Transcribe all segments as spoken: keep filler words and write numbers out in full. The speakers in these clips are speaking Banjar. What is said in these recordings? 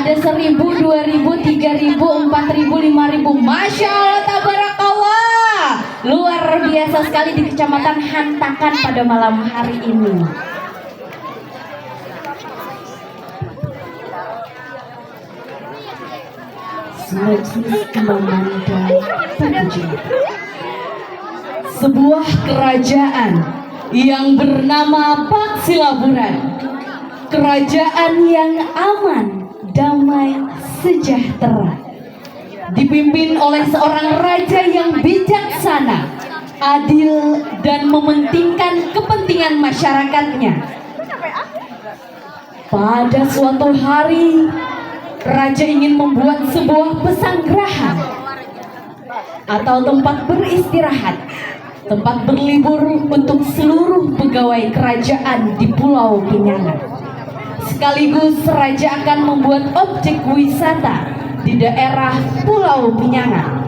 Ada seribu, dua ribu, tiga ribu, empat ribu, lima ribu. Masya Allah, tabarakallah. Luar biasa sekali di Kecamatan Hantakan pada malam hari ini. Semajlis Mamanda Pakuji. Sebuah kerajaan yang bernama Paksilaburan. Kerajaan yang aman, damai, sejahtera. Dipimpin oleh seorang raja yang bijaksana, adil, dan mementingkan kepentingan masyarakatnya. Pada suatu hari, raja ingin membuat sebuah pesanggrahan atau tempat beristirahat, tempat berlibur untuk seluruh pegawai kerajaan di Pulau Pinyangan. Sekaligus raja akan membuat objek wisata di daerah Pulau Pinyangan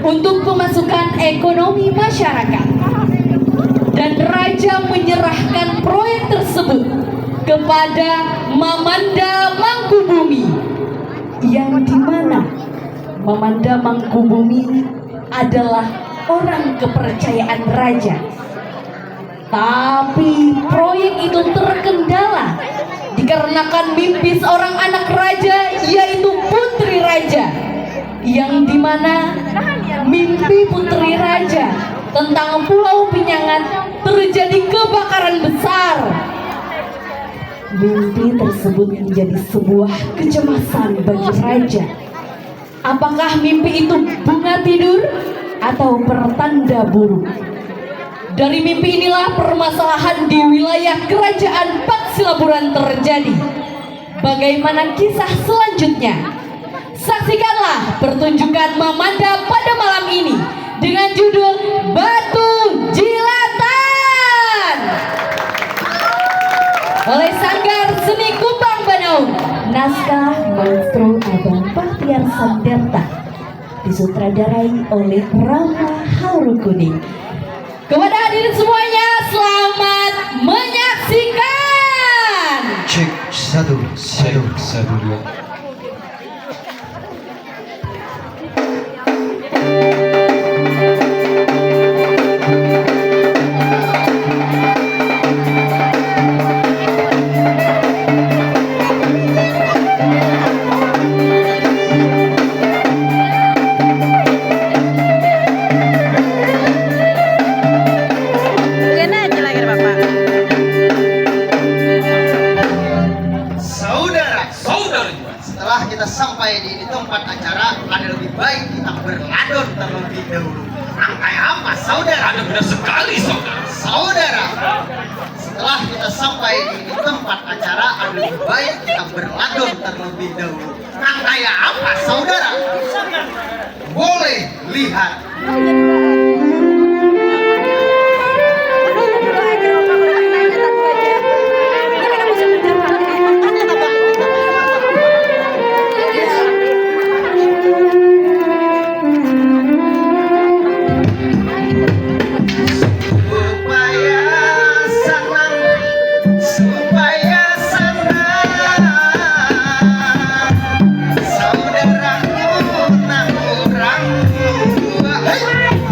untuk pemasukan ekonomi masyarakat. Dan raja menyerahkan proyek tersebut kepada Mamanda Mangkubumi, yang dimana Mamanda Mangkubumi adalah orang kepercayaan raja. Tapi proyek itu terkendala dikarenakan mimpi seorang anak raja, yaitu putri raja, yang dimana mimpi putri raja tentang Pulau Pinyangan terjadi kebakaran besar. Mimpi tersebut menjadi sebuah kecemasan bagi raja. Apakah mimpi itu bunga tidur atau pertanda buruk? Dari mimpi inilah permasalahan di wilayah kerajaan Paksilaburan terjadi. Bagaimana kisah selanjutnya? Saksikanlah pertunjukan Mamanda pada malam ini dengan judul Batu Jilatan oleh Sanggar Seni Kupang Banaum. Naskah Maestro Abang Bahtiar Sanderta, disutradarai oleh Rama Harukuning. Kepada hadirin semuanya, selamat menyaksikan. Cek satu, satu, satu, dua. Kena aja lagi, Bapak. Saudara, saudara juga. Setelah kita sampai di, di tempat acara, ada lebih baik kita berladon terlebih dahulu. Nang kaya apa, saudara? Ada benar sekali, saudara. Saudara, setelah kita sampai di, di tempat acara, ada lebih baik kita berladon terlebih dahulu. Nang kaya apa, saudara? Boleh lihat. Supaya sanang, supaya sanang, saudaraku nang urang tua. Hei!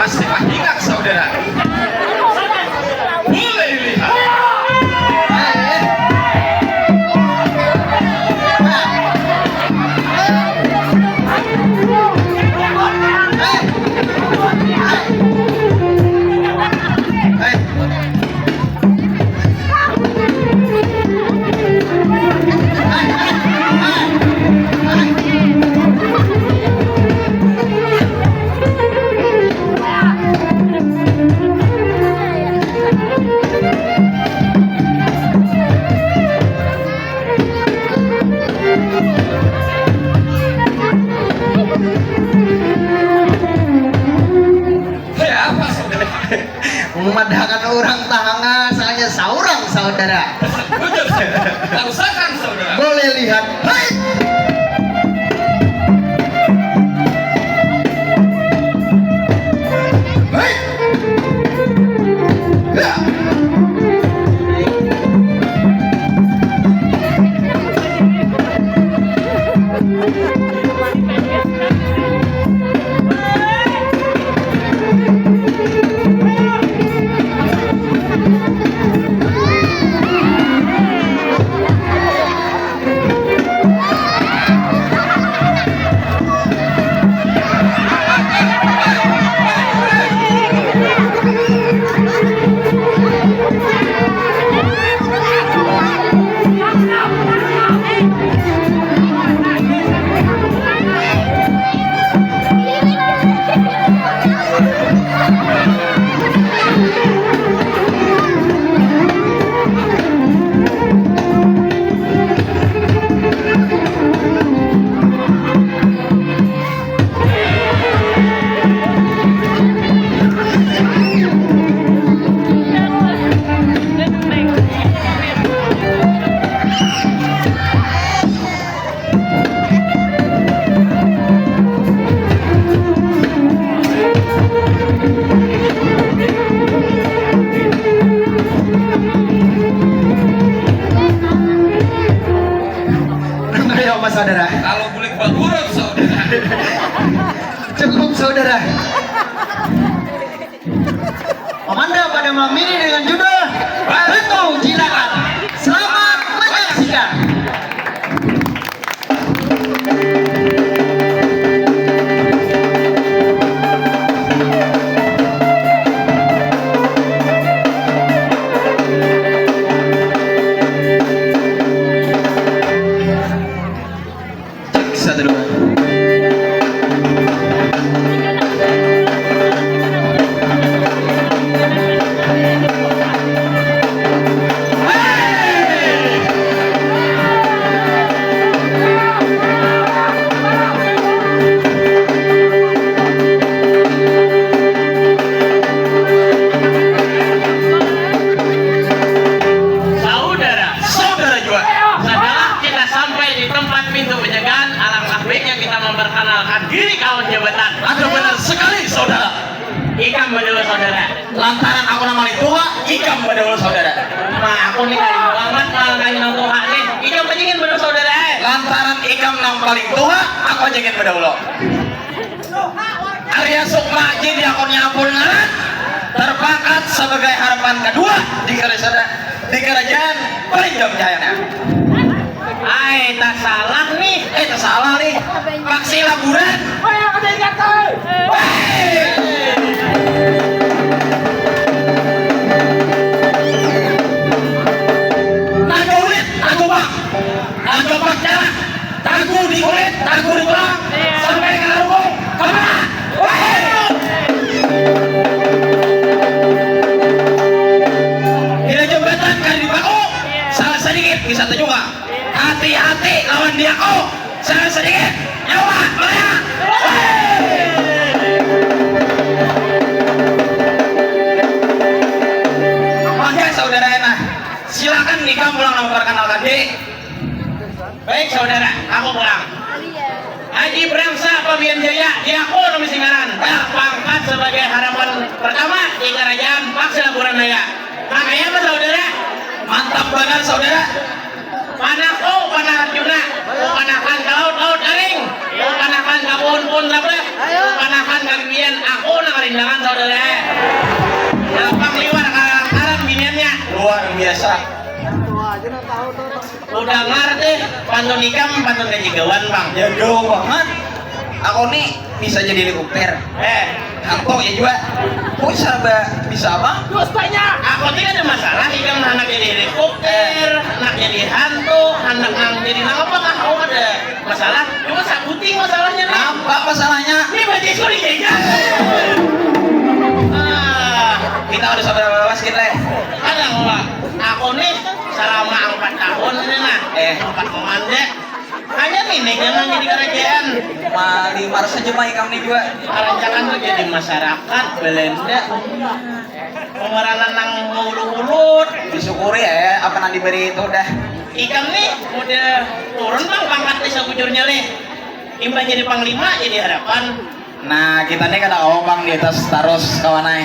Pasti mahingak, saudara. Boleh lihat. Hei, apa, saudara? Memadahakan orang tahanga, soalnya seorang saudara. Bujur, saudara. Tarusakan, saudara. Boleh lihat. Hei! Hei! Ya. Ayo, Mas Saudara. Kalau bulik bagurat, saudara. Cukup, Saudara. Pamanda pada malam ini dengan judul Batu Jilakan. Selamat menyaksikan. Cek, satu, dua. Saudara, saudara jua, setelah kita sampai di tempat pintu penjagaan, alangkah baiknya kita memperkenalkan diri kawan jabatan. Ada benar sekali, saudara. Ikam badahulu, saudara. Lantaran aku nang paling tuha, ikam badahulu, saudara. Nah, aku ni kayu banget ngalangkahi nang tuha nih. Ikam aja gin badahulu, saudara, eh. Lantaran ikam nang paling tuha, aku aja gin badahulu. Arya Sukma, jadi akunnya ampun ngaran, terpangkat sebagai harapan kedua di kerajaan, di kerajaan Palinjam Jaya. Ai, tasalah nih. Eh, tasalah nih. Paksi Laburan. Weh, ada ingat, eh. Weh. Tagulit, tagubak. Tagubak jalan. Tagu di kulit, tagu di tulang, sampai ka larukung, ka mana? Wahai! Bila jambatan kada dipaku, salah sadikit bisa tajuka. Hati-hati lawan diaku, salah sadikit nyawa melayang. Wahai! Mangga saudara, nah, silakan ikam pulang memperkenalkan diri. Baik, saudara, aku pulang. Haji Brangsa Pamian Jaya, diaku nang bisi ngaran, tapangkat sebagai harapan pertama di Karajaan Paksi Laburan Raya. Nang kaya apa, saudara? Mantap banar, saudara. Panah kau, panah Arjuna, kupanakan ka laut, Pantun ikam, pantun kajigawan, Bang. Ya, jauh banget. Aku nih bisa jadi helikopter. Eh, hantu ya juga. Kok serba bisa, Bang? Terus banyak. Aku tidak ada masalah, ikam anak jadi helikopter, anak jadi hantu, anak nang jadi nang apa kah? Aku ada masalah. Cuma sabuting masalahnya nih. Apa masalahnya? Ini baju aku dijajah. Ah, kita udah sabar, sabar, kita, eh. Ada nggak? Aku nih selama empat tahun ini nah, eh, empat tahun deh. Hanya ini jangan jadi kerajaan. Mali marsa jema ikam nih juga. Kerajaan tuh jadi masyarakat Belanda. Pemeranan nang maulut-ulut. Disyukuri ya, ya, apa nang diberi itu dah. Ikam nih udah turun, Bang, pangkat nih sabujurnya nih. Imbah jadi panglima, jadi harapan. Nah, kita nih kada kawa, Bang, di atas tarus, kawan ai.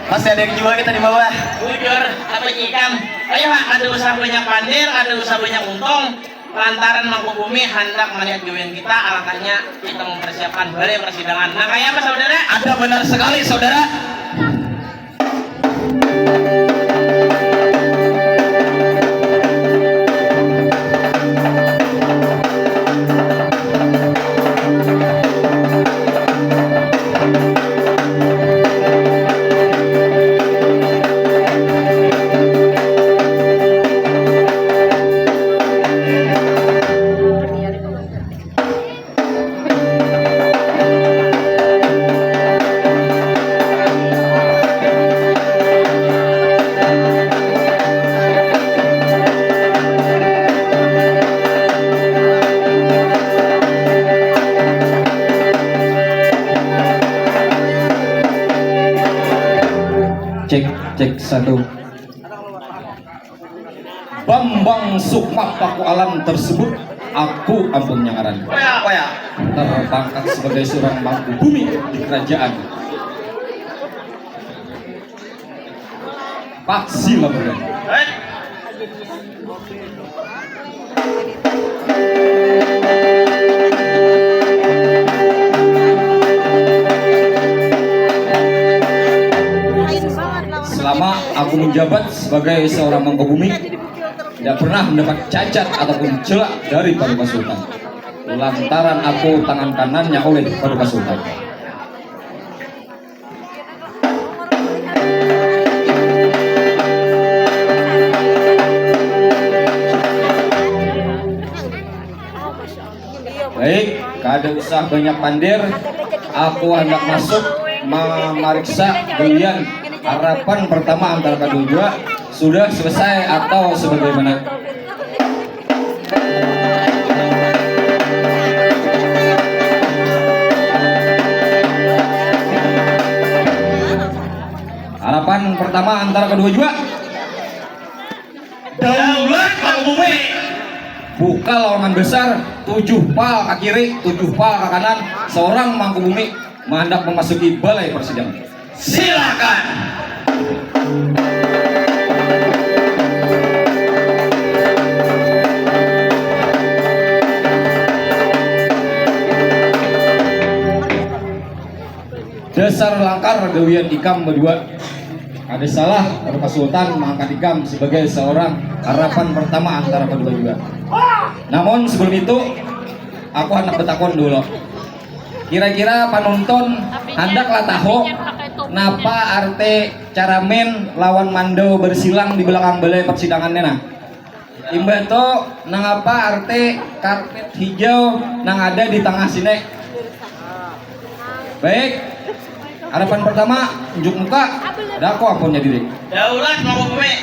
Pasti ada yang jua kita di bawah. Bujur, apa ikam? Ayo, ha, kada usah banyak pandir, kada usah banyak untung. Lantaran Mangkubumi handak melihat gawian kita, alangkahnya kita mempersiapkan balai persidangan. Nah, kayak apa, saudara? Ada benar sekali, saudara. Cek, cek, satu. Bambang Sukma Paku Alam tersebut, aku ampunnya ngaran. Terpangkat sebagai seorang mangku bumi di kerajaan Paksi Labuhan. Selama aku menjabat sebagai seorang mangku bumi, tidak pernah mendapat cacat ataupun celak dari Paduka Sultan. Lantaran aku tangan kanannya oleh Paduka Sultan. Baik, kada usah banyak pandir. Aku handak masuk mamariksa gawian harapan pertama antara kadua jua sudah selesai atau sebagaimana. Harapan pertama antara kadua jua. Daulat Mangkubumi. Buka lowongan besar, tujuh pal ka kiri, tujuh pal ka kanan, seorang Mangkubumi mahandak memasuki balai persidangan. Silakan. Dasar langkar gawian ikam badua. Kada salah, Paduka Sultan mangangkat ikam sebagai seorang harapan pertama antara kadua jua. Namun sebelum itu, aku handak batakun dulu. Kira-kira panuntun handaklah tahu napa arti caramin lawan mandau bersilang di belakang balai persidangan ni nah. Imbah tu, nangapa arti karpet hijau nang ada di tangah sini? Baik, harapan pertama, unjuk muka, ada aku ampunnya diri. Daulat Mangkubumi.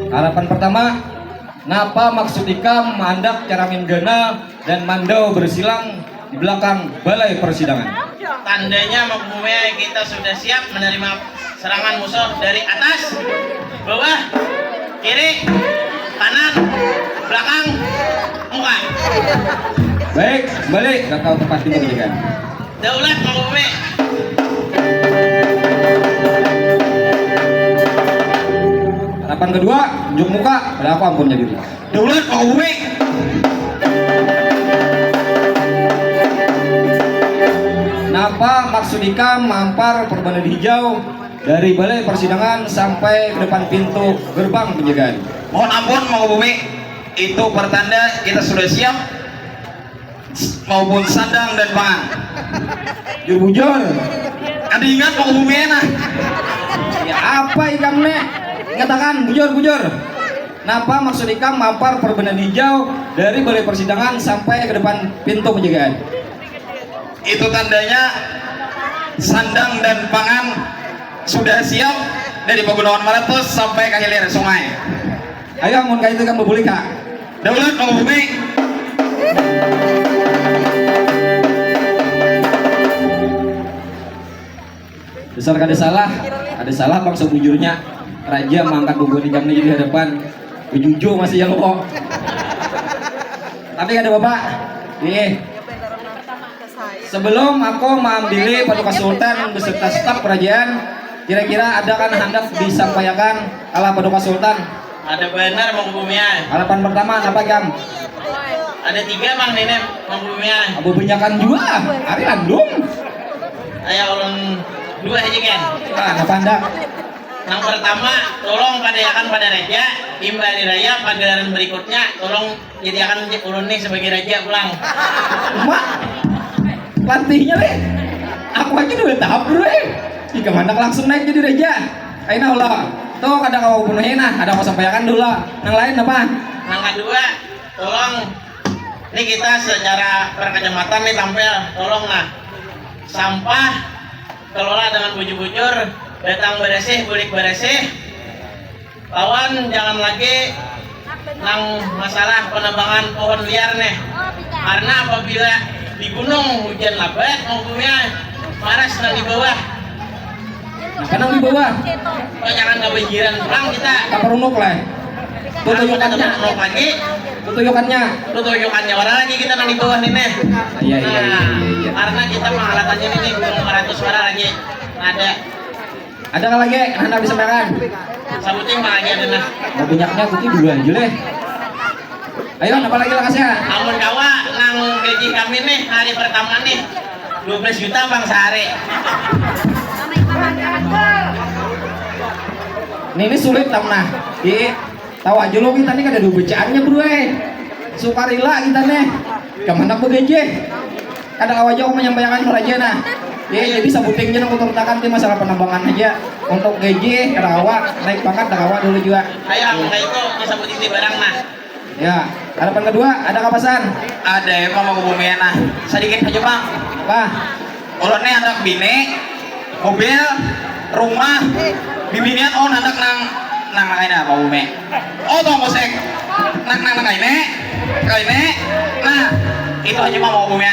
Harapan pertama, napa maksud ikam maandak caramin ganal dan mandau bersilang di belakang balai persidangan? Tandanya, Mangkubumi, kita sudah siap menerima serangan musuh dari atas, bawah, kiri, kanan, belakang, muka. Baik, kembali ke tempat dikembalikan. Daulat Mangkubumi. Harapan kedua, unjuk muka, ada aku ampunnya diri. Daulat Mangkubumi. Napa maksud ikam mampar perbanan hijau Dari balai persidangan sampai ke depan pintu gerbang penjagaan. Mohon ampun, Mangku Bumi, itu pertanda kita sudah siap maupun sandang dan pangan. Jur bujur. Kada ingat, Mangku Bumi, nah. Ya apa ikam nih? Katakan, bujur, bujur. Napa maksud ikam mampar perbendahan hijau dari balai persidangan sampai ke depan pintu penjagaan? Itu tandanya sandang dan pangan sudah siap dari Pagunungan Maratus sampai ke hilir sungai. Ayo, mun kaitu ikam babulik ha. Daulat Mangku Bumi. Dasar kada salah, ada salah bang sabujurnya. Raja mangkat bubuhan ikam ni di hadapan. Bujujur masih ya lo. Tapi kada apa-apa. Nih. Sebelum aku maambili Paduka Sultan beserta staf kerajaan, kira-kira ada kan handak disampaikan kalah Paduka Sultan? Ada banar, Mangku Bumi ai. Harapan pertama, napa ikam? Ada tiga, Bang, nini, Mangku Bumi ai. Babanyakan jua, hari landung. Aya ulun dua haja, Gen. Ah, napa handak? Nang pertama, tolong padayakan pada raja, imbah hari raya pagelaran berikutnya, tolong jadiakan ulun nih sebagai raja pulang. Mak, lantihnya leh. Aku aja dua tahap dulu eh. Jika mana langsung naik jadi raja. Aina Allah. Tuh kada kau penuhi nah, ada kau sampaikan dulu. Nang lain apa? Nang kedua, tolong, ini kita secara perkecamatan nih tampil, tolong nah, sampah kelola dengan bujur-bujur, datang beresih, bulik beresih, lawan jangan lagi nang masalah penebangan pohon liar nih. Karena apabila di gunung hujan labat, maupun maras nang di bawah. Apa nang di bawah? Jangan kebanjiran pulang kita. Taparunuk lah. Tutuyukannya. Taparunuk lagi. Tutuyukannya. Tutuyukannya orang lagi kita nang di bawah nih nih. Iya, iya, iya, iya, iya. Karena kita pangalatannya nih gunung maratus orang lagi. Ada. Ada nggak lagi? Anak disampaikan. Sabuting mah aja nih nah. Banyaknya tuh dua aja leh. Ayo, apa lagi lakasnya? Amun kawa, nang gaji kami nih hari pertama nih dua belas juta bang sehari. Ini, ini sulit tam nah. Di tahu aja lo kita nih kada ada bacaannya bro eh. Sukarila kita nih. Kemana begaji? Kada kawa aja aku menyampaikan raja nah. Ya, jadi sabuting aja aku turutakan di masalah penambangan aja. Untuk gaji kada kawa, naik pangkat kada kawa dulu juga. Ayo, aku kayak itu disabutin di barang nah. Ya, harapan kedua, ada kapasan? Ada ya, Bang, aku bumi nah. Sedikit aja, Bang. Apa? Ulun nih anak bini, mobil, rumah, bibinian, oh, anak nang nang nang ini apa bumi? Oh, tuh musik. Nang nang nang ini, kau ini. Nah, itu aja, Bang, mau bumi.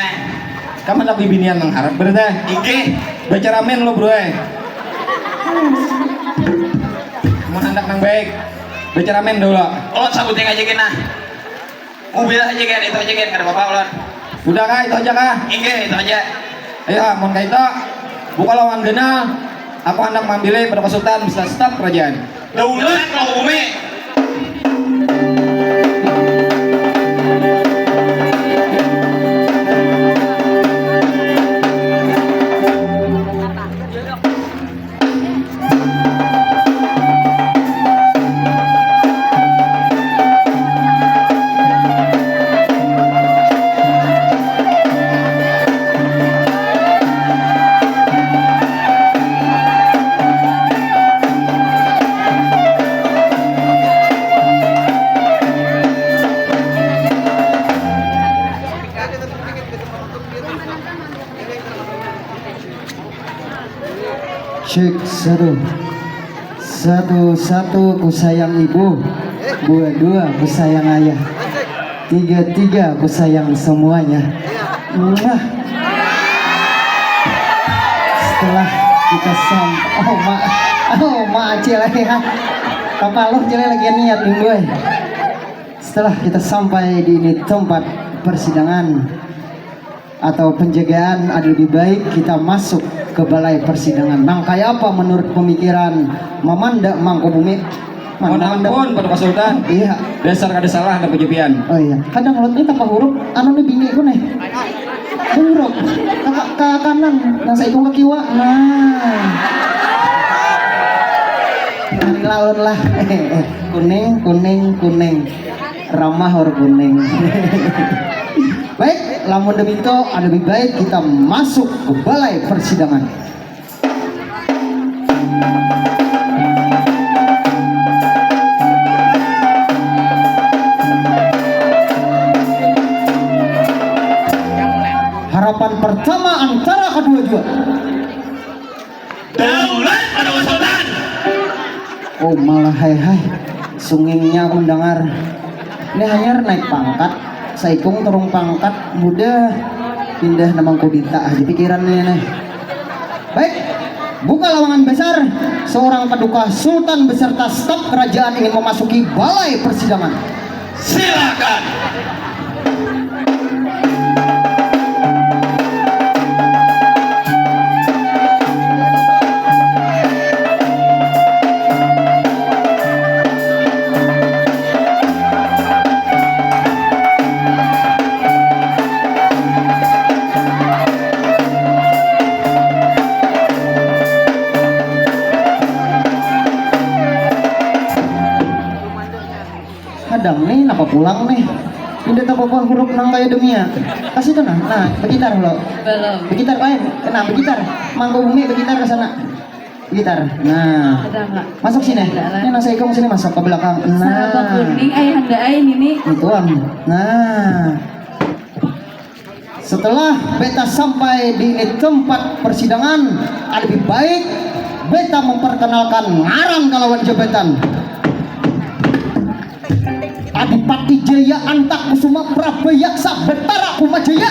Kamu anak bibinian nang harap berarti? Inggih. Baca ramen lo, bro eh. Mau anak nang baik. Baca ramen dulu. Ulun sabuting aja gin nah. Mobil aja gin, itu aja gin, kada apa-apa ulun. Udah kah, itu aja kah? Inggih, itu aja. Ayo, mun kayak itu, buka lawan ganal. Aku hendak mambilih pada konsultan bisa staf kerajaan. Daulat mau bumi. Cek satu. Satu-satu ku sayang ibu, dua-dua ku sayang ayah, tiga-tiga ku sayang semuanya. Muah. Setelah kita sam, oh ma, oh ma acil ya. Kapaluh cile lagi niat nih boy. Setelah kita sampai di ini tempat persidangan, atau penjagaan ada lebih baik kita masuk ke balai persidangan. Nang kaya apa menurut pemikiran Mamanda Mangkubumi? Mana Mamanda? Ampun, Pak Sultan. Iya. Dasar kada salah ada pejapian. Oh iya. Kadang lot ini tanpa huruf, anu nih bini ku nih. Huruf. Ke, ke kanan, nang saikung ke kiwa. Nah. Laun lah. Kuning, kuning, kuning. Ramah or kuning. Baik, lamun demitu, lebih baik kita masuk ke balai persidangan. Harapan pertama antara kedua jua. Daulat pada wasotan. Oh, malah hai hai. Sungingnya aku mendengar. Ini hanyar naik pangkat, saikung turun pangkat, mudah pindah nang mangkudita aja pikirannya nih. Baik, buka lawangan besar. Seorang paduka sultan beserta staf kerajaan ingin memasuki balai persidangan. Silakan. Hadang nih, napa pulang nih? Pindah tak apa huruf nang kaya dunia. Kasih tuh nah, nah, begitar lo. Belum. Begitar lain, nah begitar. Mangga bumi begitar ke sana. Begitar. Nah. Ada nggak? Masuk sini. Ada lah. Ini nang saikung sini masuk ke belakang. Nah. Saraba kuning, ayah anda ay ini. Itu am. Nah. Setelah beta sampai di ini tempat persidangan, lebih baik beta memperkenalkan ngaran kalawan jabatan. Adipati Jaya Antak Kusuma Prabeyaksa Betara Kumajaya.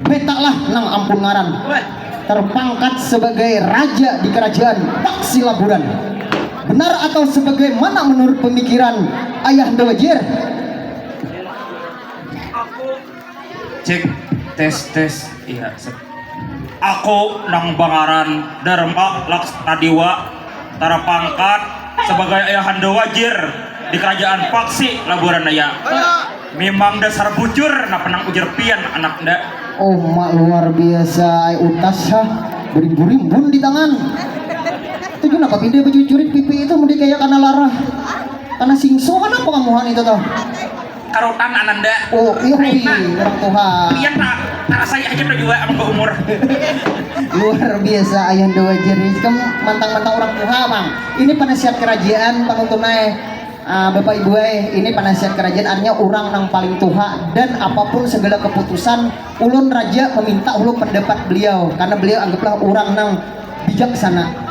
Beta lah nang ampun ngaran. Terpangkat sebagai raja di kerajaan Paksi Laburan. Benar atau sebagaimana menurut pemikiran Ayahanda Wajir? Cek, tes, tes. Iya, sip. Aku nang bangaran Dharma Laksana Dewa, tarapangkat sebagai ayahanda wajir di kerajaan Paksi Laburan Daya. Memang dasar bujur, napa nang ujar pian, anak nda? Oh, mak luar biasa, ai utas, ha. Berimbun-rimbun di tangan. Itu kenapa pindah baju curit pipi itu, mudi kayak kana lara. Kana singso, kenapa kamuhan itu tuh? Karutan, ananda. Oh, iya, ui, orang tuha. Pian ta-, tarasai aja tuh jua amun baumur. Luar biasa, ayahanda wajir. Ini kam mantang-mantang orang tuha, Bang. Ini panasihat kerajaan, panuntun ai. Ah, Bapak Ibu ai, ini panasihat kerajaan, artinya orang nang paling tuha, dan apapun segala keputusan, ulun raja meminta ulun pendapat beliau, karena beliau anggaplah orang nang bijaksana.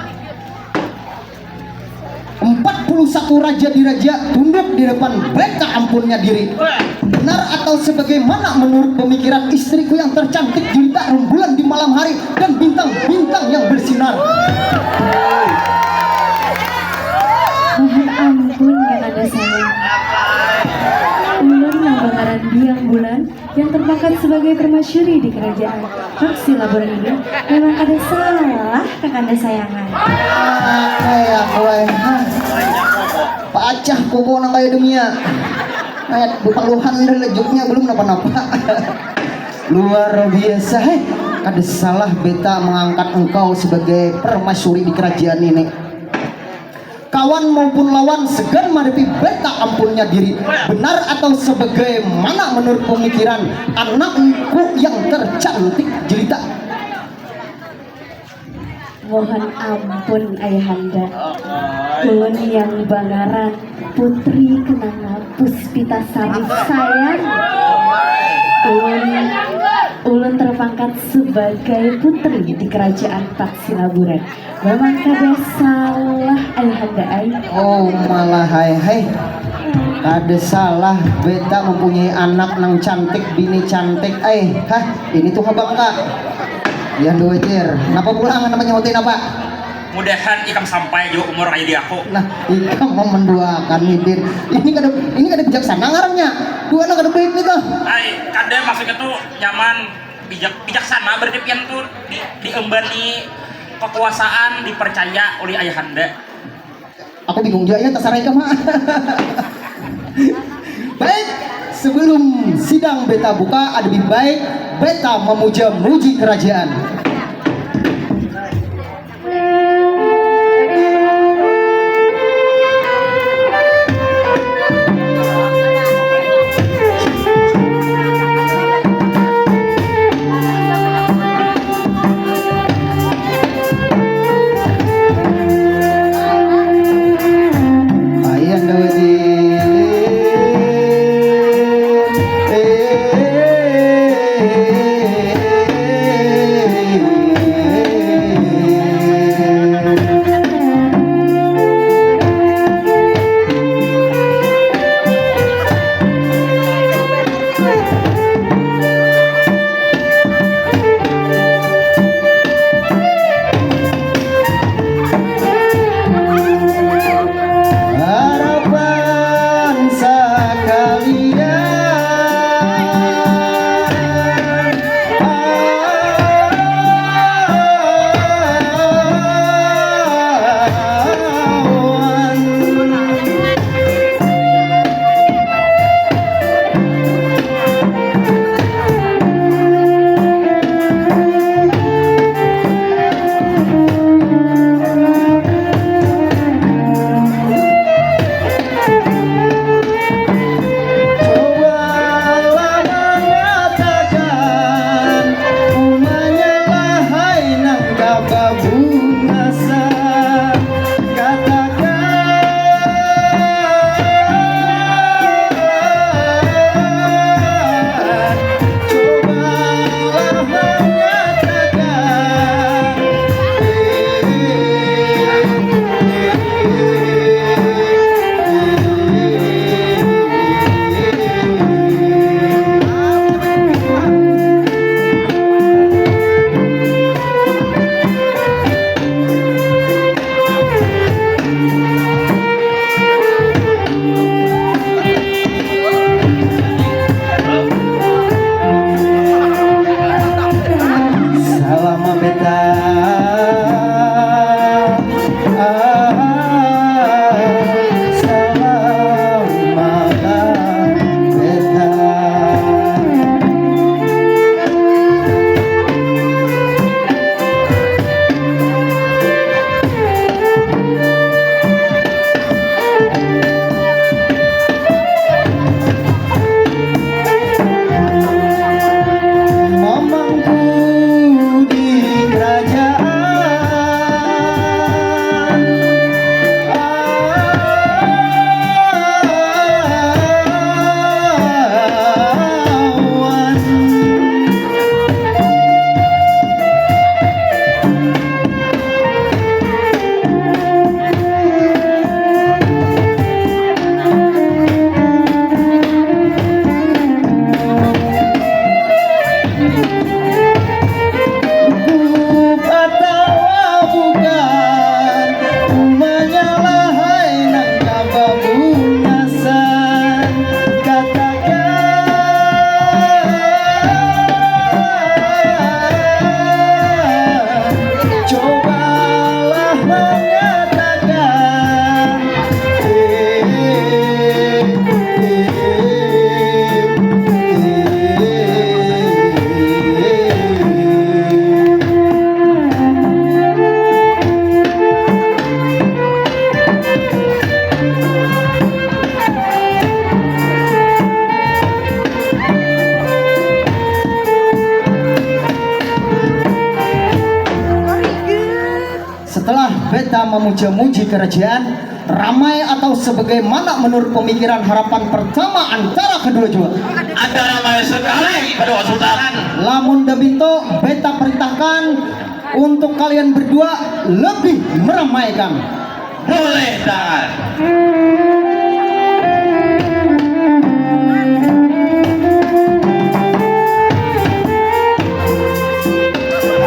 Empat puluh satu raja diraja tunduk di depan beta ampunnya diri. Benar atau sebagaimana menurut pemikiran istriku yang tercantik jelita rembulan di malam hari dan bintang-bintang yang bersinar? Mohon ampun, Kakanda saya. Ulun nang bangaran Biang Bulan yang terpangkat sebagai permasyuri di kerajaan Paksi Laburan ini memang kada salah, Kakanda sayangan. Oke, aku ai. Hah. Pacah kuku nang kaya dunia. Ayat bepaluhan dah lejuknya belum napa-napa. Luar biasa, heh. Kada salah beta mengangkat engkau sebagai permasyuri di kerajaan ini. Kawan maupun lawan segan madapi beta ampunnya diri. Benar atau sebagaimana menurut pemikiran anakku yang tercantik jelita? Mohon ampun, Ayahanda. Ulun yang bangaran Putri Kenanga Puspita Sari sayang. Ulun, ulun terpangkat sebagai putri di kerajaan Paksi Laburan. Memang kada salah, Ayahanda ai. Oh, malah hai hai. Kada salah, beta mempunyai anak nang cantik, bini cantik ai. Hah, ini tuh abang kak. Yang dua jer. Napa pulang namanya hotel apa? Mudahan ikam sampai jua umur kaya di aku. Nah, ikam mau menduakan nih, Din. Ini kada, ini kada bijaksana ngarannya. Dua anak kada baik nih tuh. Ai, kada, maksudnya tuh nyaman, bijak, bijaksana berarti pian tuh di, diembani kekuasaan, dipercaya oleh ayahanda. Aku bingung juga ya, terserah ikam, ha. Baik, sebelum sidang beta buka, ada lebih baik beta memuja-muji kerajaan. Muja-muji kerajaan ramai atau sebagaimana menurut pemikiran harapan pertama antara kedua jua? Ada ramai sekali pada Sultan. Lamun daminto, beta perintahkan untuk kalian berdua lebih meramaikan. Boleh, Tan.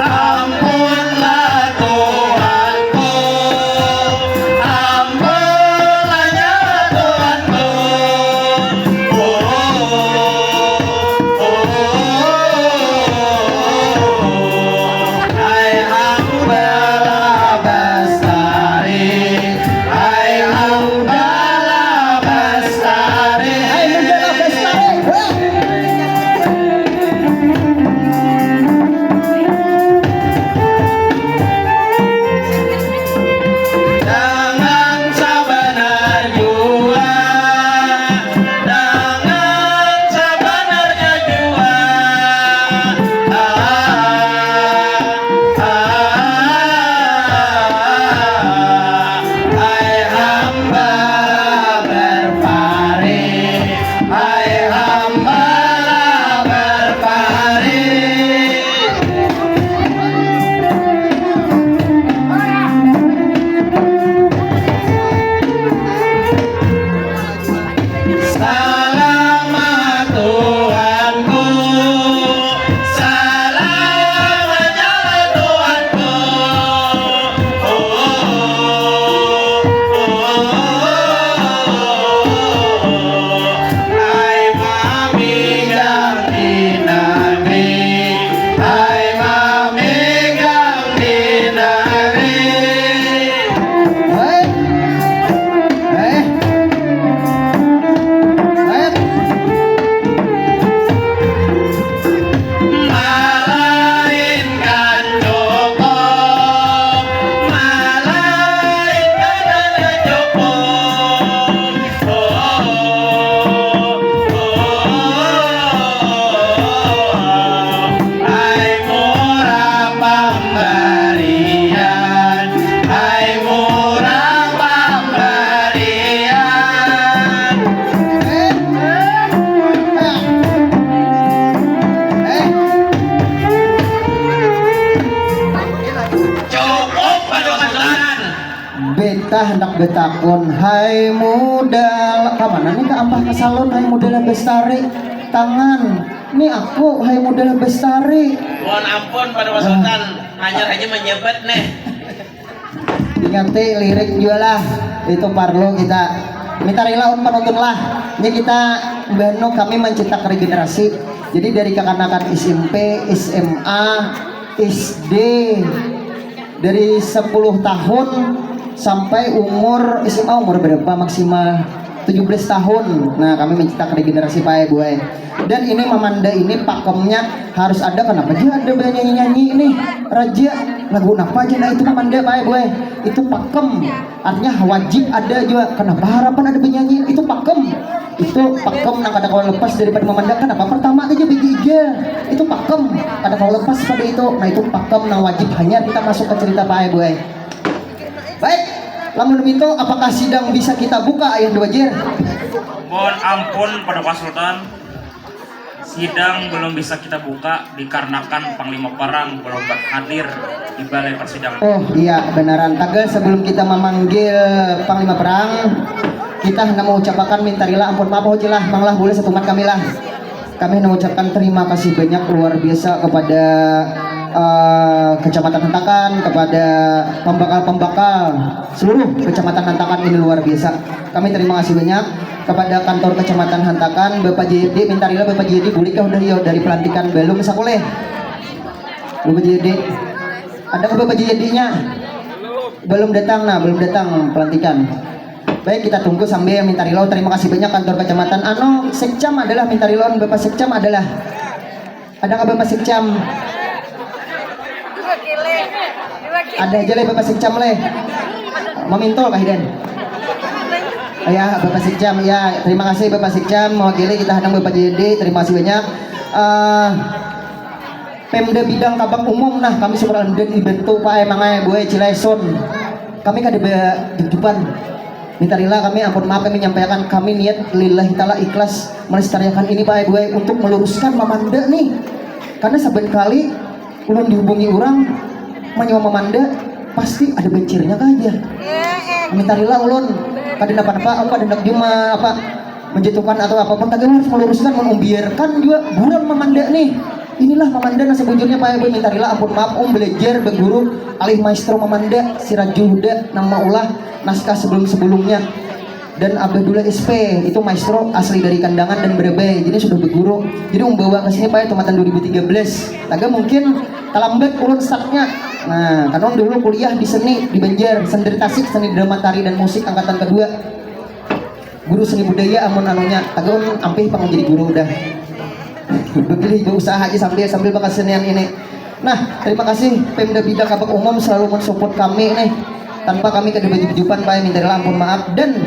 Ampunlah Tuhanku, ampunlah ya Tuhanku. Oh, oh, oh, oh, oh. Hai hamba lah bestari, hai hamba lah bestari, hai hamba lah bestari. Dengan sabanar jua, dengan sabanarnya jua. Ah, ah, ah, ah. Hai hamba berparing, hai hamba berparing. Salamat Tuhanku, salamat jalan Tuhanku. Oh, oh, oh, oh, oh, oh, oh. Ai mamigang di nagri, ai mamigang di nagri. Hei. Hei. Hei. Malainkan cukup, malainkan hanya cukup. Oh, oh, oh, oh, oh. Ai murah pambarian, ai murah pambarian. Eh, eh, eh. Cukup, Paduka Sultan. Beta handak betakun, hai muda, ka mana nih, ka ampah ka salon, hai muda lah bestari, tangan, nih aku, hai muda lah bestari. Mohon ampun, Paduka Sultan, hanyar haja manjabat nih. Ingati lirik jua lah, itu parlu kita minta rila un panuntun lah. Ini kita, mbah nu, kami menciptakan regenerasi. Jadi dari kakanakan S M P, S M A, S D, dari sepuluh tahun sampai umur S M A, umur berapa maksimal? Tujuh belas tahun. Nah, kami menciptakan regenerasi, Pak, ya, Bu, eh. Dan ini mamanda ini pakemnya harus ada, kenapa aja ada banyanyi-nyanyi ini, raja, lagu napa aja, nah, itu mamanda, Pak, eh, Bu, eh. Itu pakem. Artinya wajib ada jua. Kenapa harapan ada banyanyi? Itu pakem. Itu pakem nang kada kawa lepas daripada mamanda. Kenapa pertama aja bigi igel? Itu pakem. Kada kawa lepas pada itu. Nah, itu pakem nang wajib hanyar kita masuk ke cerita, Pak, eh, Bu, eh. Baik, lamun begitu, apakah sidang bisa kita buka, Ayah Wajir? Mohon ampun, Paduka Sultan. Sidang belum bisa kita buka dikarenakan Panglima Perang belum berhadir di balai persidangan. Oh iya, benaran. Tagal sebelum kita memanggil Panglima Perang, kita hendak mengucapkan minta rila ampun maaf, oh, lah, Mang lah, boleh satumat kami lah. Kami mengucapkan terima kasih banyak luar biasa kepada, eh, Kecamatan Hentakan, kepada pembakal-pembakal seluruh Kecamatan Hentakan ini luar biasa. Kami terima kasih banyak kepada kantor Kecamatan Hentakan, Bapak J D, minta rila Bapak J D, boleh kah udah yo dari pelantikan belum sakuleh? Bapak J D. Ada ke Bapak J D-nya? Belum datang, nah, belum datang pelantikan. Baik, kita tunggu sambil minta rila. Terima kasih banyak kantor kecamatan. Anu, Sekcam adalah minta rila, Bapak Sekcam adalah. Ada nggak Bapak Sekcam? Ada aja leh Bapak Sekcam leh. Memintul kah Iden? Ya, Bapak Sekcam, ya, terima kasih Bapak Sekcam mewakili kita, hadang Bapak J D, terima kasih banyak. Eh, Pemda bidang kabang umum, nah, kami syukur alhamdulillah dibantu Pak, emang, eh, Bu, eh, Cilesun. Kami kada bajujupan. Minta rila kami, ampun maaf kami nyampaikan, kami niat lillahi ta'ala ikhlas melestariakan ini Pak Ibu untuk meluruskan mamanda nih. Karena saban kali ulun dihubungi orang menyewa mamanda pasti ada bencirnya aja. Minta rila ulun kada napa-napa, aku kada hendak cuma apa menjatuhkan atau apapun, tapi harus meluruskan, membiarkan juga buram mamanda nih. Inilah mamanda nah sebujurnya Pak Ibu, minta rila ampun maaf, um belajar beguru alih maestro mamanda si Raju Huda nang maulah naskah sebelum-sebelumnya. Dan Abah Dula S P itu maestro asli dari Kandangan dan Barabai, jadi sudah berguru. Jadi um bawa ke sini Pak, tamatan dua ribu tiga belas. Taga mungkin terlambat ulun startnya. Nah, karena dulu kuliah di seni di Banjar, sendiri Tasik, seni drama tari dan musik angkatan kedua. Guru seni budaya amun anunya, taga ulun ampih pang jadi guru udah. Bepilih berusaha aja sambil sambil bakasenian ini. Nah, terima kasih Pemda Bidang Kabak Umum selalu mensupport kami nih. Tanpa kami kada bajujupan Pak, minta rila ampun maaf. Dan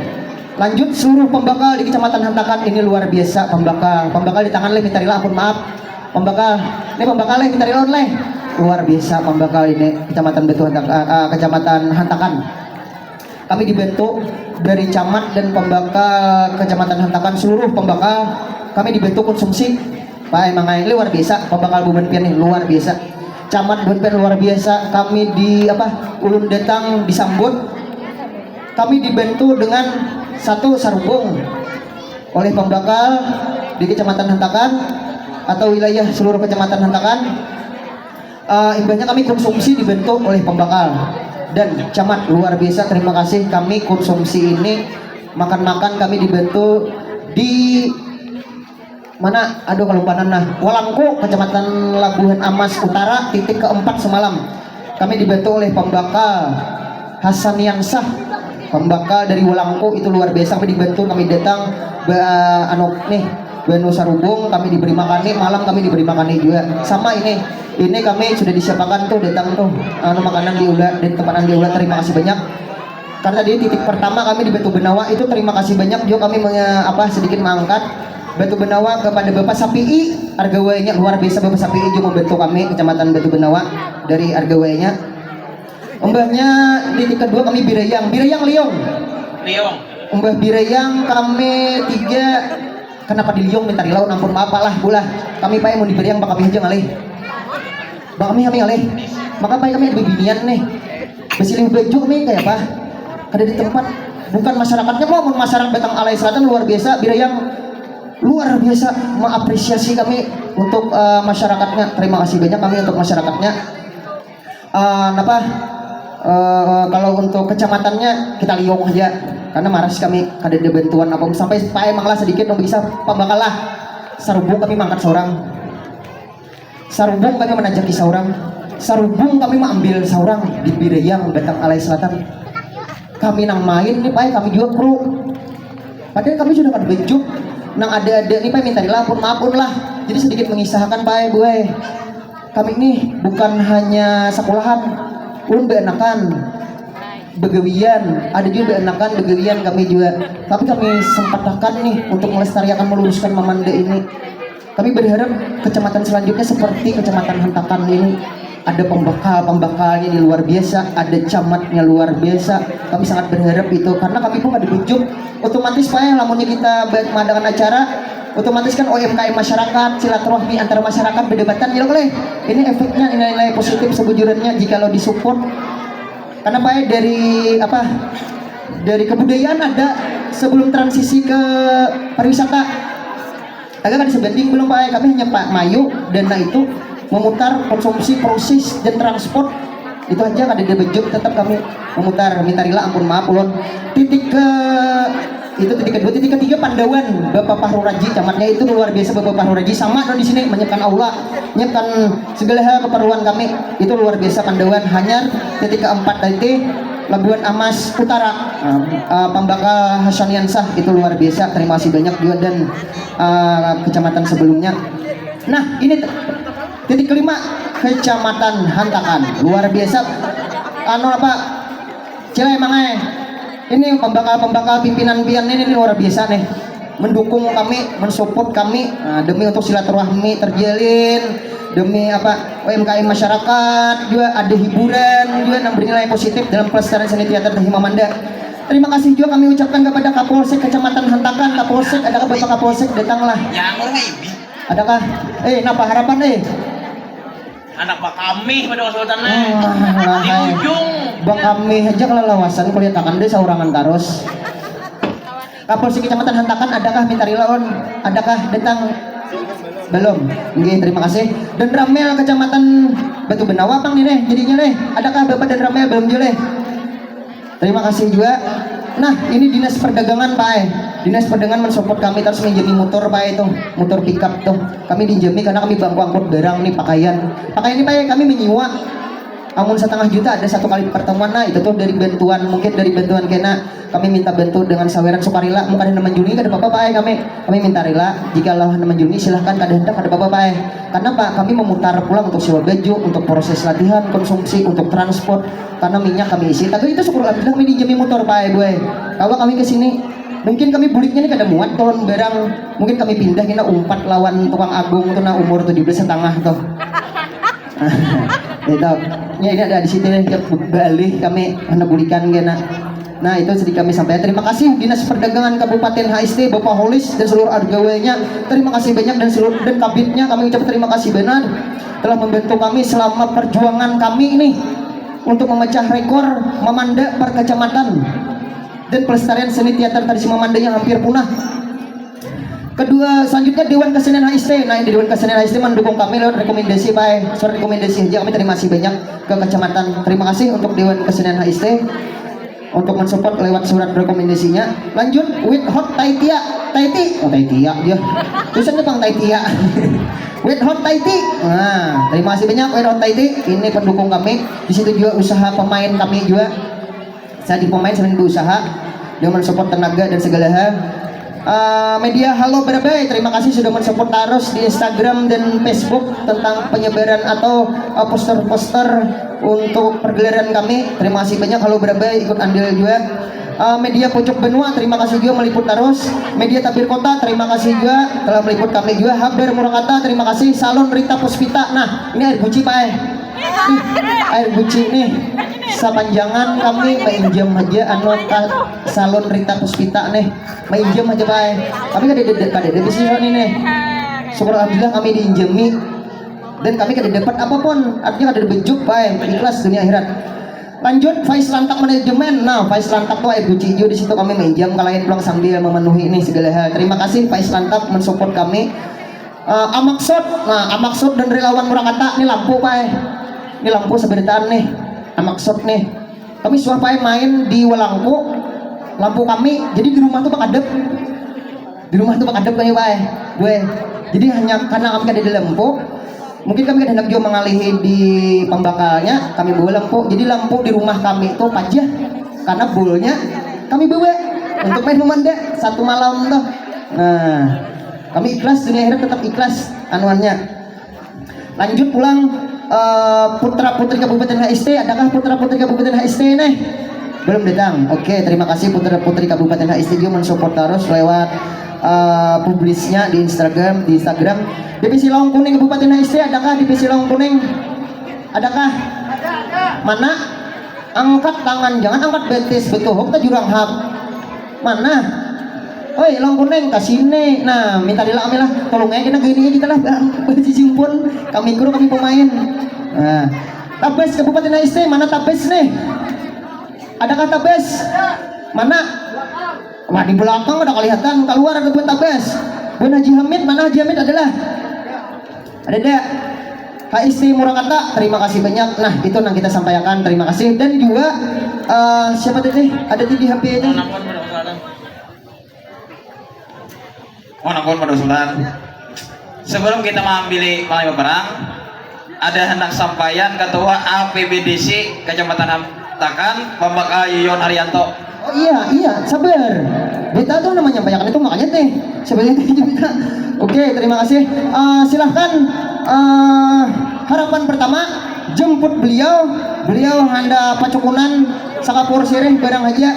lanjut seluruh pembakal di Kecamatan Hantakan ini luar biasa pembakal. Pembakal di tangan leh minta rila ampun maaf. Pembakal, ini pembakal leh minta rila leh. Luar biasa pembakal ini Kecamatan Batu Hantak, eh, eh, Kecamatan Hantakan. Kami dibantu dari camat dan pembakal Kecamatan Hantakan, seluruh pembakal kami dibantu konsumsi. Pak emang ini luar biasa, pembakal buban pian nih luar biasa. Camat buban pian luar biasa, kami di apa ulun datang disambut, kami dibantu dengan satu sarubung oleh pembakal di Kecamatan Hantakan atau wilayah seluruh Kecamatan Hantakan. Uh, imbahnya kami konsumsi dibantu oleh pembakal dan camat luar biasa, terima kasih, kami konsumsi ini makan-makan kami dibantu di mana aduh kalupanan nah Walangku Kecamatan Labuhan Amas Utara titik keempat semalam kami dibantu oleh pembakal Hasaniansah pembakal dari Walangku itu luar biasa kami dibantu kami datang be, anu nih banu sarubung kami diberi makani malam kami diberi makani juga sama ini ini kami sudah disiapakan tuh datang tuh anu makanan diula dan tempanan diula terima kasih banyak karena tadi titik pertama kami di Batu Benawa itu terima kasih banyak juga kami menge, apa sedikit mengangkat Batu Benawa kepada Bapak Sapii Argawainya luar biasa Bapak Sapii juga membantu kami Kecamatan Batu Benawa dari Argawainya. Umbahnya titik kedua kami Birayang, Birayang Liong. Liong. Umbah Birayang kami tiga Kenapa diliung minta rilaun ampun maaf lah bulah kami pae mun dibariang bakami haja ngalih bakami kami ngalih maka pae kami ada bibinian nih basilih baju kami kayak apa kada di tempat bukan masyarakatnya mau mun masyarakat Batang Alai Selatan luar biasa birayang luar biasa mengapresiasi kami untuk uh, masyarakatnya terima kasih banyak kami untuk masyarakatnya Uh, napa uh, kalau untuk kecamatannya kita liung aja karena maras kami kada ada bantuan apa sampai pae manglah sedikit nang bisa pambakal lah sarubung kami mangkat seorang sarubung kami menajaki seorang sarubung kami mengambil seorang di Birayang Batang Alai Selatan kami nang main nih pae kami juga kru padahal kami sudah kada bejuk nang ada-ada nih pae minta dilampun maafun lah jadi sedikit mengisahkan pae buai Kami nih bukan hanya sekolahan, ulun beanakan begawian, ada juga beanakan begawian kami juga. Tapi kami sempatakan nih untuk melestariakan meluruskan Mamanda ini. Kami berharap kecamatan selanjutnya seperti kecamatan Hantakan ini ada pembakal pembakalnya ini luar biasa, ada camatnya luar biasa. Kami sangat berharap itu karena kami pun ada bujuk otomatis pae lamunnya kita mengadakan acara otomatis kan O M K M masyarakat silaturahmi antar masyarakat berdebatan ya leh ini efeknya nilai-nilai positif sebujurannya jika lo disupport karena pae dari apa dari kebudayaan ada sebelum transisi ke pariwisata agak kan sebanding belum pae kami hanya pak mayu dana itu memutar konsumsi proses dan transport itu aja kada ada bejek tetap kami memutar minta rila ampun maaf ulun titik ke itu titik kedua titik ketiga pandawan Bapak Fahru Raji camatnya itu luar biasa Bapak Fahru Raji sama no di sini menyiapkan aula menyiapkan segala hal keperluan kami itu luar biasa pandawan hanyar titik keempat tadi Labuan Amas Utara uh, uh, pembakal Hasaniansah itu luar biasa terima kasih banyak juga dan uh, kecamatan sebelumnya nah ini Titik kelima, Kecamatan Hantakan. Luar biasa. Anu apa? Cila emang eh. Ini pembakal-pembakal pimpinan pian ini luar biasa nih. Mendukung kami, mensupport kami nah, demi untuk silaturahmi terjalin Demi apa, U M K M masyarakat juga ada hiburan juga yang bernilai positif dalam pelestarian seni teater di Himamanda. Terima kasih juga kami ucapkan kepada Kapolsek Kecamatan Hantakan, Kapolsek, adakah Bapak Kapolsek datanglah? Yang orang ini. Adakah? Eh, napa harapan eh? Anak Pak kami pada kesulitan eh. Wah, di hai. Ujung. Bang kami aja kalau lawasan kuliah takan deh saurangan terus. Kapolsek Kecamatan Hantakan, adakah minta rilaun? Adakah datang? Belum. Oke, terima kasih. Dan Ramel Kecamatan Batu Benawa pang nih, jadinya leh. Adakah Bapak dan Ramel belum juga leh? Terima kasih juga. Nah, ini dinas perdagangan Pak eh. Dinas perdagangan mensupport kami terus minjami motor Pak eh, itu, motor pickup tuh. Kami dinjami karena kami bangku angkut barang nih, pakaian. Pakaian ini Pak eh, kami menyiwa. Amun setengah juta ada satu kali pertemuan, nah itu tuh dari bantuan, mungkin dari bantuan kena kami minta bantu dengan saweran sukarela, mun kada handak manjulungi kada apa-apa Pak eh kami. Kami minta rela, jika lah handak manjulungi silahkan, kada handak kada apa-apa Pak eh. Karena Pak, kami memutar pulang untuk sewa baju, untuk proses latihan, konsumsi, untuk transport, karena minyak kami isi. Tapi itu syukur alhamdulillah kami dinjami motor Pak eh, Bu eh. Kawa kami ke sini, mungkin kami buliknya ni kada muat tahun barang, mungkin kami pindah kena umpat lawan tukang agung tuh nah umur tujuh belas setengah tuh. Itu. Ya, ini ada di sini nih, ya, balik kami anak bulikan kena. Nah, itu sedikit kami sampaikan. Terima kasih Dinas Perdagangan Kabupaten H S T, Bapak Holis dan seluruh argawanya. Terima kasih banyak dan seluruh dan kabitnya kami ucap terima kasih benar telah membantu kami selama perjuangan kami ini untuk memecah rekor Mamanda per kecamatan dan pelestarian seni teater tradisi Mamanda yang hampir punah. Kedua, selanjutnya Dewan Kesenian H S T. Nah, di Dewan Kesenian H S T mendukung kami lewat rekomendasi, Pak. Surat rekomendasi aja kami terima kasih banyak ke kecamatan. Terima kasih untuk Dewan Kesenian H S T untuk mensupport lewat surat rekomendasinya. Lanjut, With Hot Taitia, Taiti, oh Taitia dia. Tulisannya Bang Taitia. With Hot Taiti. Nah, terima kasih banyak With Hot Taiti. Ini pendukung kami. Di situ juga usaha pemain kami juga. Saya di pemain sering berusaha dengan mensupport tenaga dan segala hal. Eh, media Halo Barabai, terima kasih sudah mensupport terus di Instagram dan Facebook tentang penyebaran atau eh, poster-poster untuk pergelaran kami. Terima kasih banyak Halo Barabai ikut andil juga. Eh, media Pucuk Benua, terima kasih juga meliput terus. Media Tabir Kota, terima kasih juga telah meliput kami juga. Habar Murakata, terima kasih. Salon Rita Puspita, nah ini air guci Pak eh. Ih, air guci nih. Sapanjangan kami mainjam aja anu ka salon Rita Puspita nih. Mainjam aja Pak eh. Kami kada ada kada ada bisi ini nih. Syukur alhamdulillah kami diinjami dan kami kada dapat apapun. Artinya kada ada bejuk Pak eh. Ikhlas dunia akhirat. Lanjut, Faiz Lantap Manajemen. Nah, Faiz Lantap tuh air guci juga di situ kami mainjam kalayan pulang sambil memenuhi ini segala hal. Terima kasih Faiz Lantap mensupport kami. Eh, Amaksud, nah Amaksud dan relawan Murakata, ini lampu Pak eh. Ini lampu seberitaan nih, Amaksud nih. Kami suah Pak eh main di Walangku, lampu kami, jadi di rumah tuh bakadep. Di rumah tuh bakadep kami Pak eh, gue. Jadi hanya karena kami kada ada lampu, mungkin kami kada hendak juga mengalihi di pembakalnya, kami bawa lampu. Jadi lampu di rumah kami tuh pajah, karena bulnya kami bawa untuk main Mamanda satu malam tuh. Nah, kami ikhlas, dunia akhirat tetap ikhlas anuannya. Lanjut pulang eh, putra putri Kabupaten H S T, adakah putra putri Kabupaten H S T nih? Belum datang. Oke, terima kasih putra putri Kabupaten H S T juga mensupport terus lewat eh, publisnya di Instagram, di Instagram. Divisi Lawang Kuning Kabupaten H S T, adakah Divisi Lawang Kuning? Adakah? Mana? Angkat tangan, jangan angkat betis, betuhuk ta jurang hap. Mana? Oi, Lawang Kuning, ka sini. Nah, minta rila kami lah. Tolong aja kena gini kita lah. Bajijing pun kami kuru kami pemain. Nah, Tabes Kabupaten H S T, mana Tabes nih? Adakah Tabes? Mana? Wah, di belakang ada kelihatan keluar ada buat Tabes. Bun Haji Hamid, mana Haji Hamid adalah? Ada dek? H S T Murakata, terima kasih banyak. Nah, itu yang kita sampaikan. Terima kasih. Dan juga eh, siapa tadi? Ada di H P itu. Mohon ampun pada usulan. Sebelum kita mengambil malai perang, ada hendak sampaian Ketua A P B D C Kecamatan Hantakan, Pambakal Yuyun Arianto. Oh iya, iya, sabar. Beta tuh namanya menyampaikan itu makanya teh. Sebenarnya teh juga. Oke, terima kasih. Eh, silahkan eh, harapan pertama jemput beliau. Beliau handa pacukunan sakapur sirih barang aja.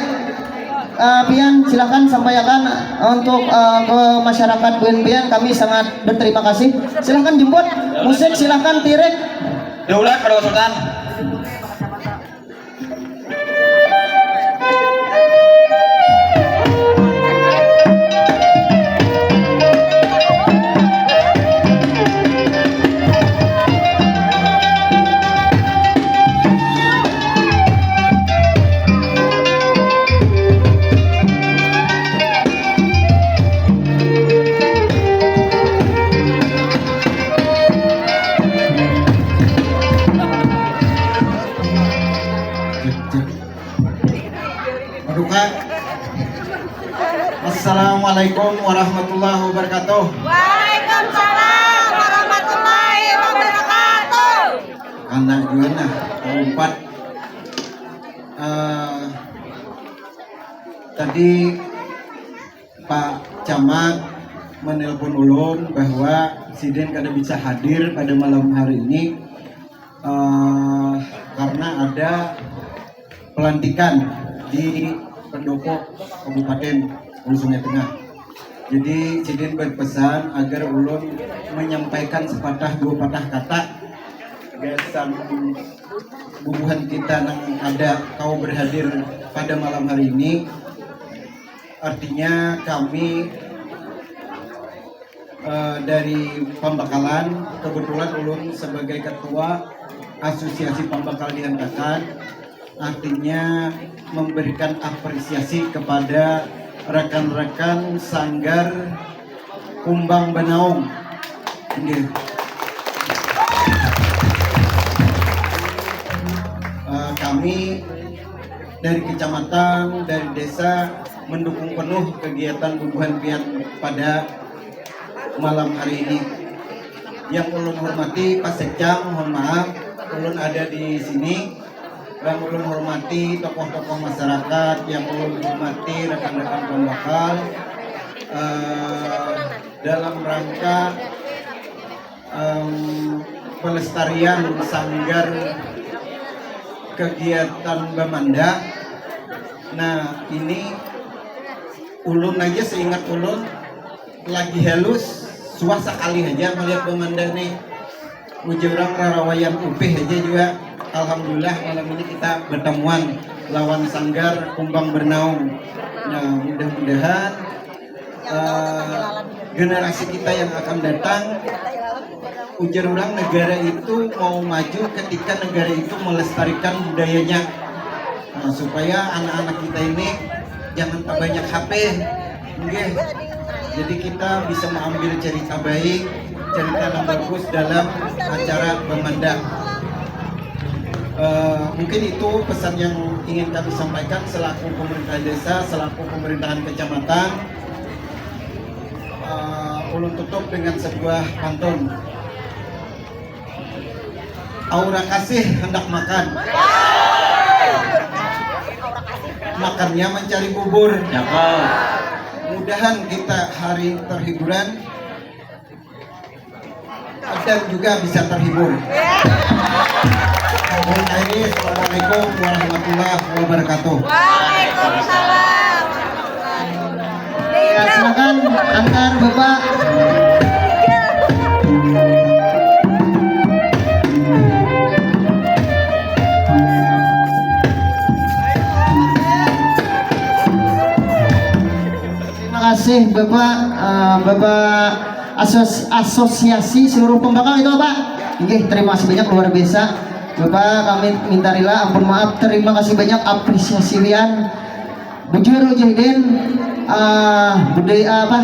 Eh, pian, silahkan sampaikan untuk, eh, ke masyarakat buin pian, kami sangat berterima kasih. Silahkan jemput musik, silahkan tirik. Daulat pada usutan. Aduh, Kak. Assalamualaikum warahmatullahi wabarakatuh. Waalaikumsalam warahmatullahi wabarakatuh. Anak juga nah, empat. Eh, tadi Pak Camat menelpon ulun bahwa sidin kada bisa hadir pada malam hari ini, eh, karena ada pelantikan di pendopo Kabupaten Hulu Sungai Tengah. Jadi sidin berpesan agar ulun menyampaikan sepatah dua patah kata gasan bubuhan kita nang ada kau berhadir pada malam hari ini. Artinya kami, eh, dari Pambakalan, kebetulan ulun sebagai ketua Asosiasi Pambakal dihantakan, artinya memberikan apresiasi kepada rekan-rekan Sanggar Kumbang Banaung. Nggih. Eh, kami dari kecamatan, dari desa mendukung penuh kegiatan bubuhan pian pada malam hari ini. Yang ulun hormati Pak Sekcam, mohon maaf, ulun ada di sini. Yang ulun hormati tokoh-tokoh masyarakat, yang ulun hormati rekan-rekan pembakal, eh, dalam rangka em, pelestarian sanggar kegiatan bamanda. Nah, ini ulun aja seingat ulun lagi halus, suah sekali aja melihat bamanda nih. Ujar orang rarawaian upih aja juga. Alhamdulillah malam ini kita bertemuan lawan sanggar Kumbang Bernaung. Nah, mudah-mudahan eh, generasi kita yang akan datang, ujar orang negara itu mau maju ketika negara itu melestarikan budayanya. Nah, supaya anak-anak kita ini jangan terbanyak H P. Nggih. Jadi kita bisa mengambil cerita baik, cerita yang bagus dalam acara bamanda. Eh, mungkin itu pesan yang ingin kami sampaikan selaku pemerintah desa, selaku pemerintahan kecamatan. Eh, ulun tutup dengan sebuah pantun. Aura kasih hendak makan. Makannya mencari bubur. Cakep. Mudahan kita hari terhiburan dan juga bisa terhibur. Assalamualaikum warahmatullahi wabarakatuh. Waalaikumsalam. Ya, silakan antar Bapak. Terima kasih Bapak, eh, Bapak Asos-, Asosiasi Seluruh Pembakal itu, Pak. Oke, terima kasih banyak, luar biasa. Bapak, kami minta rila, ampun maaf, terima kasih banyak apresiasi lian. Bujur, Jahidin, eh, budaya apa?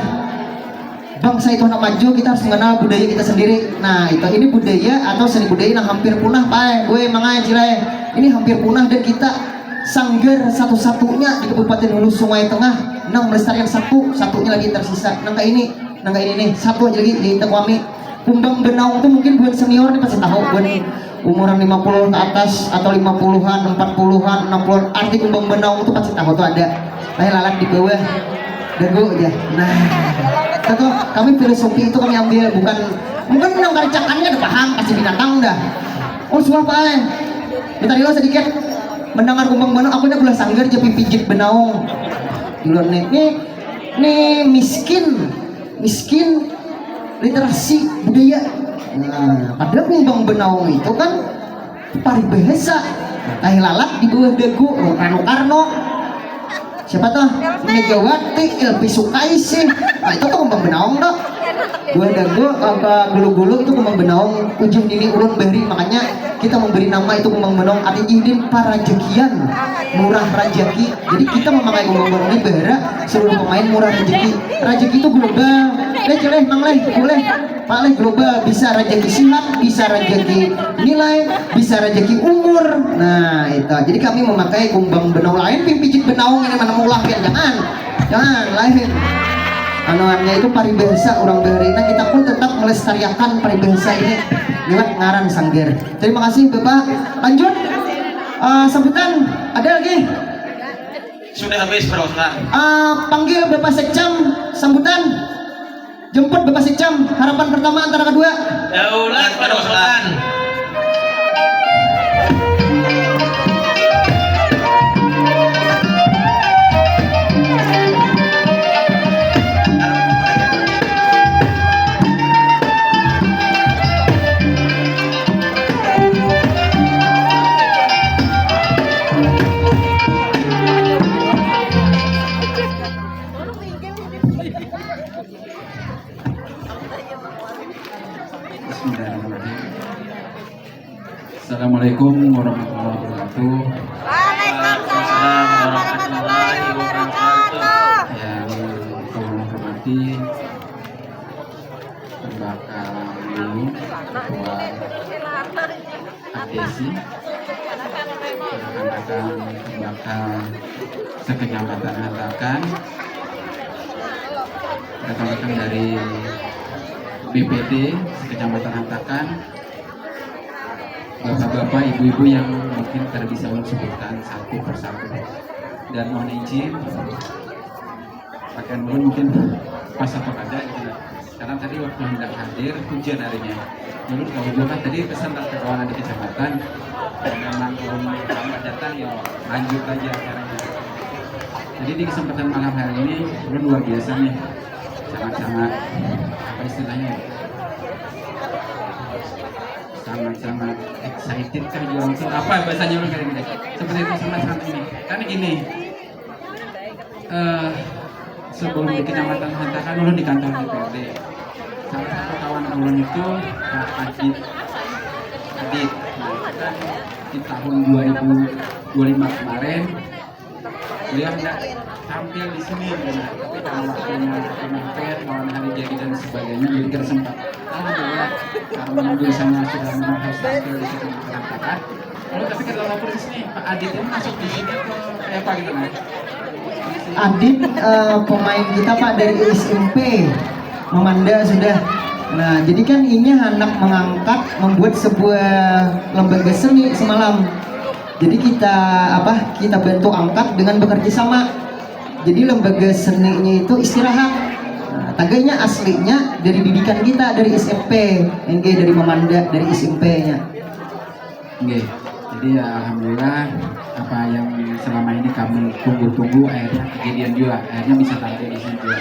Bangsa itu nak maju, kita harus mengenal budaya kita sendiri. Nah, itu, ini budaya atau seni budaya yang hampir punah, Pak. Gue mangai, Cilai. Ini hampir punah dan kita sanggar satu-satunya di Kabupaten Hulu Sungai Tengah nang melestarikan satu, satunya lagi tersisa. Nang kayak ini, nang kayak ini nih, satu aja lagi di Tekuami. Kumbang Benaung tuh mungkin buat senior nih pasti tahu, buat umuran lima puluh ke atas atau lima puluhan, empat puluhan, enam puluhan, arti Kumbang Benaung tuh pasti tahu tuh ada. Nah, lalat di bawah, dagu aja. Nah, itu tuh kami filosofi itu kami ambil, bukan, mungkin menang karicakannya ada paham, kasih binatang dah. Oh, suah, Pak, eh. Minta rila sedikit. Mendengar Kumbang Benaung, aku udah belah sanggar jadi pijit benaung. Dulur nih, nih, nih miskin, miskin literasi budaya. Nah, padahal kumbang benaung itu kan paribasa. Nah, tahi lalat di bawah dagu, Rano Karno. Siapa tuh? Megawati, Elvi Sukaisi. Nah, itu tuh kumbang benaung tuh. Bawah dagu, apa, gulu-gulu itu kumbang benaung. Ujuh nini ulun bari, makanya kita memberi nama itu kumbang benaung. Artinya ini parajakian, murah rajaki. Jadi kita memakai kumbang benaung ini bara seluruh pemain murah rajaki. Rajaki itu global. Leh, leh, mang leh, boleh. Pak leh global, bisa rajaki sihat, bisa rajaki nilai, bisa rajaki umur. Nah, itu. Jadi kami memakai kumbang benaung lain, pin pijit benaung ini mana maulah kan? Jangan. Jangan, lain. Anuannya itu paribasa orang bahari. Nah, kita pun tetap melestariakan paribasa ini lewat ngaran sanggar. Terima kasih Bapak. Lanjut. Eh, sambutan ada lagi? Sudah habis, Pak Ustaz. Eh, panggil Bapak Sekcam, sambutan. Jemput Bapak Sekcam, harapan pertama antara kedua. Daulat, Pak Ustaz. Bismillahirrahmanirrahim. Assalamualaikum warahmatullahi wabarakatuh. Waalaikumsalam warahmatullahi wabarakatuh. Yang kami hormati Bapak Dulu, Ketua A P S I, rekan-rekan Bapak sekecamatan Hantakan, rekan-rekan dari B P T sekecamatan Hantakan, bapak-bapak, ibu-ibu yang mungkin tidak bisa ulun sebutkan satu persatu. Dan mohon izin, pakaian ulun mungkin pas atau kada gitu. Karena tadi waktu hendak hadir, hujan harinya. Ulun kawa jua kan tadi pesan lah ke kawan di kecamatan. Kalau memang ulun lambat datang, ya lanjut aja acaranya. Jadi di kesempatan malam hari ini, ulun luar biasa nih. Sangat-sangat, apa istilahnya ya? Sangat-sangat excited kah, juang tuh apa bahasanya orang kali ini? Seperti itu, sangat-sangat ini. Karena gini, eh, sebelum di Kecamatan Hantakan, ulun di kantor D P R D. Salah satu kawan ulun itu Pak Adit. Adit. Nah, itu kan di tahun dua ribu dua puluh lima kemarin, beliau hendak tampil di sini, gitu. Tapi karena waktunya mepet, malam hari jadi dan sebagainya, jadi tidak sempat. Alhamdulillah, karena jurusannya sudah memang harus tampil di sini, berantakan. Kalau tapi kalau lapor di sini, Pak Adit ini masuk di sini atau kayak apa gitu, nah? Adit, eh, pemain kita, Pak, dari S M P, Mamanda sudah. Nah, jadi kan ini anak mengangkat membuat sebuah lembaga seni semalam. Jadi kita, apa, kita bantu angkat dengan bekerja sama. Jadi lembaga seninya itu istirahat. Nah, taganya aslinya dari didikan kita dari S M P, enggak dari Mamanda, dari S M P-nya. Nggih. Jadi ya alhamdulillah, apa yang selama ini kami tunggu-tunggu akhirnya kejadian juga, akhirnya bisa tampil di sini juga.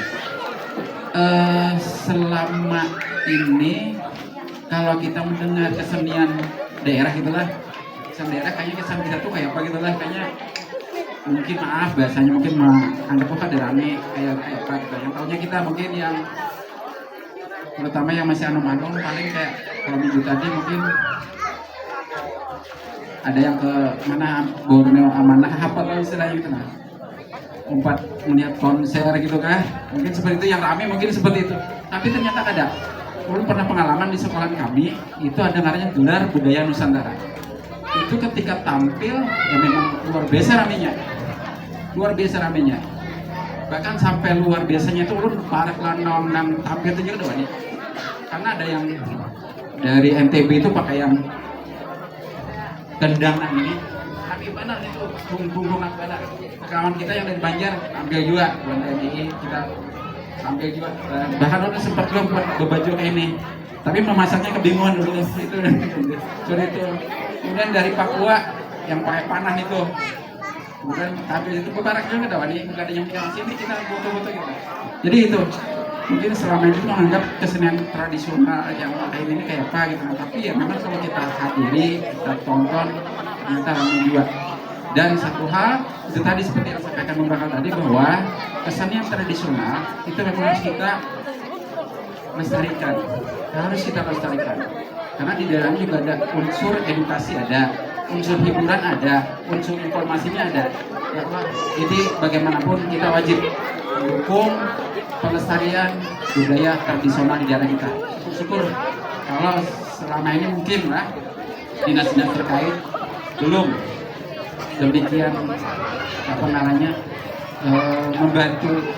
Eh, selama ini kalau kita mendengar kesenian daerah gitulah, kesenian daerah kayaknya kesan kita tuh kayak apa gitulah, kayaknya mungkin maaf bahasanya mungkin menganggap kok ada rame kayak kayak apa gitu. Yang tahunya kita mungkin yang terutama yang masih anum-anum paling kayak kalau minggu tadi mungkin ada yang ke mana Borneo Amanah apa tuh istilahnya gitu nah, umpat melihat konser gitu kah, mungkin seperti itu yang rame mungkin seperti itu, tapi ternyata ada. Ulun pernah pengalaman di sekolahan kami itu ada namanya gelar budaya Nusantara. Itu ketika tampil ya memang luar biasa ramenya, luar biasa ramenya. Bahkan sampai luar biasanya itu ulun parak lanang nang tampil itu juga doang nih, karena ada yang dari N T B itu pakai yang gendang nang ini, tapi benar itu bung bung benar. Kawan kita yang dari Banjar tampil juga, bukan M I I kita tampil juga. Eh, bahkan ulun sempat juga buat bebaju kayak ini, tapi memasangnya kebingungan dulu itu. Sorry itu. Kemudian dari Papua yang pakai panah itu, Bukan, tapi itu bebarak juga dah, wani, bukan ada yang bilang sini kita foto-foto gitu. Jadi itu, mungkin selama ini menganggap kesenian tradisional yang lain ini kayak apa gitu, nah, tapi ya memang kalau kita hadiri, kita tonton, ternyata ramai juga. Dan satu hal, itu tadi seperti yang disampaikan Bung Bakal tadi, bahwa kesenian tradisional itu memang harus kita lestarikan, harus kita lestarikan, karena di dalamnya juga ada unsur edukasi, ada unsur hiburan, ada unsur informasinya, ada, ya, Pak. Jadi bagaimanapun kita wajib mendukung pelestarian budaya tradisional di daerah kita. Syukur-syukur kalau selama ini mungkin lah dinas-dinas terkait belum demikian, apa namanya, eh, membantu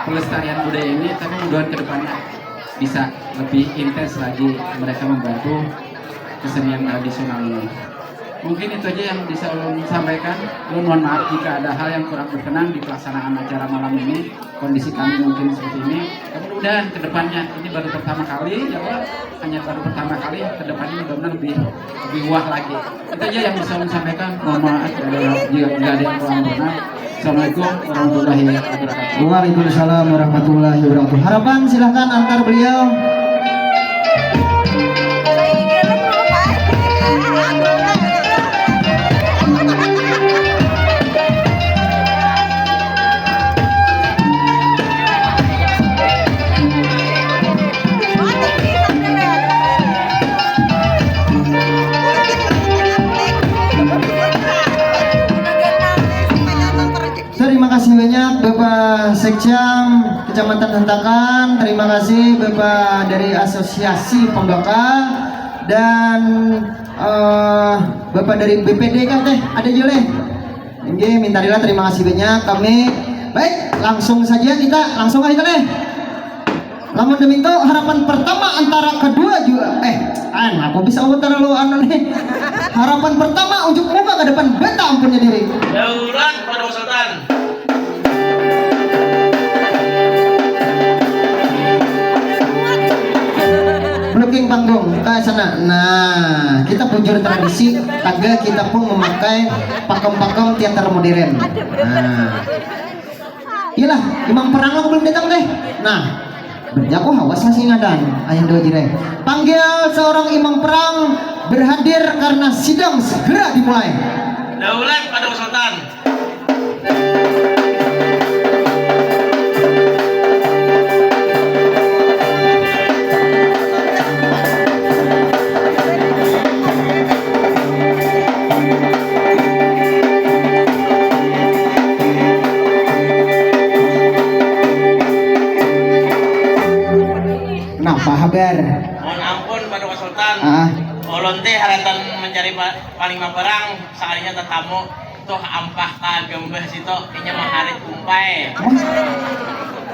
pelestarian budaya ini, tapi mudahan kedepannya bisa lebih intens lagi mereka membantu kesenian tradisional ini. Mungkin itu aja yang bisa ulun sampaikan. Ulun mohon maaf jika ada hal yang kurang berkenan di pelaksanaan acara malam ini. Kondisi kami mungkin seperti ini. Tapi mudah-mudahan kedepannya, ini baru pertama kali, ya, Pak, hanya baru pertama kali, kedepannya mudah-mudahan lebih lebih wah lagi. Itu aja yang bisa saya sampaikan. Mohon maaf jika ada yang kurang berkenan. Assalamualaikum warahmatullahi wabarakatuh. Waalaikumsalam warahmatullahi wabarakatuh. Harapan, silahkan antar beliau. Terima kasih banyak Bapak Sekcam Kecamatan Hentakan, terima kasih Bapak dari Asosiasi Pembakal, dan eh, Bapak dari B P D kah teh, ada juga leh. Inggih, minta rila, terima kasih banyak. Kami, baik, langsung saja kita, langsung aja leh. Lamun demitu, harapan pertama antara kedua juga, eh, an, aku bisa aku terlalu anu nih. Harapan pertama unjuk muka ke depan beta ampunnya diri. Daulat pada Sultan. Blocking panggung ke sana. Nah, kita bujur tradisi, taga kita pun memakai pakem-pakem teater modern. Nah. Iyalah, imam perang aku belum datang deh. Nah, berjaku hawas masih ngadan, ayah dua jirai. Panggil seorang imam perang berhadir karena sidang segera dimulai. Daulat pada Sultan. Napa habar? Mohon ampun, Paduka Sultan. Ah. Ulun teh haratan mencari pa-, panglima perang, sakalinya tetamu. Tuh ampah ka gambah situ, inya maharit kumpai. Wah,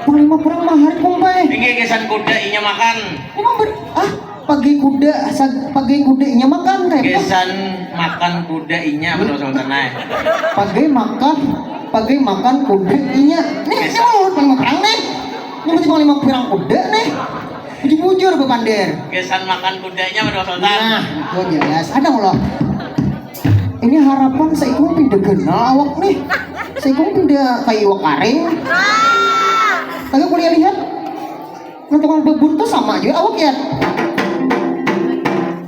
panglima perang maharit kumpai. Inggih, gasan kuda inya makan. Emang ber-, ah, pagai kuda, sa-, pagai kuda inya makan, kayak apa? Gasan makan kuda inya, Paduka Sultan ai. Pagai makan, pagai makan kuda inya. Nih, gasan. Ini mau panglima perang nih. Ini mesti panglima perang kuda nih. Bujur-bujur, Bapander. Gasan makan kudanya, Paduka Sultan. Nah, itu jelas. Ada Allah. Ini harapan seikung pinda ganal awak nih. Seikung pinda kayak iwak karing. Kagak kuliah lihat. Nah, tukang bebun tuh sama aja awak ya.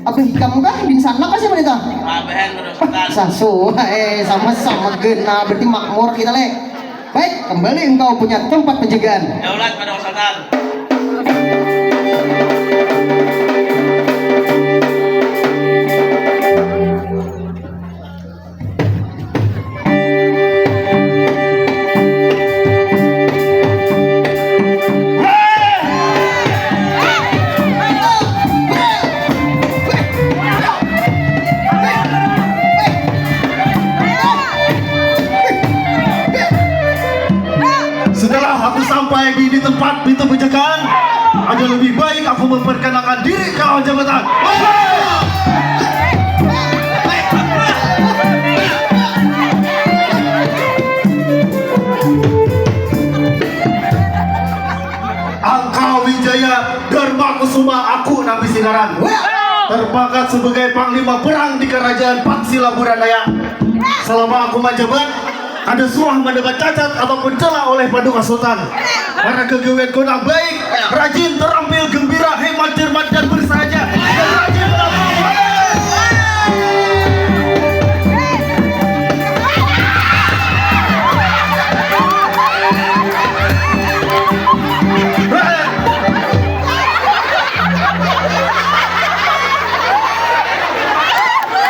Abah ikam kah? Di sana kah siapa nih, Tang? Abahan, Paduka Sultan. Sasuai, sama-sama ganal, berarti makmur kita, leh. Baik, kembali engkau punya tempat penjagaan. Daulat, Paduka Sultan. Setelah aku sampai di, di tempat pintu penjagaan, ada lebih baik aku memperkenalkan diri ke lawan jabatan. Angka Wijaya Dharma Kusuma, aku Nabi Sinaran. Terpangkat sebagai panglima perang di kerajaan Pansila Buranaya. Selama aku menjabat, Kada suah mendapat cacat ataupun celah oleh Paduka Sultan. Para kegawian kona baik, rajin, terampil, gembira, hemat, cermat, dan bersahaja. Dan rajin melakukan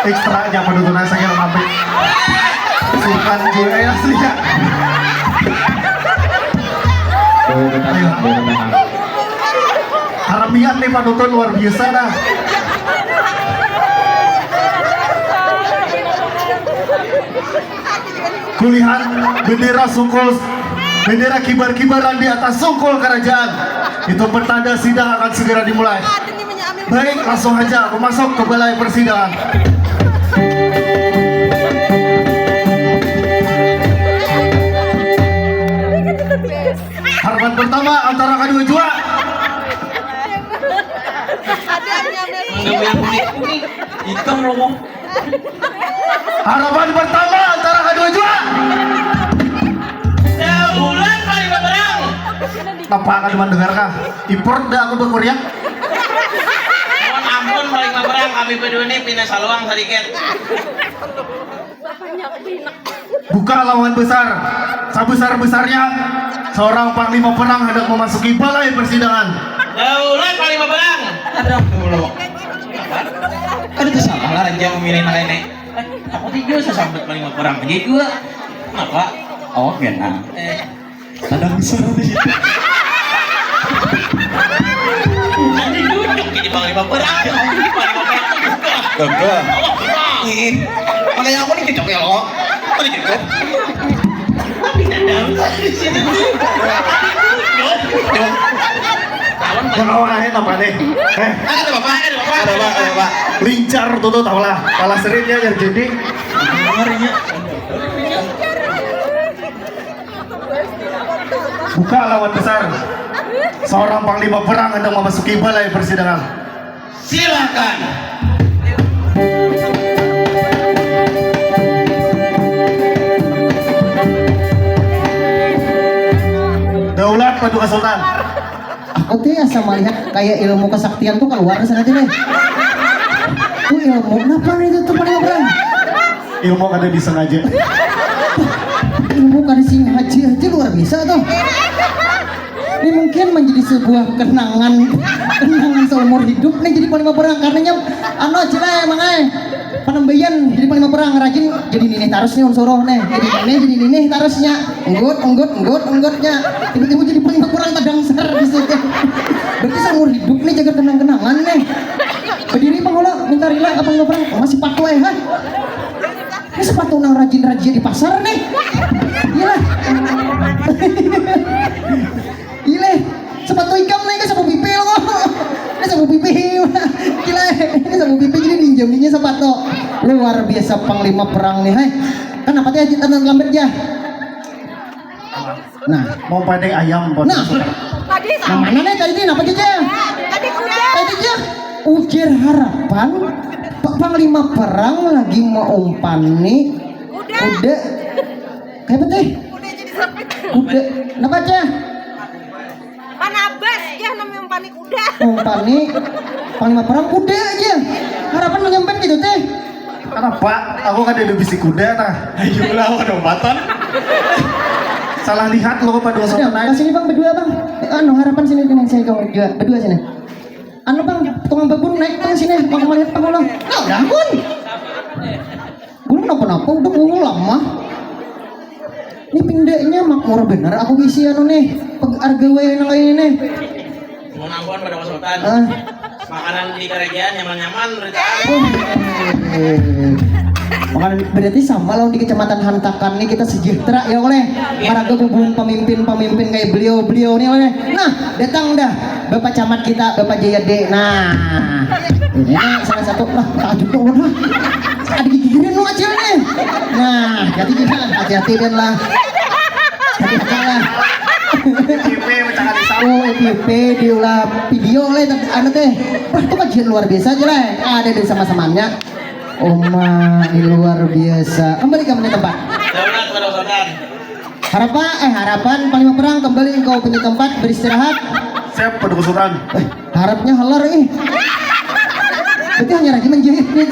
ekstra aja penuturan saya sampai sukan juga ya aslinya. Ayo. Haramian nih panutan luar biasa dah. Kulihat bendera sungkul, bendera kibar-kibaran di atas sungkul kerajaan. Itu pertanda sidang akan segera dimulai. Baik, langsung aja aku masuk ke balai persidangan. Harapan pertama antara kedua jua. Ada yang nyampe. Yang kuning-kuning, hitam loh. Harapan pertama antara kedua jua. Sebulan paling berperang. Apa akan mendengar kah? Impor dah aku berkuriak. Mohon ampun paling berperang, kami berdua ini pindah saluang sedikit. Buka lawan besar, sebesar-besarnya seorang panglima perang hendak memasuki balai persidangan. Daulat panglima perang. Ada dulu. Ada tuh salah lah raja memilih anak ini. Aku tiga sesambut panglima perang aja dua. Kenapa? Oh, genang. Eh. Ada besar di situ. Nanti duduk jadi panglima perang. Panglima perang tuh gagah. Gagah. Ih, makanya aku nih cocok ya lo. Mana cocok? Tapi tidak ada di sini. Duduk. Duduk. Lawan Yang awalnya apa nih? Eh, ada bapak, ada bapak. Ada bapak, ada bapak. Lincar tuh tuh tahu lah. Kalah seringnya yang jadi. Buka lawan besar. Seorang panglima perang hendak memasuki balai persidangan. Silakan. Daulat Paduka Sultan. Aku tuh asa melihat kayak ilmu kesaktian tuh keluar sengaja deh. Tuh ilmu kenapa nih itu tuh paling berang? Ilmu kada disengaja. Ilmu kada disengaja aja luar biasa tuh. Ini mungkin menjadi sebuah kenangan, kenangan seumur hidup nih jadi panglima perang. Karena nyam, anu aja lah emang ay. Penambayan jadi panglima perang rajin jadi nini tarus nih unsuro nih. Jadi nini, jadi nini tarusnya. Enggut, enggut, enggut, enggutnya. Tiba-tiba jadi panglima perang tadangsar di situ. Berarti seumur hidup nih jaga kenang-kenangan nih. Berdiri pengolah minta rila apa panglima perang? Oh, masih patuh ya, ha? Ini sepatu nang rajin-rajin di pasar nih. Iya lah. Iya lah. Sepatu ikam nih kan sapu pipi lo. Ini sapu pipi. Gila. Ini sapu pipi jadi dinjaminya sepatu. Luar biasa panglima perang nih, hai. Kenapa teh aja tangan lambat ya? Nah, mau pada ayam. Nah, tadi nah, mana nih tadi napa aja? Tadi kuda. Tadi aja. Ujar harapan Pak Panglima perang lagi mau umpani kuda. Kuda. Kayak apa teh? Kuda jadi sampai. Kuda. Napa aja? Panabas ya namanya umpani kuda. Umpani panglima perang kuda aja. Harapan menyambat gitu teh. Kenapa? Aku kan ada bisi kuda nah. Ayo lah, ada umpatan. Salah lihat lo pada sudah, umpatan naik. Sini bang berdua bang. Eh, anu harapan sini dengan saya kau berdua, berdua sini. Anu bang, tukang babun naik bang sini, mau melihat bang lo. Nah, udah pun. Belum napa-napa udah mau lama. Ini pindahnya makmur bener aku isi anu nih. Peg-, harga wae nang kayak ini. Mau nampon pada Pak Sultan. Ah. Makanan di kerajaan nyaman-nyaman berarti. Makanan berarti sama lawan di Kecamatan Hantakan nih kita sejahtera ya oleh para kebubuhan pemimpin-pemimpin kayak beliau-beliau nih oleh. Nah, datang dah Bapak Camat kita, Bapak Jayade. Nah, ini salah satu lah takjub tuh lah. Ada gigirin lu acil nih. Nah, jadi kita hati-hati dan lah. Hati-hati lah. F Y P mencakar di saung. Oh, F Y P diulah video lah, anu teh. Wah, itu kajian luar biasa aja lah. Ada di sama-samanya. Oma, ini luar biasa. Kembali ke tempat. Harapan, eh, harapan Panglima Perang kembali engkau punya tempat beristirahat. Siap, Paduka Sultan. Eh, harapnya halar, eh. Berarti hanya lagi menjahit nih,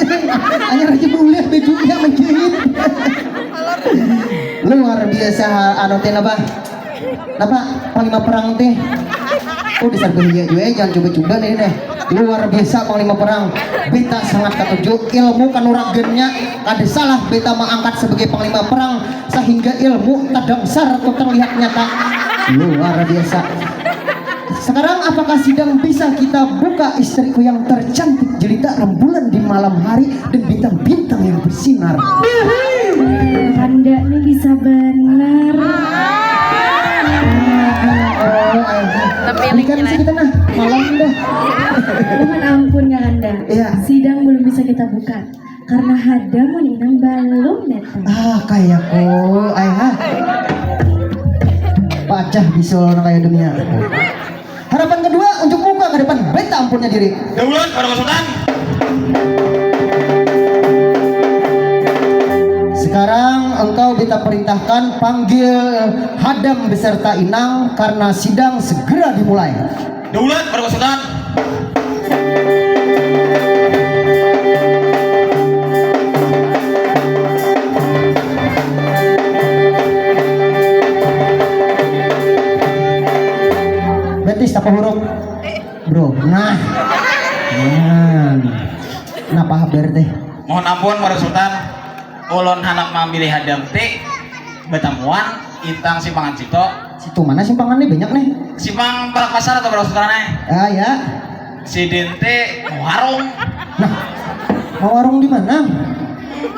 hanya lagi boleh bajunya menjahit. Luar biasa, anu teh, napa? Napa, Panglima Perang teh? Oh, dasar bahaya juga, eh, jangan coba-coba nih, deh. Luar biasa Panglima Perang. Beta sangat katuju ilmu kanuragannya. Kada salah beta mengangkat sebagai Panglima Perang sehingga ilmu tadangsar tu terlihat nyata. Luar biasa. Sekarang apakah sidang bisa kita buka istriku yang tercantik jelita rembulan di malam hari dan bintang-bintang yang bersinar? Kanda ni bisa benar. Oh, eh, tapi berikan ini sedikit nah, malam dah. Mohon ampun, Kakanda. Iya. Sidang belum bisa kita buka karena hadam mun inang balum datang. Ah, kayaku, ai ha. Pacah bisul nang kaya dunia. Harapan kedua untuk muka ke depan, beta ampunnya diri. Daulat, Paduka Sultan. Sekarang engkau beta perintahkan panggil hadam beserta inang karena sidang segera dimulai. Daulat, Paduka Sultan. Betis tapa huruf, bro. Nah. Nah. Napa habar teh? Mohon ampun, Paduka Sultan. Ulun handak mamilih hadam ti batamuan intang simpangan situ. Situ mana simpangan nih, banyak nih. Simpang Parak Pasar atau Parak Sutara nih? Ah, ya. Sidin ti mawarung. Nah, mawarung di mana?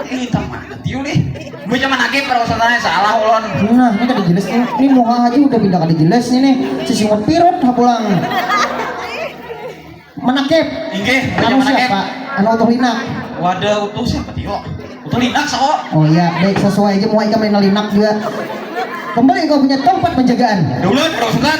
Ini intang mana tiu nih? Gue zaman lagi Parak Sutara nih, salah ulun. Nah, ini kada jelas nih. Ini muha aja udah pindah kada jelas nih nih. Sisingut pirut ha pulang. Manakib. Inggih, Raja Anu Manakib. Siapa? Anu Utuh Linak. Wadah, Utuh siapa, Tio? Utuh Linak, sao? Oh iya, baik, sesuai aja, muai ikam main Linak juga. Kembali kau punya tempat penjagaan. Daulat, Paduka Sultan.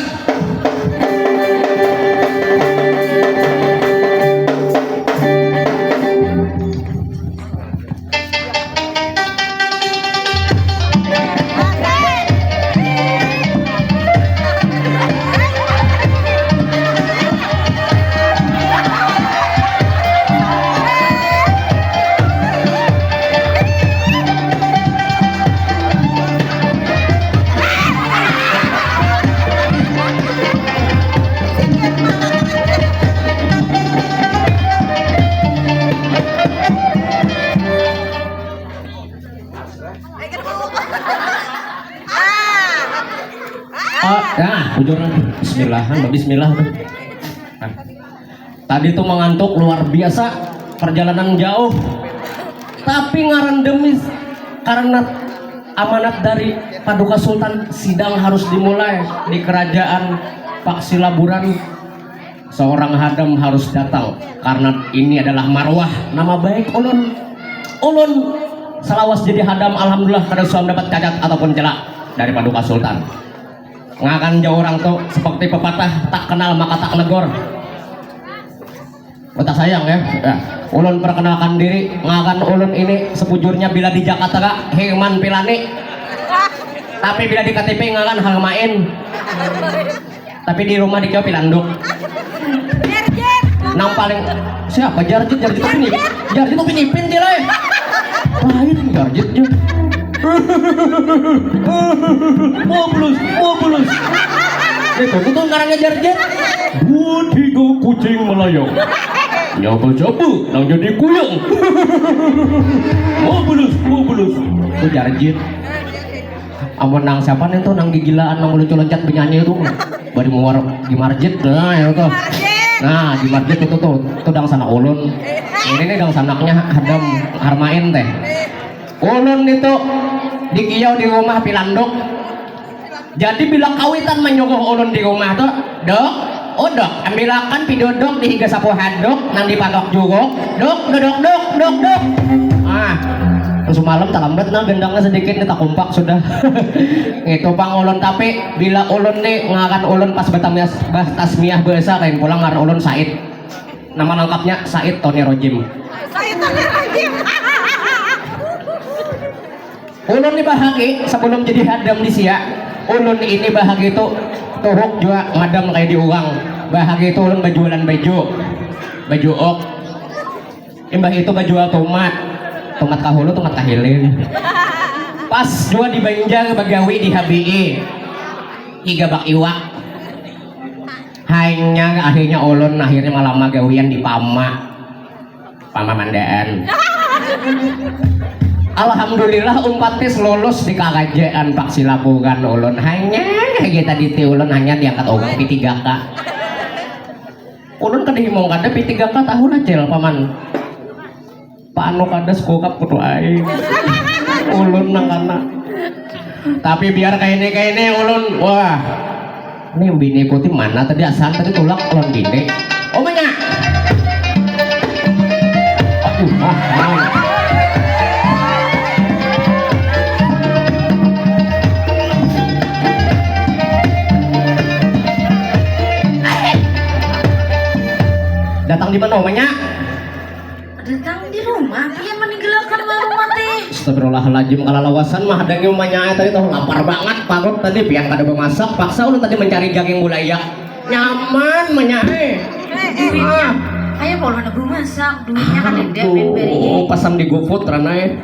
Ah, nah, bujur. Bismillah, kan, bismillah tuh. Nah. Tadi tuh mengantuk luar biasa, perjalanan jauh. Tapi ngaran demi karena amanat dari Paduka Sultan, sidang harus dimulai di kerajaan Pak Silaburan. Seorang hadam harus datang karena ini adalah marwah nama baik ulun. Ulun selawas jadi hadam, alhamdulillah, kada suam dapat cacat ataupun celak dari Paduka Sultan. Ngakan ja orang tu seperti pepatah, tak kenal maka tak negor. Kota sayang ya. Ya. Ulun perkenalkan diri, ngakan ulun ini sebujurnya bila di Jakarta kak Herman Pilani. Tapi bila di K T P ngakan Harmain. Tapi di rumah dikira pilanduk. Nang paling siapa Jarjit, Jarjit tapi nih. Jarjit tapi nipin dia lah. Lain Jarjit dia. Mabulus, mabulus. Itu tuh ngarannya Jarjit. Dua tiga kucing melayang. Nyapa siapa nang jadi kuyang. Mabulus, mabulus. Itu Jarjit. Amun nang siapa nih tuh nang gigilaan nang meluncur-loncat benyanyi tuh. Bari muar di marjit nah ya tuh. Nah, di marjit itu tuh, tuh dangsanak ulun. Ini nih dangsanaknya hadam Harmain teh. Ulun itu di kiau di rumah pilanduk. Jadi bila kawitan menyuruh ulun di rumah tuh, "Dok, oh dok, ambilakan pidodok di higa sapu haduk nang dipatok juruk. Dok, dodok, dok, dok, dok." Ah, semalam terlambat nah gendangnya sedikit nih, tak kompak sudah. Itu pang ulun, tapi bila ulun nih ngakan ulun pas bertamias, bah, tasmiah bahasa lain pulang ngaran ulun Said. Nama lengkapnya Said Tony Rojim. Said Tony Rojim. Ulun ni bahagi sebelum jadi hadam di sia. Ulun ini bahagi tu tuhuk jua madam kayak di urang. Bahagi tu ulun bajualan baju, baju ok. Imbah itu bajual tomat, tomat kahulu, tomat kahilir. Pas jua di Banjar bagawi di H B I, higa bak iwak. Hanyar akhirnya ulun akhirnya malama gawian di Pama, Pama Mandaan. Alhamdulillah umpatis lulus di karajaan Pak Silaburan ulun hanyar aja tadi ti ulun hanyar diangkat orang P tiga K. Ulun kada himung kada P tiga K tahu lah cel paman. Panu kada sekukap kutu ai. Ulun nang kana. Tapi biar kaini kaini ulun wah. Ini bini kuti mana tadi asan tadi tulak lawan bini. Oh banyak. Aduh, ah, ah. Datang di mana omanya? Datang di rumah, dia meninggalkan rumah teh. Astagfirullahaladzim, kalau lawasan mah ada ngiumanya tadi tuh lapar banget parut tadi pian kada memasak, paksa ulun tadi mencari daging bulayak. Nyaman manya eh. Ah. Ayo kalau ada masak, duitnya kan ada beri. Oh, pesan di GoFood ranai.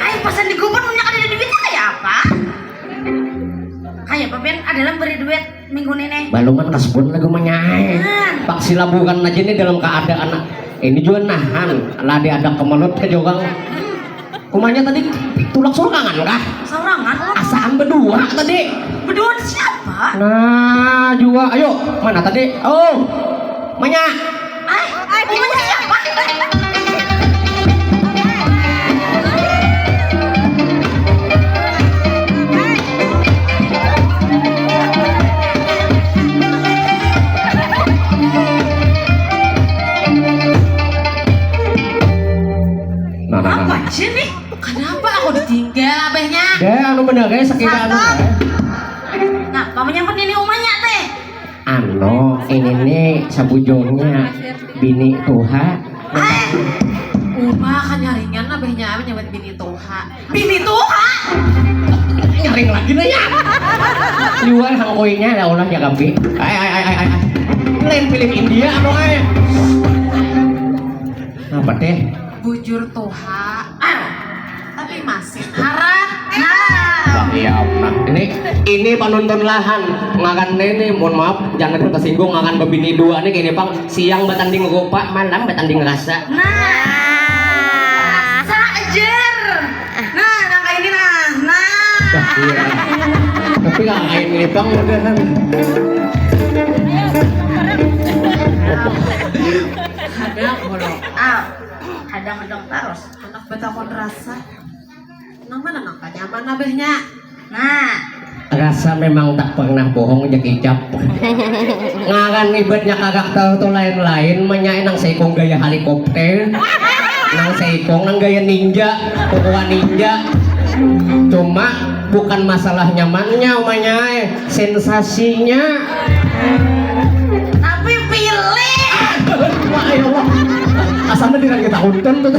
Ayo pesan di GoFood punya kan ada duitnya kayak apa? Kayak apa Ben? Ada lah beri duit minggu ini nih. Baluman kasbon lagu manyai. Pak Silaburan aja nih dalam keadaan ini juga nahan lah diadak ke mulut ke jogang. Kumanya tadi tulak sorangan kah? Sorangan lo. Asaan berdua tadi. Berdua siapa? Nah juga ayo mana tadi? Oh manya. Ai, ai, punya siapa? Nah, nah, nah, nah. Apa sih nih? Kenapa aku ditinggal abahnya? Deh, anu bener guys, sakit anu. Nah, pamannya pun ini umanya teh. Ano ini nih sabujurnya bini tuha. Hai. Uma kanyaringan abahnya apa nyebut bini tuha. Bini tuha. Nyaring lagi nih ya. Liwar hangkoinya ya Allah ya kampi. Ai ai ai ai ai. Lain film India apa ai? Apa teh? Bujur tuha. Ah. Tapi masih harat. Nah. Wah, iya, nah, ini ini penonton lahan ngaran ini mohon maaf jangan tersinggung ngaran bebini dua nih gini pang siang bertanding rupa malam bertanding rasa. Nah. Sajar. Nah, nang kayak ini nah. Nah. Wah, iya. Tapi nggak kayak ini pang udahan. Ada kalau ah, ada ngedong terus. Anak betakon rasa. Nang mana nang kanyaman abahnya? Nah. Rasa memang tak pernah bohong jak icap. Ngaran ibatnya karakter tu lain-lain, manyai nang seikung gaya helikopter, nang seikung nang gaya ninja, kukuan ninja. Cuma bukan masalah nyamannya, manyai sensasinya. Tapi pilih. Wah, ya Allah. Asana dirang kita konten tuh.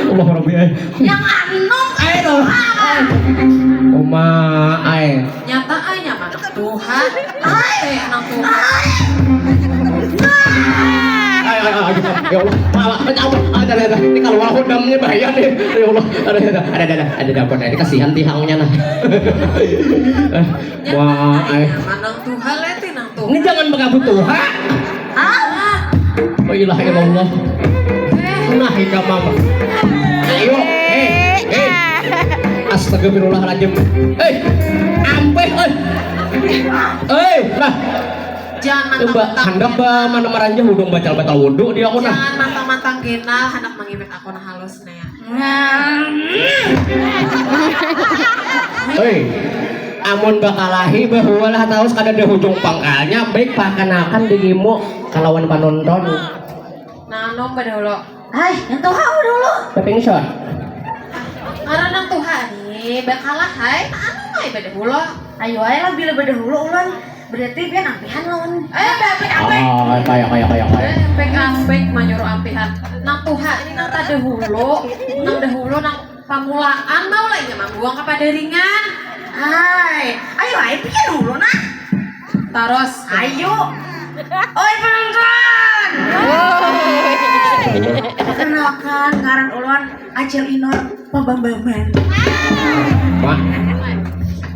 Allah Rabbi. Yang anu. Ayo dong. Uma, ai. Nyata ai nyaman tuha. Ai. Nang tuha. Ai, ai, ai, ya Allah, malah, ya Allah, ada, ada, ada. Ini kalau aku damnya bahaya nih, ya Allah, ada, ada, ada, ada, ada, ada, ada, ini kasihan tihangnya nah. Wah, ai. Nyaman nang tuha leti nang tuha. Ini jangan mengaku tuha. Hah? La ilaha illallah. Nah, hikam apa? Ayo, eh, eh. Astagfirullahaladzim. Eh, ampeh, eh. Eh, nah. Jangan mantang-mantang. Hendak ba mana maranjah udung batal-batal wudhu dia aku nah. Jangan mantang-mantang genal, hendak mangimit aku nah halus nih. Hei, amun bakalahi bahwa lah taus kada ada hujung pangkalnya, baik pakanakan dirimu kalawan panonton. Nah, nom badahulu. Hai, yang tuha dulu. Pepeng shot. Ngaran nang tuha nih, bakalah hai. Anu mai badahulu. Ayo ayo lah bila badahulu ulun. Berarti pian ampihan lawan. Eh, ampik ampik. Oh, kaya kaya kaya kaya. Eh, ampik ampik manyuruh ampihan. Nang tuha ini nang tadahulu, nang dahulu nang Pamulaan mau lah inya mambuang ka padaringan. Hai, ayo ai pikir dulu nah. Tarus. Ayo. Oi penonton. Perkenalkan ngaran ulun Acil Inor Pabambaman. Wah.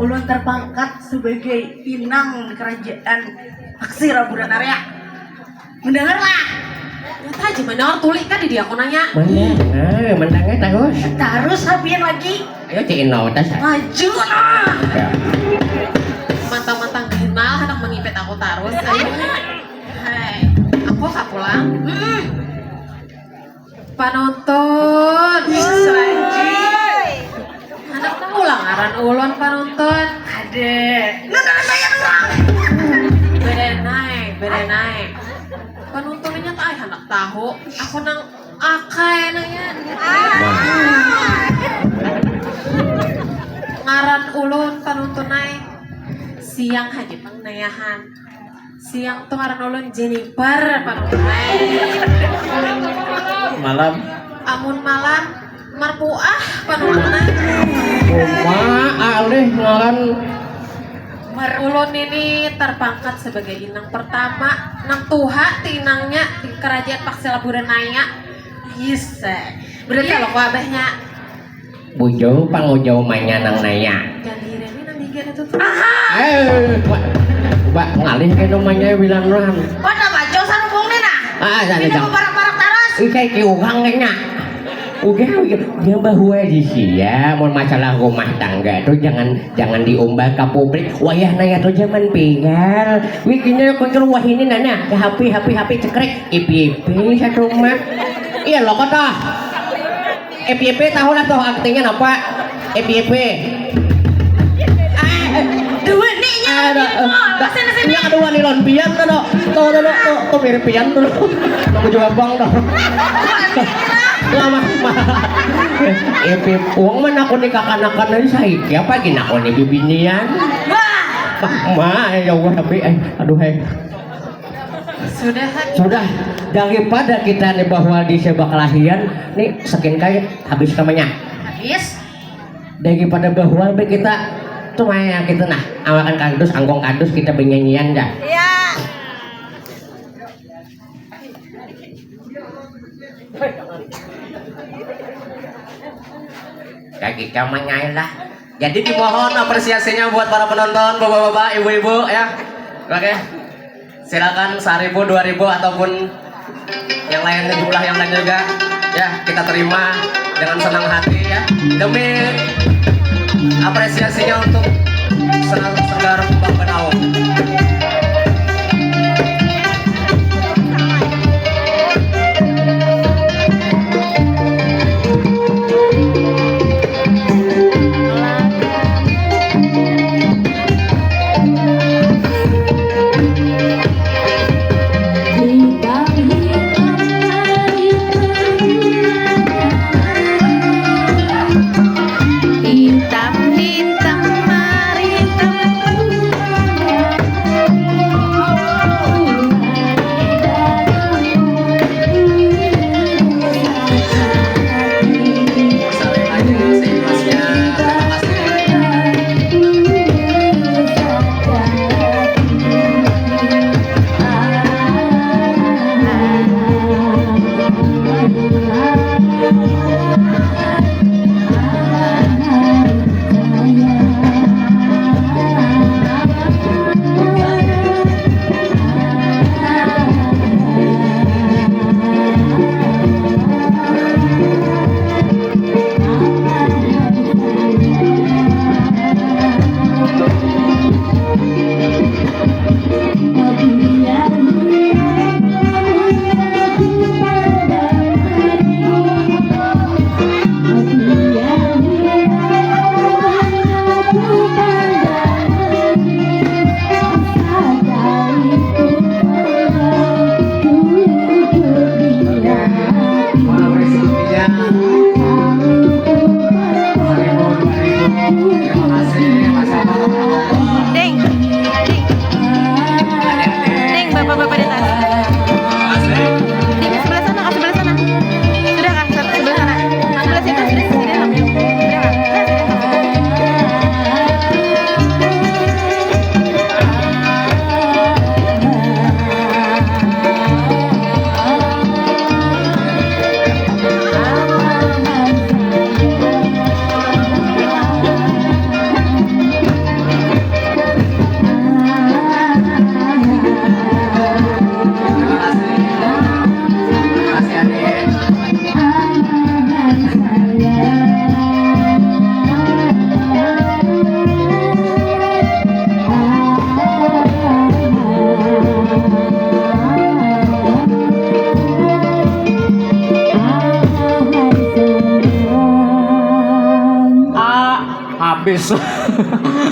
Ulun terpangkat sebagai inang di kerajaan Aksira Buranarya. Mendengar lah. Nyata aja mendengar tuli kan di dia aku nanya. Mana? Eh, mendengar terus. Terus hapian lagi. Ayo cik Inau tas. Maju nah. Ya. Mantang-mantang kenal anak mengipit aku terus. Ayo. Hai, aku kapulang. Hmm. Panonton. Selanjutnya. Anak tahu lah ngaran ulun panonton. Ada. Lu dari saya doang. Berenai, berenai. Panontonnya tak anak tahu. Aku nang akai nanya. Ngaran ulun panonton ai. Siang haja pang nayahan. Siang tu ngaran ulun Jennifer panonton ai. Malam. Amun malam Marpuah panonton ai. Uma alih ngaran. Mar ulun ini terpangkat sebagai inang pertama nang tuha ti inangnya di kerajaan Paksila Buranaya. Yes. Berarti lo ku abahnya. Bujau pangujau manya nang naya. Dan hirani nang higa itu tuh. Aha. Eh, ba, ba, ngalih ke nang manya bilang nuhan. Pada baco sarubung nih nah. Ah, sana. Ini jang. Mau parak-parak taras. Ih, kayak kiuhang kayaknya. Udah, udah, udah bahwa di sia, mau masalah rumah tangga tuh jangan jangan diumbar ke publik. Wayah naya tuh zaman pial. Wikinya kuncul wah ini nana ke H P H P H P cekrek. Ipi-ipi satu mah. Iya lo kok toh. Ipi-ipi tahu lah toh artinya apa? Ipi-ipi. Dua nih nya. Ada. Sini sini. Yang kedua nih lon pian tuh. Tuh tuh tuh tuh, tuh mirip pian tuh. Aku juga bang tuh. Lama. Ipi uang mana aku nih kakanakan aja saya apa gini aku nih bibinian. Wah. Ma, ya Allah tapi eh aduh hai. Sudah. Sudah daripada kita nih bahwa di sebak lahian nih sekin kayak habis namanya. Habis. Daripada bahwa be kita tuh maya kita nah awakan kardus angkong kardus kita benyanyian dah. Iya. Kayak kita mah nyai lah. Jadi dimohon apresiasinya buat para penonton, bapak-bapak, ibu-ibu ya. Oke. Silakan seribu, dua ribu ataupun yang lainnya jumlah yang lain juga ya kita terima dengan senang hati ya demi apresiasinya untuk Segar Kembang Benau.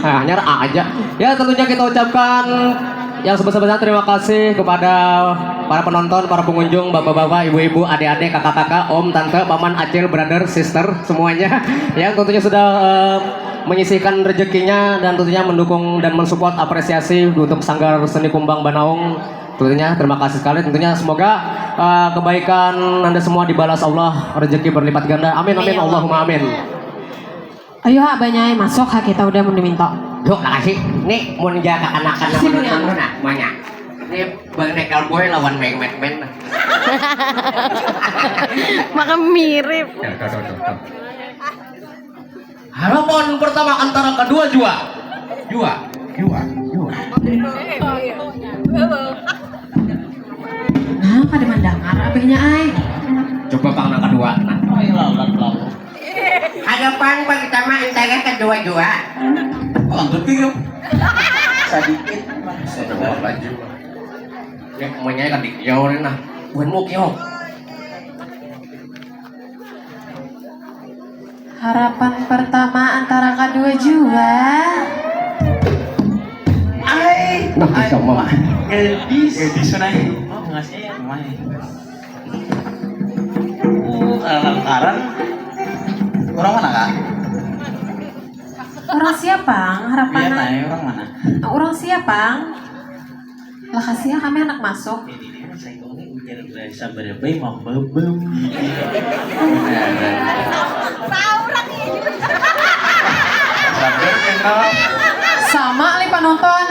Hanyar A aja. Ya, tentunya kita ucapkan yang sebesar-besar terima kasih kepada para penonton, para pengunjung, bapak-bapak, ibu-ibu, adik-adik, kakak-kakak, om, tante, paman, acil, brother, sister, semuanya yang tentunya sudah eh, menyisihkan rezekinya dan tentunya mendukung dan mensupport apresiasi untuk Sanggar Seni Kumbang Banaung. Tentunya terima kasih sekali. Tentunya semoga eh, kebaikan Anda semua dibalas Allah rezeki berlipat ganda. Amin, amin, Allahumma amin. Ayo ha, abahnya ai, masuk ha, kita udah mun diminta. Duh, lakasi. Ni mun ja kakanakan lawan nang anu nah, manya. Ni Bang Nekel Boy lawan Bang Mad Men. Maka mirip. Harapan pertama antara kedua jua. Jua, jua, jua. Nah, kada mandangar abahnya ai. Coba pang nang kedua. Nah. Harapan pertama antara kedua jua. Lanjut ki yo. Sadikit. Sadikit. Ya, umanya kan di yo ni nah. Buhan muk yo. Harapan pertama antara kadua jua. Ai, Nah, ai, bisa, Mam. Mah. Gadis. Gadis, nah. Oh, ngasih, Mai. Uh, alangkaran. Orang mana, Kak? Orang siapa? Harapan. Iya, nah, orang mana? Orang siapa? Lakasi ya, kami handak masuk. Ini, ini, saya ini ujar bahasa berapa, mambabam. Sama li panonton.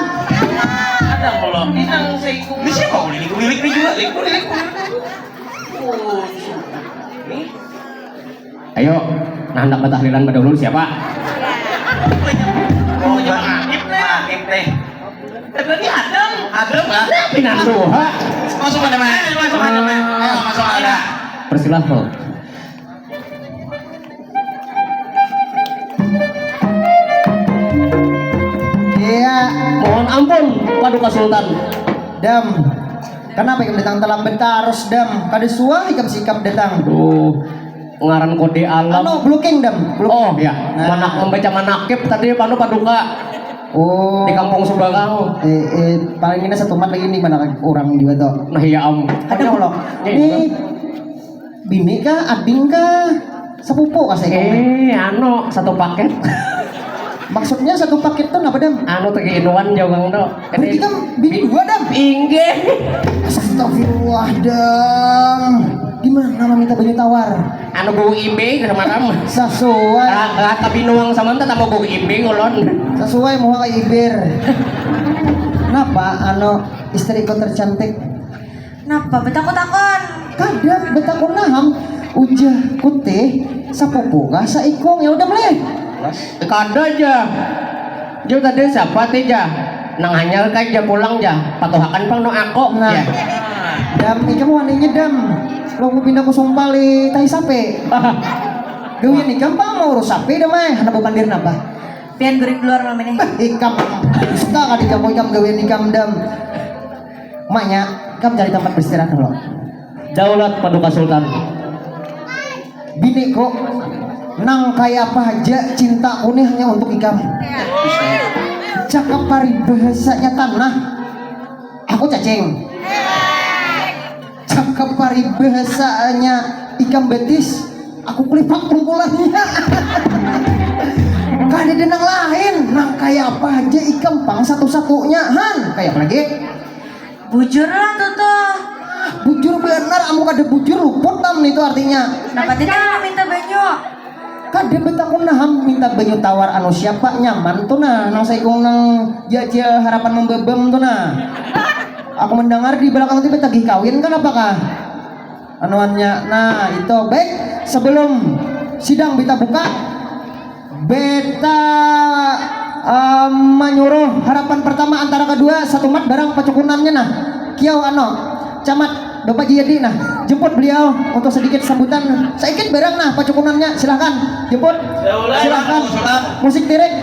Ada kalau ini nang seikung. Ini siapa? Ini kulilik nih juga, kulilik, kulilik. Ayo, nah, handak batahlilan badahulu siapa? Oh, jangan aktif deh. Aktif deh. Tadi Adam. Adam lah. Pinanduha. Masuk mana mana? Masuk mana mana? Ayo masuk ada. Persilakan. Iya, mohon ampun, Paduka Sultan. Dam, kenapa ikam datang terlambat terus, Dam? Kada suah ikam sikap datang. Duh, ngaran kode alam. Anu, blocking, Dam. Blocking. Oh, ya. Nah. Mana membaca manakib tadi, panu Paduka. Oh. Di kampung Subarang. Eh, eh, paling ini satu mat lagi nih, mana orang juga tuh. Nah, iya, am. Ada, kalau. Ini Bini kah, ading kah, sepupu kah saya? Eh, anu, satu paket. Maksudnya satu paket tuh apa, Dam? Anu, tegi inuan jauh tu. Berarti kan bini dua, Dam? Inggih. Astagfirullah, Dam. Gimana meminta banyu tawar? Anu, bau imbe itu samaram. Sesuai. Rata binuang samanta tambah bau imbe ngulon. Sesuai muha kayak ibir. Kenapa, anu, istriku tercantik? Napa betakun-takun? Kada betakun naham. Ujah kutih sapupu kah saikung ya udah meleh. Kada ja. Jauh tadi siapa ti ja? Nang hanyar kai ja pulang ja. Patuhakan pang nu aku. Nah. Ya. Dam ikam waninya dam. Lo pindah ku sumpali tahi sape. Gawian ikam pang mau urus sape dam eh. Anak bapandir napa? Pian guring keluar malam ini. Ikam. Suka kada ikam ikam gawian ikam dam. Maknya, ikam cari tempat beristirahat dulu. Daulat Paduka Sultan. Biniku, nang kaya apa haja cintaku ni hanya untuk ikam. Cakap paribahasanya tanah, aku cacing. Cakap paribahasanya ikam betis, aku kulipak bungkulannya. Kada ada nang lain, nang kaya apa haja ikam pang satu-satunya, han. Kaya apa lagi? Bujur lah tuh tuh. Bujur benar, amun kada bujur luput tam nitu artinya. Napa tadi nang minta banyu? Kada betakun nah ham minta banyu tawar anu siapa nyaman tuh nah nang saikung nang jajal harapan membebem tuh nah. Aku mendengar di belakang itu betagih kawin kan apakah? Anuannya nah itu baik sebelum sidang kita buka. Beta uh, menyuruh harapan pertama antara kedua satu mat barang pacukunannya nah. Kiau ano, camat Bapak Jiyadi nah, jemput beliau untuk sedikit sambutan. Sedikit barang nah pacukunannya, silahkan jemput. Silahkan. Musik tirik.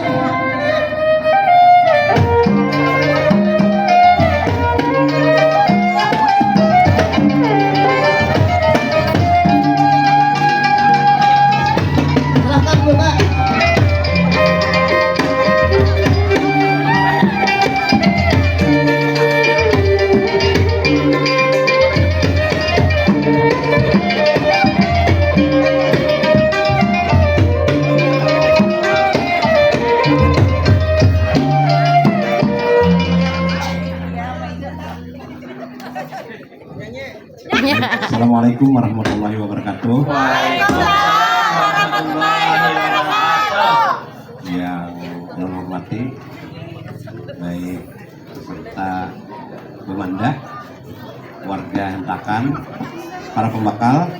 Assalamualaikum warahmatullahi wabarakatuh. Waalaikumsalam warahmatullahi wabarakatuh. Yang saya hormati, baik peserta Bamanda, warga Hentakan, para pembakal.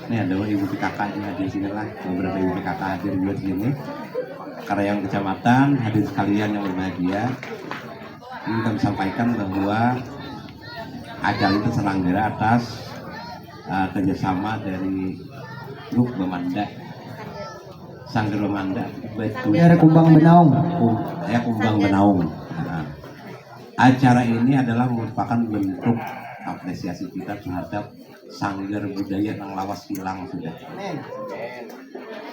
Ini ada ibu P K K juga hadir sini lah, beberapa ibu P K K hadir juga di sini. Karyawan kecamatan, hadir sekalian yang berbahagia. Ini kami sampaikan bahwa acara ini terselenggara atas uh, kerjasama dari grup Bamanda, Sanggar Bamanda, Batu Biar Kumbang Benaung. Kum, ya Kumbang Benaung. Nah, acara ini adalah merupakan bentuk apresiasi kita terhadap sanggar budaya yang lawas hilang sudah.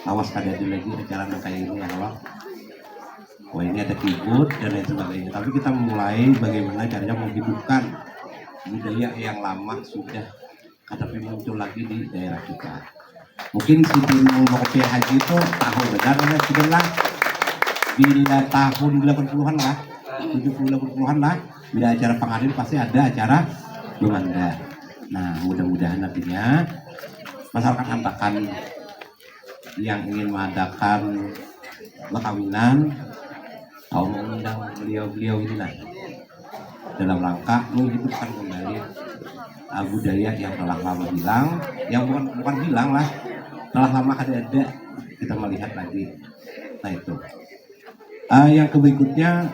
Lawas kada ada lagi acara yang kayak ini ya Allah. Wah, ini ada keyboard dan lain sebagainya. Tapi kita mulai bagaimana caranya menghidupkan budaya yang lama sudah, tapi muncul lagi di daerah kita. Mungkin si Gunung Mokopia Haji itu tahu benar ya, sudah lah. Bila tahun delapan puluhan lah, tujuh puluh delapan puluhan lah, bila acara pengarin pasti ada acara Bamanda. Nah, mudah-mudahan nantinya masyarakat Hentakan yang ingin mengadakan perkawinan tahu mengundang beliau-beliau ini lah, dalam rangka menghidupkan kembali uh, budaya yang telah lama hilang, yang bukan bukan hilang lah, telah lama kada ada kita melihat lagi. Nah itu. Uh, yang berikutnya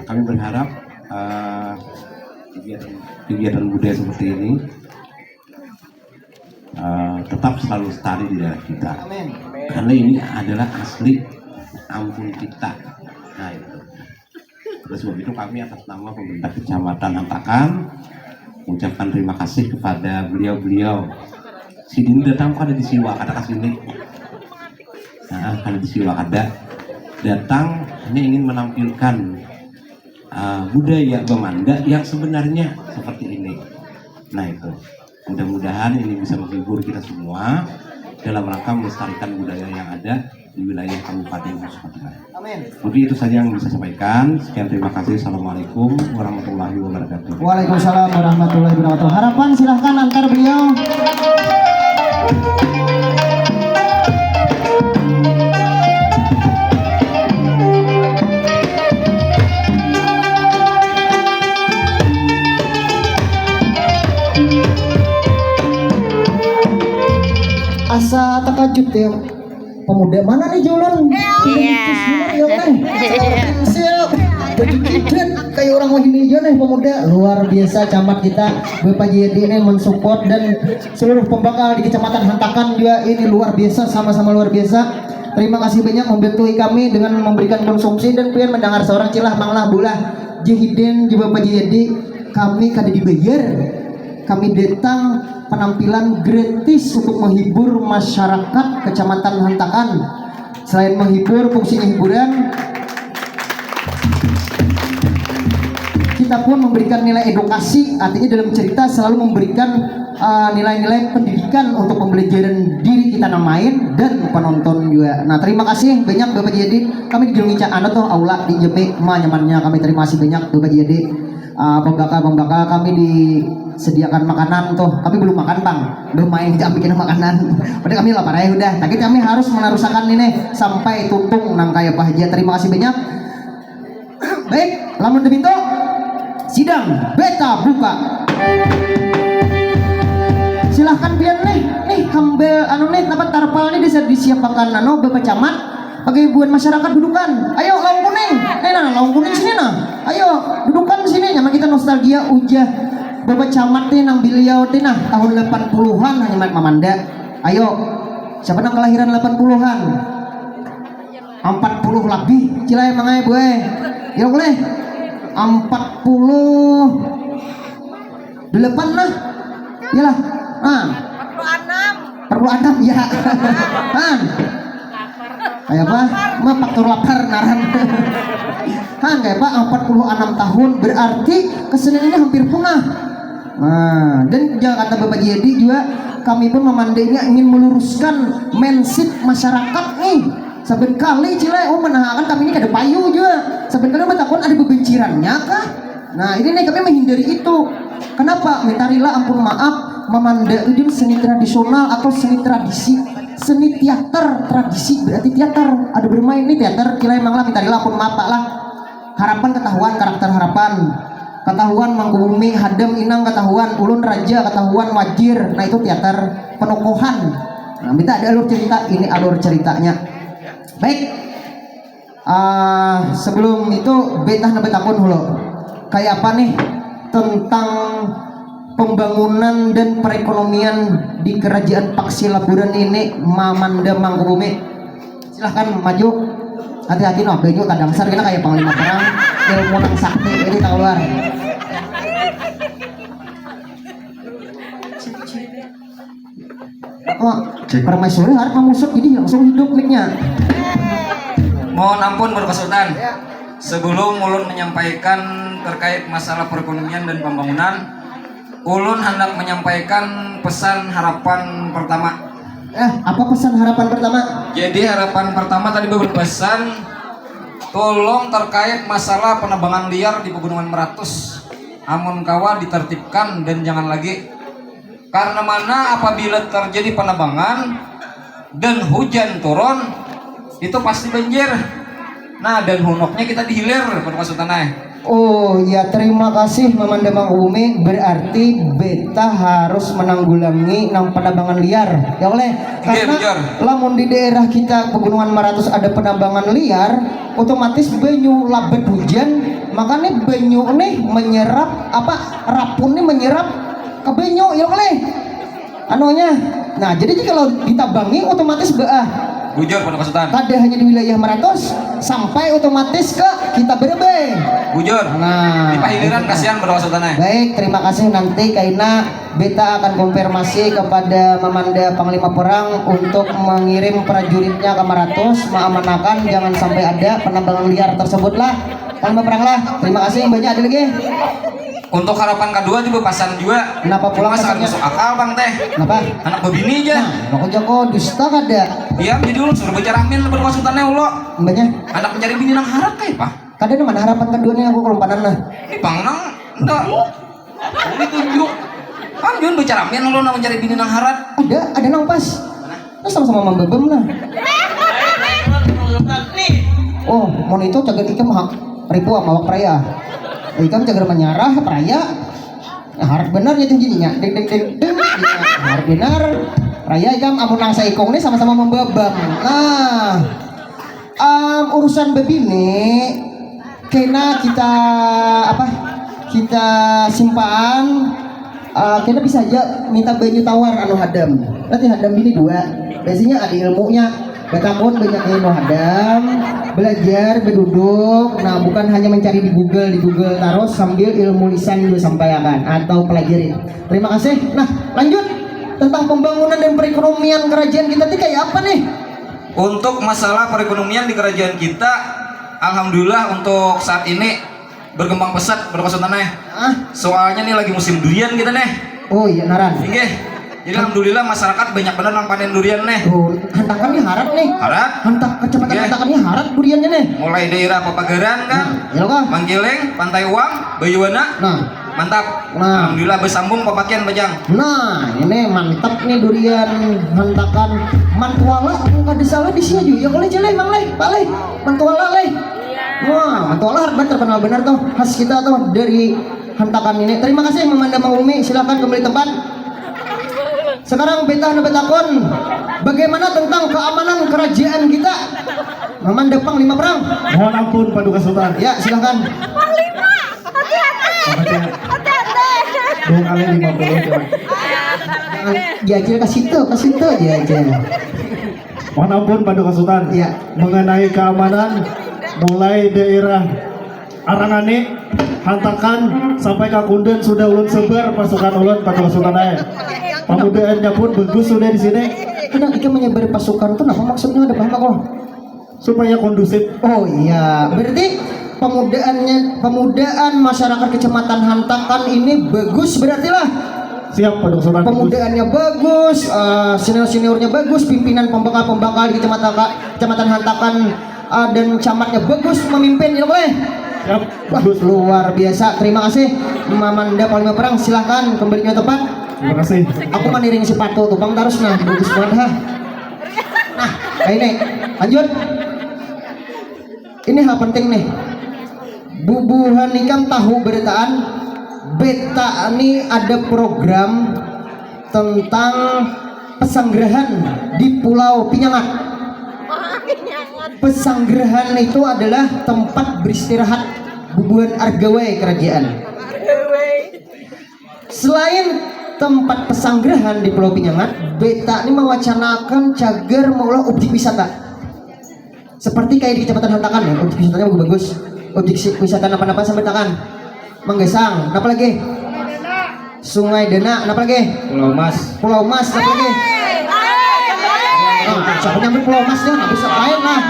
kami berharap uh, kegiatan, kegiatan budaya seperti ini uh, tetap selalu lestari di daerah kita. Amin. Karena ini adalah asli ampun kita. Nah itu. Oleh sebab itu kami atas nama pemerintah kecamatan Hentakan mengucapkan terima kasih kepada beliau-beliau. Sidin datang kada disiwa kada ke sini. Nah, kada disiwa kada. Datang hanya ingin menampilkan uh, budaya Bamanda yang sebenarnya seperti ini. Nah itu. Mudah-mudahan ini bisa menghibur kita semua dalam rangka melestarikan budaya yang ada di wilayah Kabupaten Nusa Tenggara. Amin. Mungkin itu saja yang bisa saya sampaikan. Sekian, terima kasih. Assalamualaikum warahmatullahi wabarakatuh. Waalaikumsalam warahmatullahi wabarakatuh. Harapan silahkan antar beliau. Asa takajut ya pemuda mana nih julun? Iya. Pensil, baju kidan kayak orang wahini aja nih pemuda luar biasa camat kita Bapak J D ini mensupport dan seluruh pembakal di Kecamatan Hentakan juga ini luar biasa sama-sama luar biasa. Terima kasih banyak membantu kami dengan memberikan konsumsi dan pian mendengar seorang cilah manglah bulah Jihidin juga Bapak J D kami kada dibayar kami datang penampilan gratis untuk menghibur masyarakat Kecamatan Hantakan. Selain menghibur, fungsinya hiburan, kita pun memberikan nilai edukasi, artinya dalam cerita selalu memberikan uh, nilai-nilai pendidikan untuk pembelajaran diri kita namain dan penonton juga. Nah, terima kasih banyak Bapak Jadi. Kami di Jurung Ica anu tuh aula di Jemi ma nyamannya kami terima kasih banyak Bapak Jadi. Uh, pembakal-pembakal kami disediakan makanan tuh. Kami belum makan, Bang. Belum main kita bikin makanan. Padahal kami lapar aja udah. Tapi kami harus meneruskan ini sampai tuntung nang kayak apa aja. Terima kasih banyak. Baik, lamun demikian sidang beta buka. Silahkan pian nih, nih hambal anu nih tempat tarpal nih bisa disiapakan anu Bapak Camat. Pakai buat masyarakat dudukan. Ayo laung kuning. Eh nah, laung kuning sini nah. Ayo dudukan sini nyaman kita nostalgia ujah Bapak Camat nih nang beliau nih nah tahun delapan puluhan hanya mat mamanda. Ayo siapa nang kelahiran delapan puluhan? Empat puluh lebih. Cilai mangai boy. Ya boleh. Empat puluh delapan lah. Yalah. Nah. Empat puluh enam ya. Han. Kayak apa? Mah faktor lapar naran. Han kayak apa? Empat puluh enam tahun berarti kesenian ini hampir punah. Nah, dan jangan kata Bapak Jadi juga kami pun memandainya ingin meluruskan mindset masyarakat nih. Saben kali cilai oh menahakan kami ini kada payu juga. Saben kali bertakon ada bebencirannya kah? Nah, ini nih kami menghindari itu. Kenapa? Minta rila ampun maaf, mamanda tu jun seni tradisional atau seni tradisi, seni teater tradisi, berarti teater ada bermain ni teater kilai manglah, minta rila ampun maaf pak lah. Harapan ketahuan karakter harapan, ketahuan mangku bumi hadam inang ketahuan ulun raja ketahuan wajir, nah itu teater penokohan. Nah, minta ada alur cerita, ini alur ceritanya. Baik. Ah, sebelum itu beta handak betakun hulu. Kayak apa nih tentang pembangunan dan perekonomian di kerajaan Paksi Laburan ini mamanda mangku bumi? Silahkan maju. Hati-hati noh, banyu tadangsar kena kayak panglima perang, ilmu nang sakti ini keluar. Kok permaisuri harap mamusut jadi langsung hidup mic-nya. Mohon ampun berkesutan. Sebelum ulun menyampaikan terkait masalah perekonomian dan pembangunan, ulun hendak menyampaikan pesan harapan pertama. Eh, apa pesan harapan pertama? Jadi harapan pertama tadi berpesan tolong terkait masalah penebangan liar di Pegunungan Meratus. Amun kawa ditertibkan dan jangan lagi. Karena mana apabila terjadi penebangan dan hujan turun, itu pasti banjir. Nah, dan hunuknya kita dihilir bermaksud tanah. Oh ya, terima kasih Mamanda Mangkubumi. Berarti beta harus menanggulangi nang penebangan liar, ya oleh. Karena lamun di daerah kita Pegunungan Meratus ada penebangan liar, otomatis banyu labat hujan, makanya banyu nih menyerap apa rapun nih menyerap ke banyu, ya oleh. Anunya. Nah, jadi kalau ditabangi otomatis beah. Bujur pada kasutan. Kada hanya di wilayah Meratus, sampai otomatis ke kita berebe. Bujur. Nah, di pahiliran kasihan pada kasutan eh. Baik, terima kasih, nanti kaina beta akan konfirmasi kepada Mamanda Panglima Perang untuk mengirim prajuritnya ke Meratus, mengamankan jangan sampai ada penambangan liar tersebut lah. Panglima Perang lah. Terima kasih, banyak ada lagi. Untuk harapan kedua juga pasan juga. Kenapa pulang Cuma sangat masuk akal bang teh. Kenapa? Anak bebini aja. Nah, aku jago dusta kada. Iya, jadi ulun suruh baca ramin berpasutannya ulo. Mbaknya. Anak mencari bini nang harat kayak apa? Kada nih mana harapan kedua nih aku kelumpanan lah. Ini bang nang enggak. Ini tunjuk. Kan dia baca ramin ulo nang mencari bini nang harat. Ada, ada nang pas. Nah, sama-sama mambebem nah. Oh, mon itu cagar ikam hak ripu sama awak peraya. Ikam cagar menyarah peraya. Nah, harap benar ya tingginya. Ding ding ding ding. Harap benar. Raya ikam amun nang saikung nih sama-sama membebam. Nah, um, urusan bebini kena kita apa? Kita simpan. Uh, kena bisa aja minta banyu tawar anu hadam. Nanti hadam bini dua. Biasanya ada ilmunya. Betakun banyak ilmu hadam, belajar, beduduk. Nah, bukan hanya mencari di Google, di Google terus sambil ilmu lisan juga sampaikan atau pelajari. Terima kasih. Nah, lanjut tentang pembangunan dan perekonomian kerajaan kita ini kayak apa nih? Untuk masalah perekonomian di kerajaan kita, alhamdulillah untuk saat ini berkembang pesat berkosongan eh. Ah. Soalnya nih lagi musim durian kita nih. Oh iya naran. Oke. Jadi alhamdulillah masyarakat banyak benar nang panen durian nih. Oh, hantakan nih harat nih. Harat. Hantak kecamatan yeah. Hantakan nih harat duriannya nih. Mulai daerah Papagaran kan. Nah, ya kah? Manggiling, Pantai Uang, Bayuana. Nah. Mantap. Nah. Alhamdulillah bersambung pemakaian bajang. Nah, ini mantap nih durian hantakan mantuala. Aku kada salah di sini juga. Ya boleh jeleh, Mang Leh, Pak Leh. Mantuala Leh. Wah, mantuala harus terkenal benar tuh khas kita tuh dari hantakan ini. Terima kasih Mamanda Mang Umi, silakan kembali tempat. Sekarang beta ada betakon bagaimana tentang keamanan kerajaan kita? Mamanda Panglima Perang. Mohon ampun Paduka Sultan. Ya, silakan. Panglima, hati-hati. Hati-hati. Dua kali lima puluh. Jangan diajil ke situ, ke situ aja aja. Mohon ampun Paduka Sultan. Ya. Mengenai keamanan mulai daerah Arangani, Hantakan sampai Kakunden sudah ulun sebar pasukan ulun pada pasukan ae. Pamudaannya pun bagus sudah di sini. Kadang ikam menyebar pasukan tuh apa maksudnya ada paham aku? Supaya kondusif. Oh iya, berarti pemudaannya pemudaan masyarakat Kecamatan Hantakan ini bagus berarti lah. Siap Pak Dokter. Pemudaannya bagus, uh, senior-seniornya bagus, pimpinan pembakal-pembakal di Kecamatan Kecamatan Hantakan uh, dan camatnya bagus memimpin ya boleh. Wah, luar biasa. Terima kasih Mamanda Panglima Perang. Silahkan kembali ke tempat. Terima kasih. Aku maniring sepatu tu pang tarus nah, bagus banget ha. Nah, kayak ini. Lanjut. Ini hal penting nih. Bubuhan ikam tahu beritaan, beta ni ada program tentang pesanggerahan di Pulau Pinyangat. Pesanggerahan itu adalah tempat beristirahat bubuhan argawai kerajaan. Selain tempat pesanggerahan di Pulau Pinyangat, beta ni mewacanakan cagar maulah objek wisata. Seperti kayak di Kecamatan Hantakan ya, objek wisatanya bagus-bagus. Objek si- wisata napa-napa sampai takan. Manggasang, napa lagi? Sungai Dana, napa lagi? Pulau Mas. Pulau Mas, napa lagi? Ah, siapa nyambut Pulau Mas ya? Nggak bisa lain lah.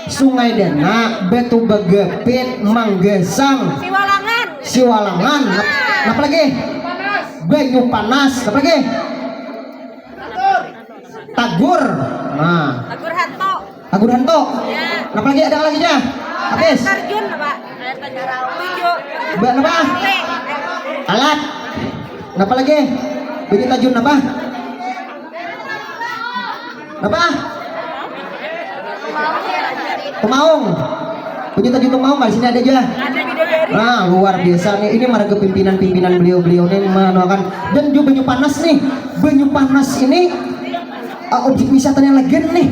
Sungai Dana, Batu Bagapit, Manggasang, Siwalangan. Siwalangan, nap- napa lagi? Banyu Panas, napa lagi? Tagur. Nah. Tagur Hanto. Tagur Hanto. Ya. Napa lagi, ada lagi nya? Habis. Terjun apa? Air terjun. Tujuh. Mbak napa? Alat. Napa lagi? Bunyi tajun napa? Napa? Tumaung. Bunyi tajun Tumaung, di sini ada aja. Nah, luar biasa nih. Ini marga pimpinan-pimpinan beliau-beliau nih menuakan. Dan juga Banyu Panas nih. Banyu Panas ini uh, objek wisata yang legend nih.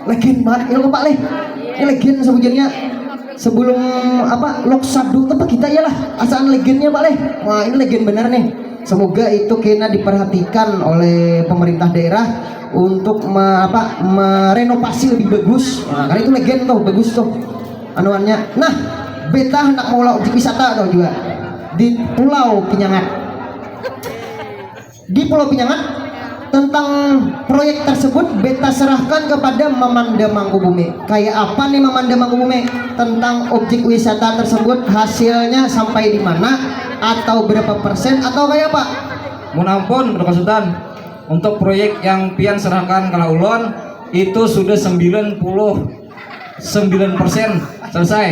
Legend banget ini Pak Leh. Ini legend sebujannya. Sebelum apa Lok Sadu tuh kita ya lah asaan legendnya Pak Leh. Wah, ini legend bener nih. Semoga itu kena diperhatikan oleh pemerintah daerah untuk me- apa merenovasi lebih bagus. Nah, karena itu legend tuh, bagus tuh anuannya. Nah, beta hendak maulah objek wisata tuh juga di Pulau Pinyangat. Di Pulau Pinyangat, tentang proyek tersebut beta serahkan kepada Mamanda Mangkubumi. Kayak apa nih Mamanda Mangkubumi tentang objek wisata tersebut, hasilnya sampai di mana atau berapa persen atau kayak apa? Mun ampun, Pak Sutan, untuk proyek yang pian serahkan ke ulun itu sudah sembilan puluh sembilan persen selesai.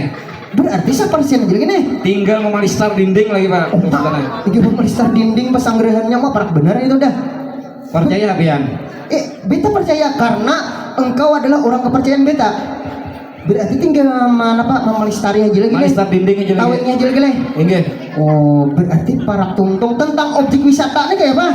Berarti sepersen aja lagi nih. Tinggal memalistar dinding lagi, Pak. Oh, Pak, tinggal memalistar dinding, pesanggerahannya mah parak benar itu dah. Percaya pian? Eh, beta percaya karena engkau adalah orang kepercayaan beta. Berarti tinggal mana Pak memelistari aja lagi. Melistar dinding aja lagi. Tawingnya aja lagi leh. Inggih. Oh, berarti parak tuntung tentang objek wisata nih kayak apa?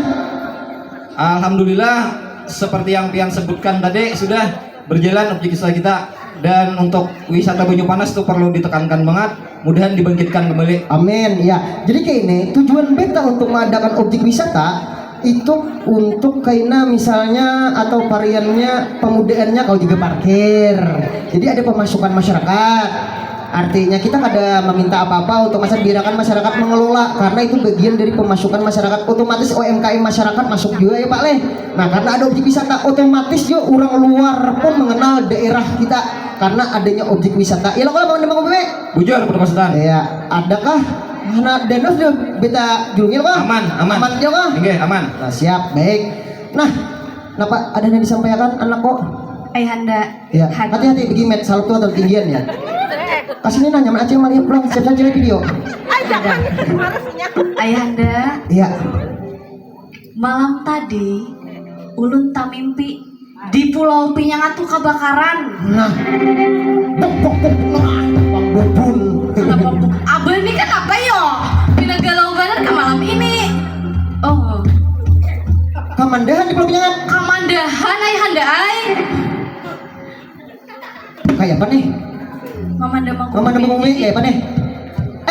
Alhamdulillah, seperti yang pian sebutkan tadi sudah berjalan objek wisata kita. Dan untuk wisata Banyu Panas tuh perlu ditekankan banget, mudahan dibangkitkan kembali. Amin. Ya, jadi kayak ini tujuan beta untuk mengadakan objek wisata itu untuk kaina misalnya atau variannya pemudaannya kalau juga parkir. Jadi ada pemasukan masyarakat. Artinya kita kada meminta apa-apa untuk masa biarkan masyarakat mengelola karena itu bagian dari pemasukan masyarakat otomatis U M K M masyarakat masuk juga ya Pak Leh. Nah karena ada objek wisata otomatis juga orang luar pun mengenal daerah kita karena adanya objek wisata. Ya lo kalau mau nembang bebe? Bujur Pak Sutan. Ya, adakah anak danau sudah beta julungi kah? Aman, aman. Aman juga kah? Oke, aman. Nah, siap, baik. Nah, kenapa ada yang disampaikan anak kok? Ayahanda. Ya, hati-hati bagi met salah tuh atau tinggian ya. Kasih ini nanya mana acil malah pulang siap saja video. Ayahanda. Ya. Malam tadi ulun tamimpi di Pulau Pinyangat tuh kebakaran. Nah, bok bok bok, nah, bang bubun. Abah ini kan apa yo? Pina galau banget ke malam ini. Oh. Kamandahan di Pulau Pinyangat. Kamandahan ayahanda ay. Kayak apa nih? Mamanda mangkubumi. Mamanda mangkubumi kayak apa nih?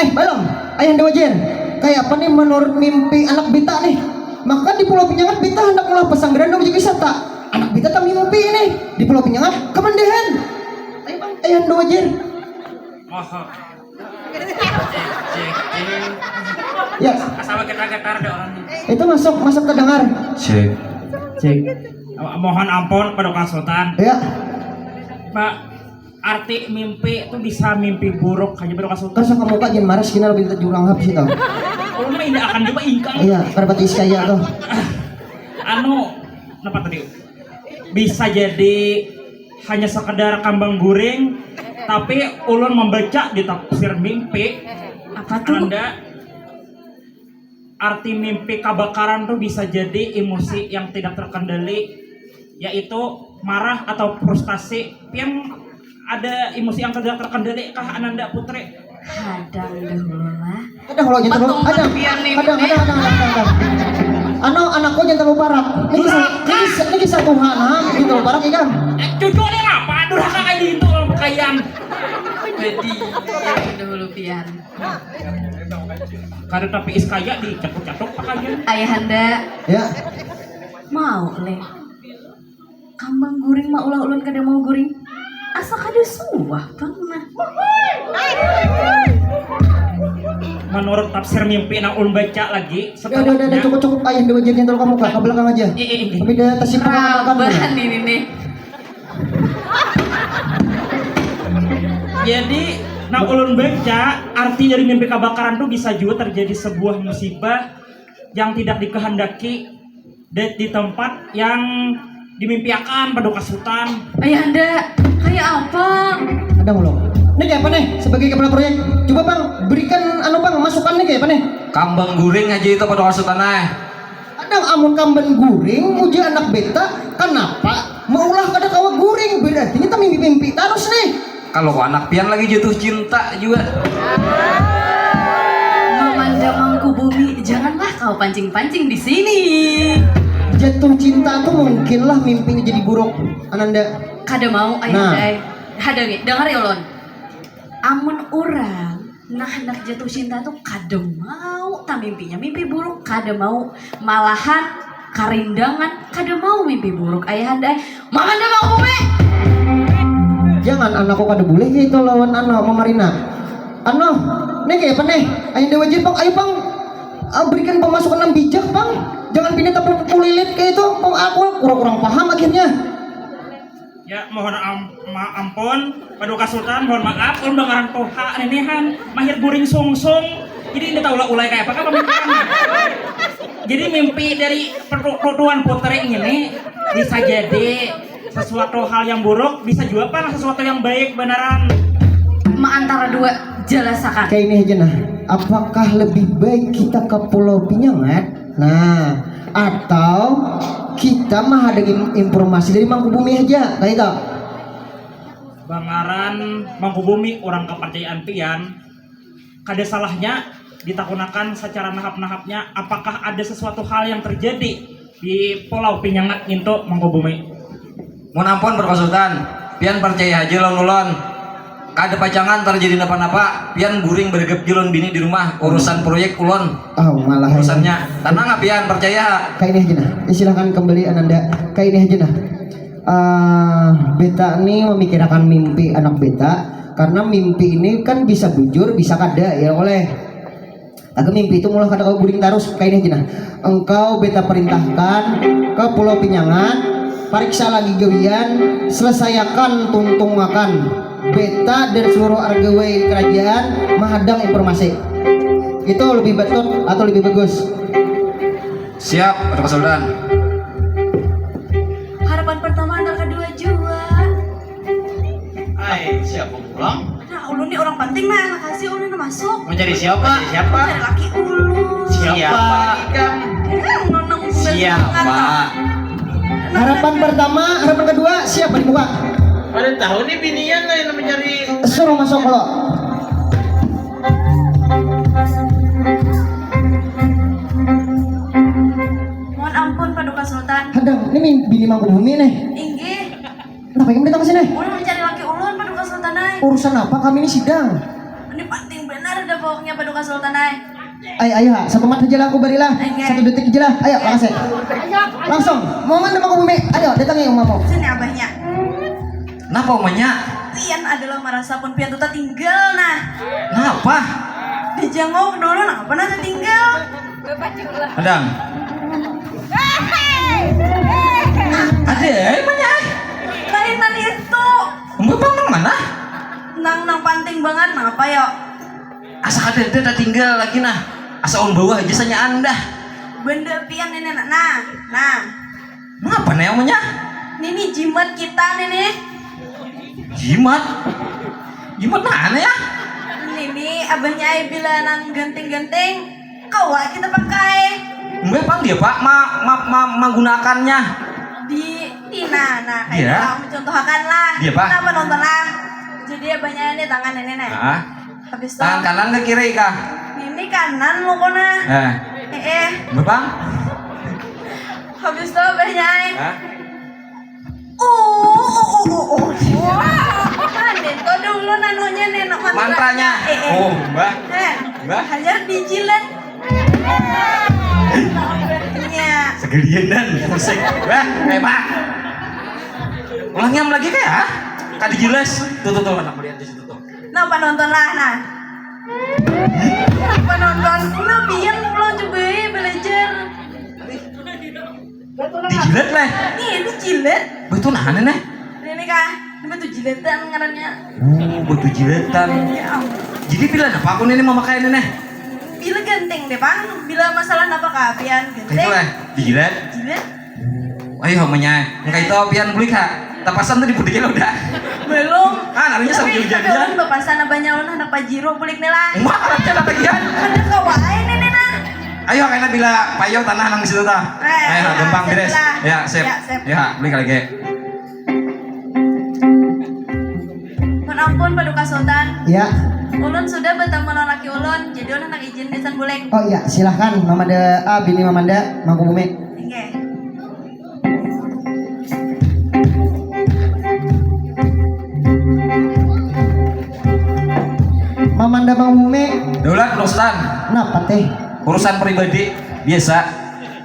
Eh, balong. Ayahanda Wajir. Kayak apa nih menurut mimpi anak bita nih? Maka di Pulau Pinyangat bita hendak maulah pesanggeran dan objek wisata. Anak bita tak mimpi nih di Pulau Pinyangat kemendehan. Ayo bang, ayahanda Wajir. Maha. Ya. Asal kita getar ada orang. Itu masuk, masuk terdengar. Cek. Cek. Mohon ampun pada Sultan. Ya. Pak, arti mimpi itu bisa mimpi buruk hanya pada Sultan. Terus kamu kak jangan marah sih lebih terjurang habis itu. Kalau mah ini akan coba ingkang. Iya, berarti sekaya tuh. Anu, kenapa tadi? Bisa jadi hanya sekedar kambang guring Tapi ulun membaca di tafsir mimpi, Apa tuh? Ananda, arti mimpi kabakaran tuh bisa jadi emosi yang tidak terkendali, yaitu marah atau frustasi. Pian ada emosi yang tidak terkendali kah, Ananda Putri? Hadang dahulu lah. Ada kalau jangan terlalu Patung ada. Pian nih, Ada, Pian. ada, ada, ada, ada. Anu, anakku jangan terlalu parak. Ini kisah, ini kisah, ini kisah Tuhan, nah, jangan terlalu parak ya kan? Eh, cucu nih apa? Durhaka kayak gitu orang pakaian. Jadi, hadang dahulu Pian. Kada tapi iskaya dicatuk-catuk pakaian. Ayahanda, Ya, mau leh. Kambang guring maulah ulun kada mau guring. Asa kada suah pang nah. Menurut tafsir mimpi nang ulun baca lagi udah, udah, udah, udah, setelahnya, cukup, cukup. Ayah, dua jadi terlalu kamu kak, ke belakang aja. Ih, ih, ih. Tapi udah tersimpan makan. Rabahan ini nih. Jadi, nah, ulun baca, arti dari mimpi kabakaran tuh bisa juga terjadi sebuah musibah yang tidak dikehendaki di, di tempat yang dimimpiakan pada kasutan. Ayahanda, kayak apa? Ada belum? Ini kayak apa nih sebagai kepala proyek? Coba bang, berikan anu bang masukan nih kayak apa nih? Kambang guring aja itu pada kasutan eh. Ada amun kambang guring, muja anak beta, kenapa maulah kada kawa guring? Berarti kita mimpi-mimpi terus nih. Kalau anak pian lagi jatuh cinta juga. Mamanda Mangkubumi, janganlah kau pancing-pancing di sini. Jatuh cinta tuh mungkinlah mimpinya jadi buruk, Ananda. Kada mau, Nah. ayahanda. Hadangi, dengar ya ulun. Amun orang nah hendak jatuh cinta tuh kada mau tamimpinya mimpi buruk, kada mau, malahan karindangan, kada mau mimpi buruk ayahanda. Mamanda Mangkubumi. Jangan anakku kada boleh gitu lawan anak mamarina. Anu, nih kayak apa nih? Ayo dewa jin pang, ayo pang. Ah, berikan pemasukan yang bijak pang. Jangan pindah tapi kulilit kayak itu. Pang aku kurang kurang paham akhirnya. Ya, mohon am ma ampun, Paduka Sultan, mohon maaf, ulun bangaran tuha ninihan, mahir guring sungsung. Jadi inda tahu lah ulai kayak apa pemikiran. Jadi mimpi dari pertu- Tuan Putri ini bisa jadi sesuatu hal yang buruk, bisa juga pang sesuatu yang baik beneran. Ma antara dua, jelasakan. Kayak ini aja nah. Apakah lebih baik kita ke Pulau Pinyangat? Nah, atau kita mah ada im- informasi dari Mangkubumi aja, kayak itu. Bangaran Mangkubumi, orang kepercayaan pian, kada salahnya ditakunakan secara nahap-nahapnya apakah ada sesuatu hal yang terjadi di Pulau Pinyangat ngintu Mangkubumi. Mun ampun Paduka Sultan, pian percaya aja lawan ulun. Kada pacangan terjadi napa-napa, pian guring bergep lawan bini di rumah, urusan proyek ulun. Oh, malah Urusannya, tenang ah pian, percaya. Kayak ini aja nah. Ya, silahkan kembali Ananda. Kayak ini aja nah. Ah, beta nih memikirkan mimpi anak beta karena mimpi ini kan bisa bujur, bisa kada ya oleh. Tapi mimpi itu mulai kada kau guring terus kayak ini aja nah. Engkau beta perintahkan ke Pulau Pinyangan, periksa lagi gawian, selesaikan tuntungakan. Beta dan seluruh argawai kerajaan mahadang informasi. Itu lebih betul atau lebih bagus? Siap, Paduka Sultan. Harapan pertama antar kedua jua. Ai, siapa pulang? Nah, ulun nih orang penting nah, kasih ulun masuk. Mencari siapa? Siapa? Cari laki ulun. Siapa? Ikam. Eh, nonong Siapa? Harapan pertama, harapan kedua, siapa di muka? Pada tahu nih binian lah yang mencari. Suruh masuk lo. Mohon ampun Paduka Sultan. Hadang, ini min- bini Mangkubumi nih. Inggih. Kenapa yang datang ke sini? Ulun mencari laki ulun Paduka Sultan ai. Urusan apa kami ini sidang? Ini penting benar dah pokoknya Paduka Sultan ai. Ayo, ayo, ha. Satu mat aja lah aku barilah. Oke. Satu detik aja lah. Ayo, makasih. Langsung. Mau mana Mangkubumi? Ayo, datangi umamu. Sini abahnya. Kenapa umanya? Pian adalah merasa pun pian tuh tinggal nah. Kenapa? Dijenguk dulu nah, pernah tinggal. Hadang. Ada ya, umanya. Lain nang itu. Umba pang nang mana? Nang nang penting banget nang apa yo? Asa kada ada tinggal lagi nah. Asa ulun bawa aja sanya anda. Benda pian ini nah. Nah, nah. Mengapa nih umanya? Nini jimat kita nini. Jimat. Jemput mana ya? Nini, abahnya ai bila nang genting-genting, kawa kita pakai. Mbah pang dia, Pak, ma, ma, ma, menggunakannya. Di, di nah, nah, kayak Iya. Gitu lah, mencontohkan lah. Dia, Pak. Nah, penonton lah. Jadi abahnya ini tangan ini, nah. Heeh. Habis itu Tangan kanan ke kiri kah? Nini kanan lo kona. Eh. Eh, eh. Mbah pang? Habis itu abahnya ai. Hah? Oh, oh, oh, oh, oh. Wah, kan itu dulu nanunya nih, nak mantranya. Mantranya. Eh, eh. Oh, Mbah. Eh, Mbah. Hanya dijilat. Ya. Segelinan musik. Mbah, eh, Mbah. Ulangnya lagi kayak, ah? Kadi jelas. Tuh, tuh, tuh, anak melihat di situ tuh. Nah, penonton lah, nah. Penonton, nah, pian pulang coba belajar. Dijilat lah. Iya, dijilat. Betul nah, nih. Ini kah? Ini batu jilatan ngarannya. Oh, batu jilatan. Ya ampun. Jadi bila apa aku ini memakai ini nih? Bila genting deh, Bang. Bila masalah apa kah, pian genting? Itu lah, dijilat. Jilat. Ayo, menyai. Engka itu pian bulik ha. Tapasan tuh di budik lo udah. Belum. Ah, namanya sama Tapi jadian. Tapi ulun bapasan abahnya ulun handak pajero bulik nih lah. Wah, ada tagihan. Ada kawa ai ini nah. Ayo, kena bila payo tanah nang di situ tah. Eh, Ayo, ya, gampang sip beres. Lah. Ya, sip. Ya, sip. Ya, bulik lagi. Mun ampun, Paduka Sultan. Ya. Ulun sudah bertemu lelaki ulun, jadi ulun handak izin gasan bulik. Oh iya, silahkan, Mamanda, ah, bini Mamanda, Mangku Bumi. Oke. Mamanda Mangku Bumi. Daulat, Sultan. Napa teh? Urusan pribadi, biasa.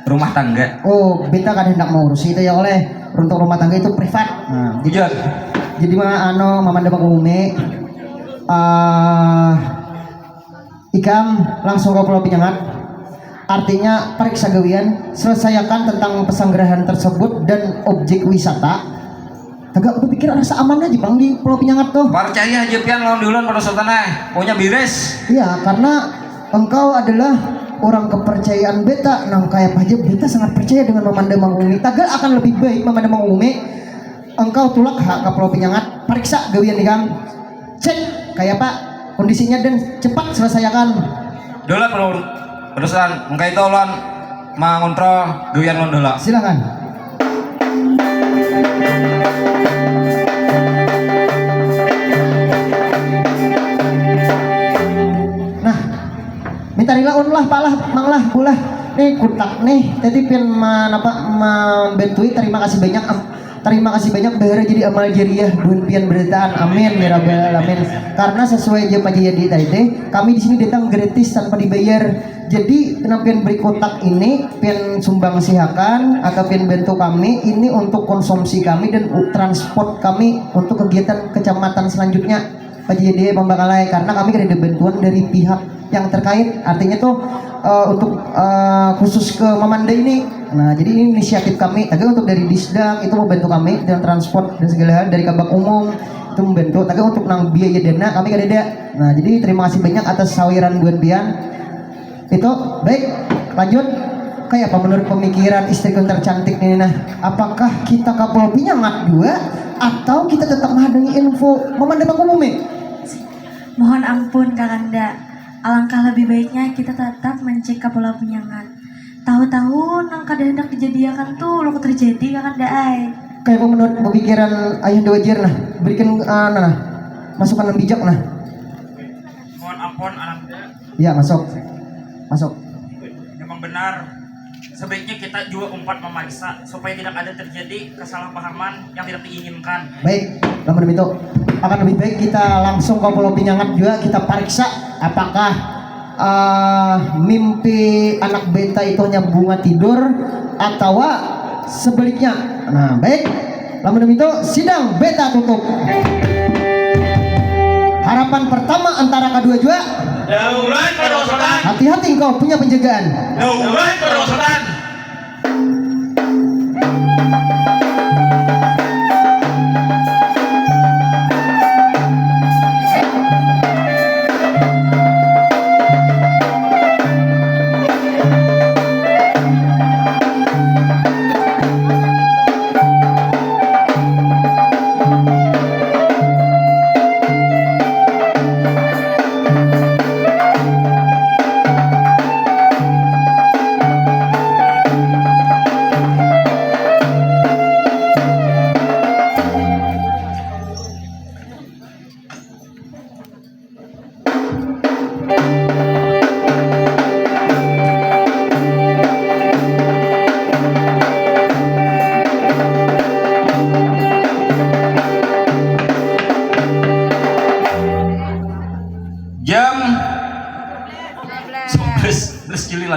Rumah tangga. Oh, beta kada hendak mengurusi itu ya oleh. Untuk rumah tangga itu privat. Nah, jadi, Bujur. Jadi ma-, anu, Mamanda Mangku Bumi, ah, ikam langsung ke Pulau Pinyangat. Artinya, pariksa gawian, selesaiakan tentang pesanggerahan tersebut dan objek wisata. Taga bapikir rasa aman aja, Bang, di Pulau Pinyangat tuh. Parcaya aja pian lawan di ulun pada sultan ai. Pokoknya beres. Iya, karena engkau adalah orang kepercayaan beta, nang kaya apa aja beta sangat percaya dengan Mamanda Mangku Bumi. Tagal akan lebih baik Mamanda Mangku Bumi, engkau tulak ha ka Pulau Pinyangat, pariksa gawian ikam, cek kaya apa kondisinya dan cepat selesaiakan. Daulat, Bro. Terusan, mengkaitu ulun mangontrol gawian ulun dulu. Silakan. Nah, minta rila un lah, Pak lah, Mang lah, Bu lah. Nih, kutak nih, tadi pian ma-, napa, membantui, terima kasih banyak. Terima kasih banyak, bahara jadi amal jariah buhan pian berataan. Amin ya rabbal alamin. Karena sesuai aja Pak Jayadi tadi, kami di sini datang gratis tanpa dibayar. Jadi, nang pian beri kotak ini, pian sumbangsihakan atau pian bantu kami ini untuk konsumsi kami dan u-, transport kami untuk kegiatan kecamatan selanjutnya. Pak J D pembakalai, karena kami kada ada bantuan dari pihak yang terkait, artinya tuh, eh, untuk, eh, khusus ke Mamanda ini. Nah, jadi ini inisiatif kami, tapi untuk dari Disdang itu membantu kami dengan transport dan segala hal, dari Kabak Umum itu membantu, tapi untuk nang biaya dana kami kada ada. Nah, jadi terima kasih banyak atas sawiran buhan pian. Itu, baik, lanjut. Kayak apa menurut pemikiran istri yang tercantik ini, nah? Apakah kita ke Pulau Pinyangat dua atau kita tetap menghadungi info Mamanda Mangku Bumi? Mohon ampun, Kakanda. Alangkah lebih baiknya kita tetap mencek ke Pulau Pinyangat. Tahu-tahu nang kada hendak dijadiakan tuh uluk terjadi, Kakanda ai. Kayak apa menurut pemikiran Ayahanda Wajir, nah? Berikan, ah, nah, nah, masukan yang bijak, nah. Mohon ampun, Ananda. Ya, masuk. Masuk. Memang benar. Sebaiknya kita juga umpat memeriksa supaya tidak ada terjadi kesalahpahaman yang tidak diinginkan. Baik, namun demitu, akan lebih baik kita langsung ke Pulau Pinyangat juga, kita periksa apakah, eh, mimpi anak beta itu hanya bunga tidur atau sebaliknya. Nah, baik. Lamun demitu, sidang beta tutup. Harapan pertama antara kedua jua. Daulat Perosotan. Hati-hati, engkau punya penjagaan. Daulat Perosotan.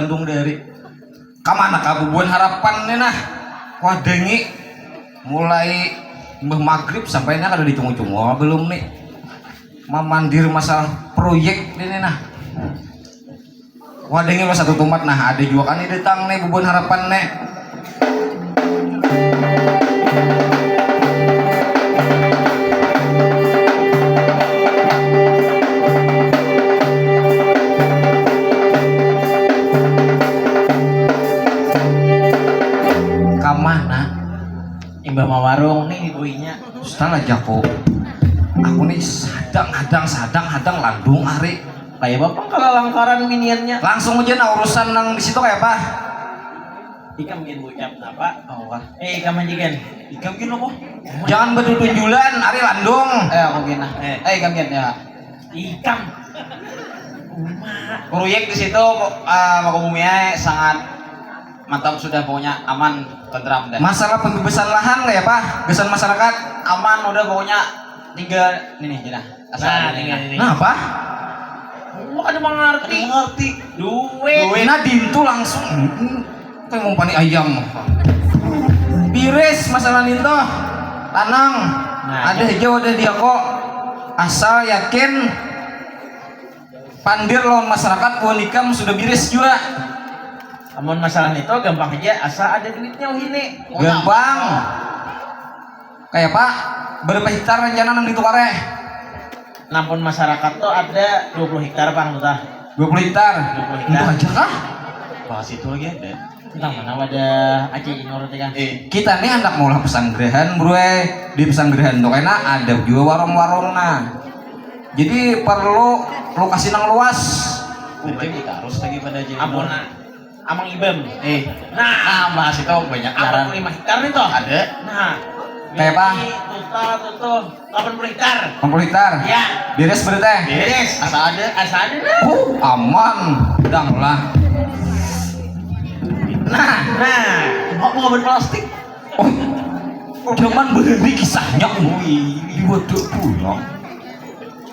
Untung dari kamana kabubuhan harapan nih nah. Wah dengi mulai mbah maghrib sampai nah kada dicungul-cungul belum nih. Mamandir masalah proyek ini nah. Wah dengi lo satu tumat nah ada juga kan ini datang nih bubuhan harapan nih. Kamana? Imbah mawarung nih ibuinya. Ustaz aja aku. Aku nih sadang hadang sadang hadang landung hari. Kayak bapak kalau langkaran miniannya. Langsung aja nah urusan nang di situ kayak apa? Ikam gin ucap napa? Allah. Eh, ikam aja gin. Ikam gin apa? Jangan berdudujulan, ari landung. Eh, aku gin nah. Eh. Eh, ikam gin ya. Ikam. Uma. Proyek di situ uh, Mako Bumi sangat mantap sudah pokoknya aman tentram dah. Masalah pembebasan lahan kayak apa? Gasan masyarakat aman udah pokoknya tinggal ini nih nah. Asal nah, ini ini. Nah, apa? Gua kada mengerti. Mengerti. Duit. Duit. Nah, dintu langsung. Hmm, kayak mau panik ayam. Biris masalah ninto. Tanang. Nah, ada aja wadah dia kok. Asal yakin pandir lawan masyarakat puan ikam sudah biris juga. Amun masalah itu gampang aja asal ada duitnya wahini. Gampang. Kayak apa? Berapa hektar rencana nang ditukar eh? Nampun masyarakat tuh ada dua puluh hektar pang tuh tah. Dua puluh hektar. Dua puluh hektar. Itu aja kah? Bahas itu lagi ada. Tentang mana wadah Aceh Inur tadi kan? Eh. Kita nih hendak maulah pesanggerahan bro eh. Di pesanggerahan tuh kena ada juga warung-warung nah. Jadi perlu lokasi nang luas. Berarti kita harus lagi pada Aceh Inur. Ampun nah. Amang Ibam. Eh. Nah, bahas itu banyak aran. Delapan puluh lima hektar nih toh. Ada. Nah. Kayak apa? Ini total tuh tuh delapan puluh hektar. Delapan puluh hektar. Ya. Beres berarti. Beres. Asa ada. Asa ada nah. Uh, aman. Dang lah. Nah, nah. Kok mau plastik? Oh. Zaman berhenti kisahnya. Wih, di waduk pulang.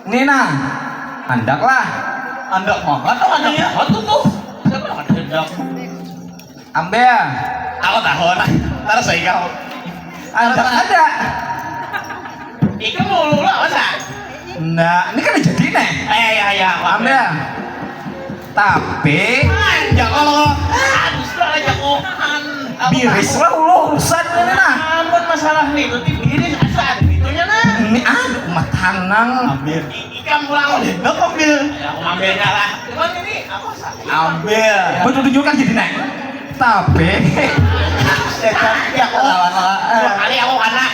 Nina, andak lah. Andak banget, oh, andak banget tuh, tuh. Siapa yang ada andak? Ambil. Aku tahu lah. Ntar saya kau. Andak ada. Ikan mulu lah, masa? Nah, ini kan jadi nih. Eh, ya, ya, aku ambil. Tapi anjak Allah. Aduh, sudah aja kohan. Biris lah ulah urusan ini nah. Ampun masalah nih, itu biris asa ada itunya nah. Ini aduh umat tanang. Ambil. I- Ikam pulang udah nggak ambil. Ya, aku ambilnya lah. Cuman ini aku sakit. Ambil. Betul tunjukkan jadi naik. Tapi setan ya aku lawan lah. Dua kali aku kena.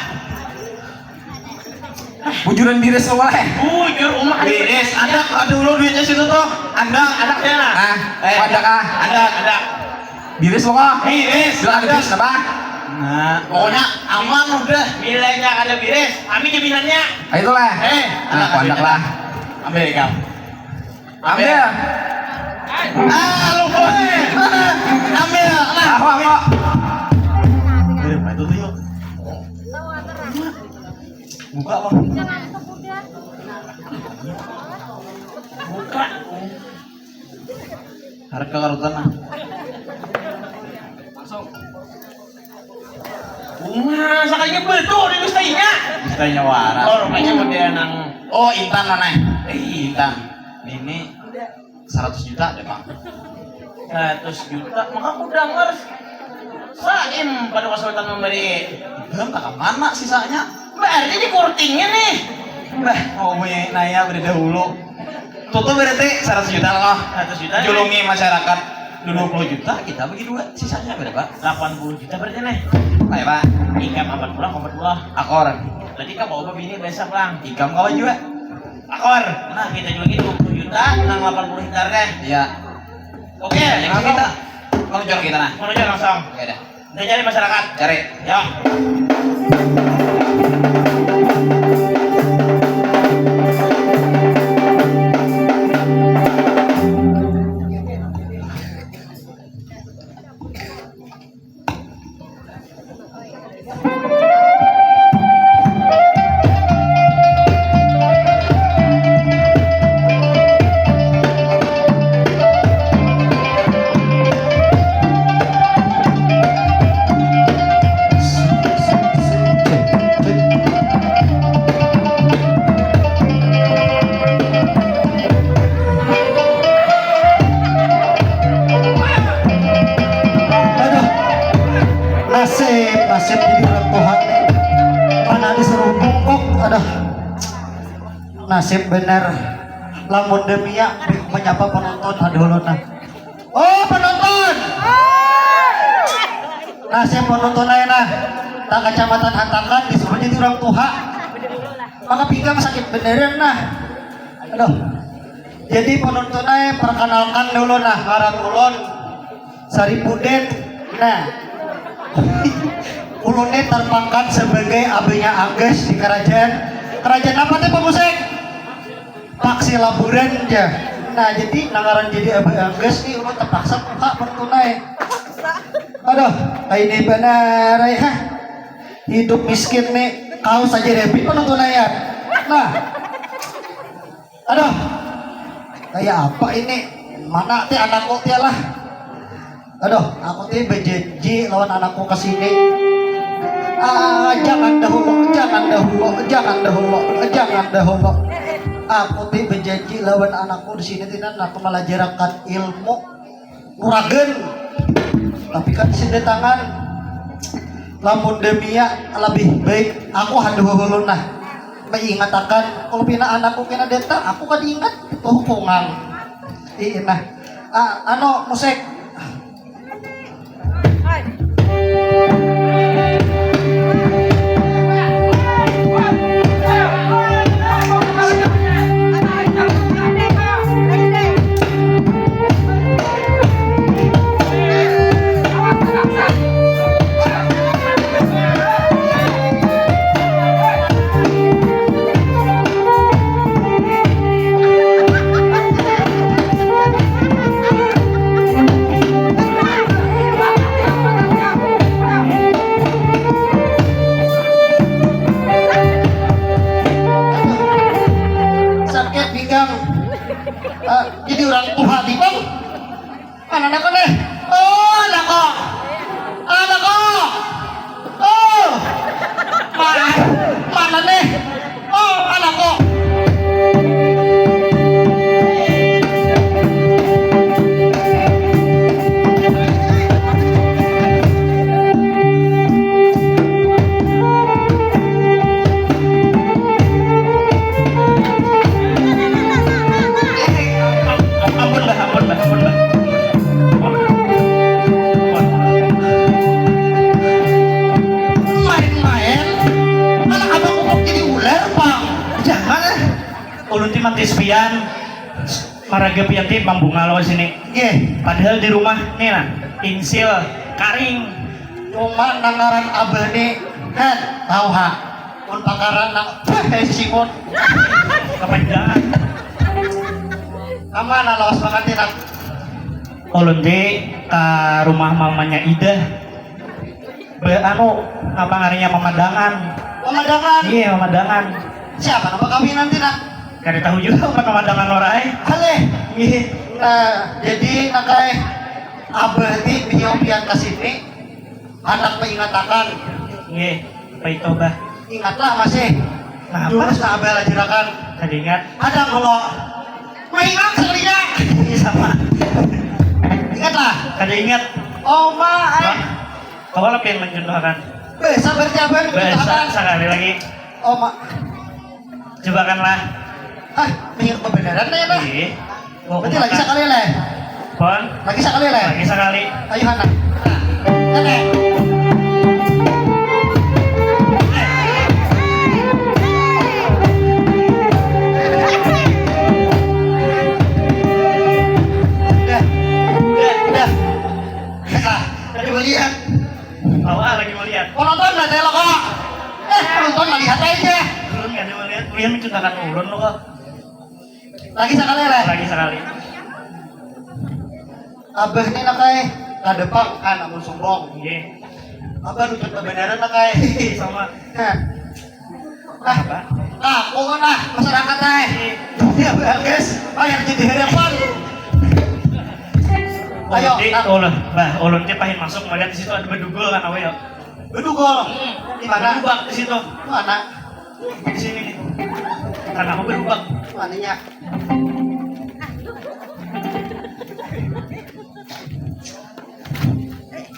Bujuran biris lo lah. Bujur umah. Biris, ada dulu duitnya situ tuh. Ada, ada ya lah. Ah, eh, ada kah? Ada, ada. Biris lo kah? Biris. Bilang ada biris apa? Nah, pokoknya aman udah. Bilanya ada biris, kami jaminannya. Ayo lah. Eh, nah, anak lah. Ambil ikam. Ambil. Ah, lu boleh. Ambil. Nah, aku, aku. Dari mana itu tuh yuk? Buka apa? Buka. Harga karutan lah. Langsung. Bunga sakalinya betul di mistanya. Mistanya waras. Oh, rupanya model nang. Oh, Intan mana? Eh, Intan. Ini seratus juta deh, Pak. Seratus juta, maka aku dengar Saim pada kesulitan memberi. Belum tak mana sisanya? Berarti di kurtingnya nih. Bah, mau punya naya beri dahulu. Tutup berarti seratus juta lah. Seratus juta. Julungi masyarakat dua puluh juta, kita bagi dua, sisanya berapa? Delapan puluh juta berarti nih. Baik, Pak. Ikam empat puluh, empat puluh. Akor. Berarti kamu bawa bini biasa pulang. Ikam kawan juga. Akor. Nah, kita julungi dua puluh juta, nang delapan puluh hektar deh. Iya. Oke, yang kita. Kalau jual kita nah. Kalau jual langsung. Oke dah. Kita cari masyarakat. Cari. Ya. Nasib jadi urang tuha nih. Mana disuruh bungkuk, aduh. Nasib bener. Lamun Demia menyapa penonton, aduh, ulun nah. Oh, penonton. Nasib penonton aja nah. Tak kacamatan hantakan disuruh jadi urang tuha. Maka pinggang sakit beneran nah. Aduh. Jadi penonton aja, perkenalkan dulu nah, ngaran ulun Saripudin. Nah. Ulun nih terpangkat sebagai abahnya Angges di kerajaan. Kerajaan apa tuh, Pak Musik? Paksi Laburan ya. Nah, jadi nang ngaran jadi abah Angges nih ulun terpaksa buka penonton aja. Aduh, ini benar ya. Hidup miskin nih, kau saja deh, penonton aja. Nah, aduh, kayak apa ini? Mana ti anakku ti lah? Aduh, aku ti berjanji lawan anakku ke sini. Ah, jangan dahulu, jangan dahulu, jangan dahulu, jangan dahulu. Aku ti berjanji lawan anakku di sini, Tinan, aku melajarakan ilmu nuragan. Tapi kan sida tangan. Lamun Demia lebih baik aku haduh ulun nah. Mengingatakan kalau pina anakku kena deta, aku kada ingat. Oh, pungang. Iya nah. Ah, anu, Musik. Sakit pinggang. Ah, jadi urang tuha di bang. Mana anakku nih? Oh, anakku. Anakku. Oh. Mana? Mana nih? Oh, anakku. Ampun bah, ampun bah, ampun bah. Main-main, anak abang umuk jadi ular pang. Jangan eh. Ulun ti mantis pian. Maraga pian ti mambunga lawan sini. Nggih. Padahal di rumah nih nah, insil, karing. Cuma nang ngaran abah nih, heh, tahu ha. Mun pakaran nang, heh, simun. Kepanjangan. Kamana lawas makan tinak? Ulun ti ka rumah mamanya Ida. Be, anu, apa ngarannya, mamadangan. Mamadangan? Iya, mamadangan. Siapa nama kawinan ti nak? Kada tahu juga apa mamadangan orang ai. Aleh. Iya. Nah, jadi nak ai, abah ti menyuruh pian ka sini, handak mengingatakan. Iya, apa itu bah? Ingatlah masih. Nah, apa? Jurus nak abah lajarakan. Kada ingat. Hadang kalo. Maingat sekalinya. Iya, sama. Ingatlah. Kada ingat. Oh, ma, ai. Wah. Kawa lah pian mancontohakan. Beh, sabar ja, Bang. Beh, sa-, sakali lagi. Oh, ma. Cobakanlah. Hah, minyak kebenaran nih, nah. Iya. Berarti lagi sakali, leh. Pon. Lagi sakali, leh. Lagi sakali. Ayo, Hana. Nah, Hana. Dah, dah, dah. Nah, tadi melihat. Awak lagi melihat. Penonton lah, teh, lo kok. Eh, penonton melihat aja. Ulun kada melihat, ulun menciptakan ulun lo kok. Lagi sakali lah. Lagi sakali. Abah ni nak ai kada pang kan amun sumbung. Iya. Abah nuntut kebenaran nak ai. Sama. Hah. Nah, aku nah masyarakat ai. Iya. Ya, Abah Agis, bayar jadi harapan. Ayo, ulun ti, nah. Ulun, bah, ulun ti pahin masuk melihat di situ ada bedugul kan, awe, ya. Bedugul? Hmm. Di mana? Bedubak di situ. Mana? Di sini nih. Karena aku bedubak. Mananya?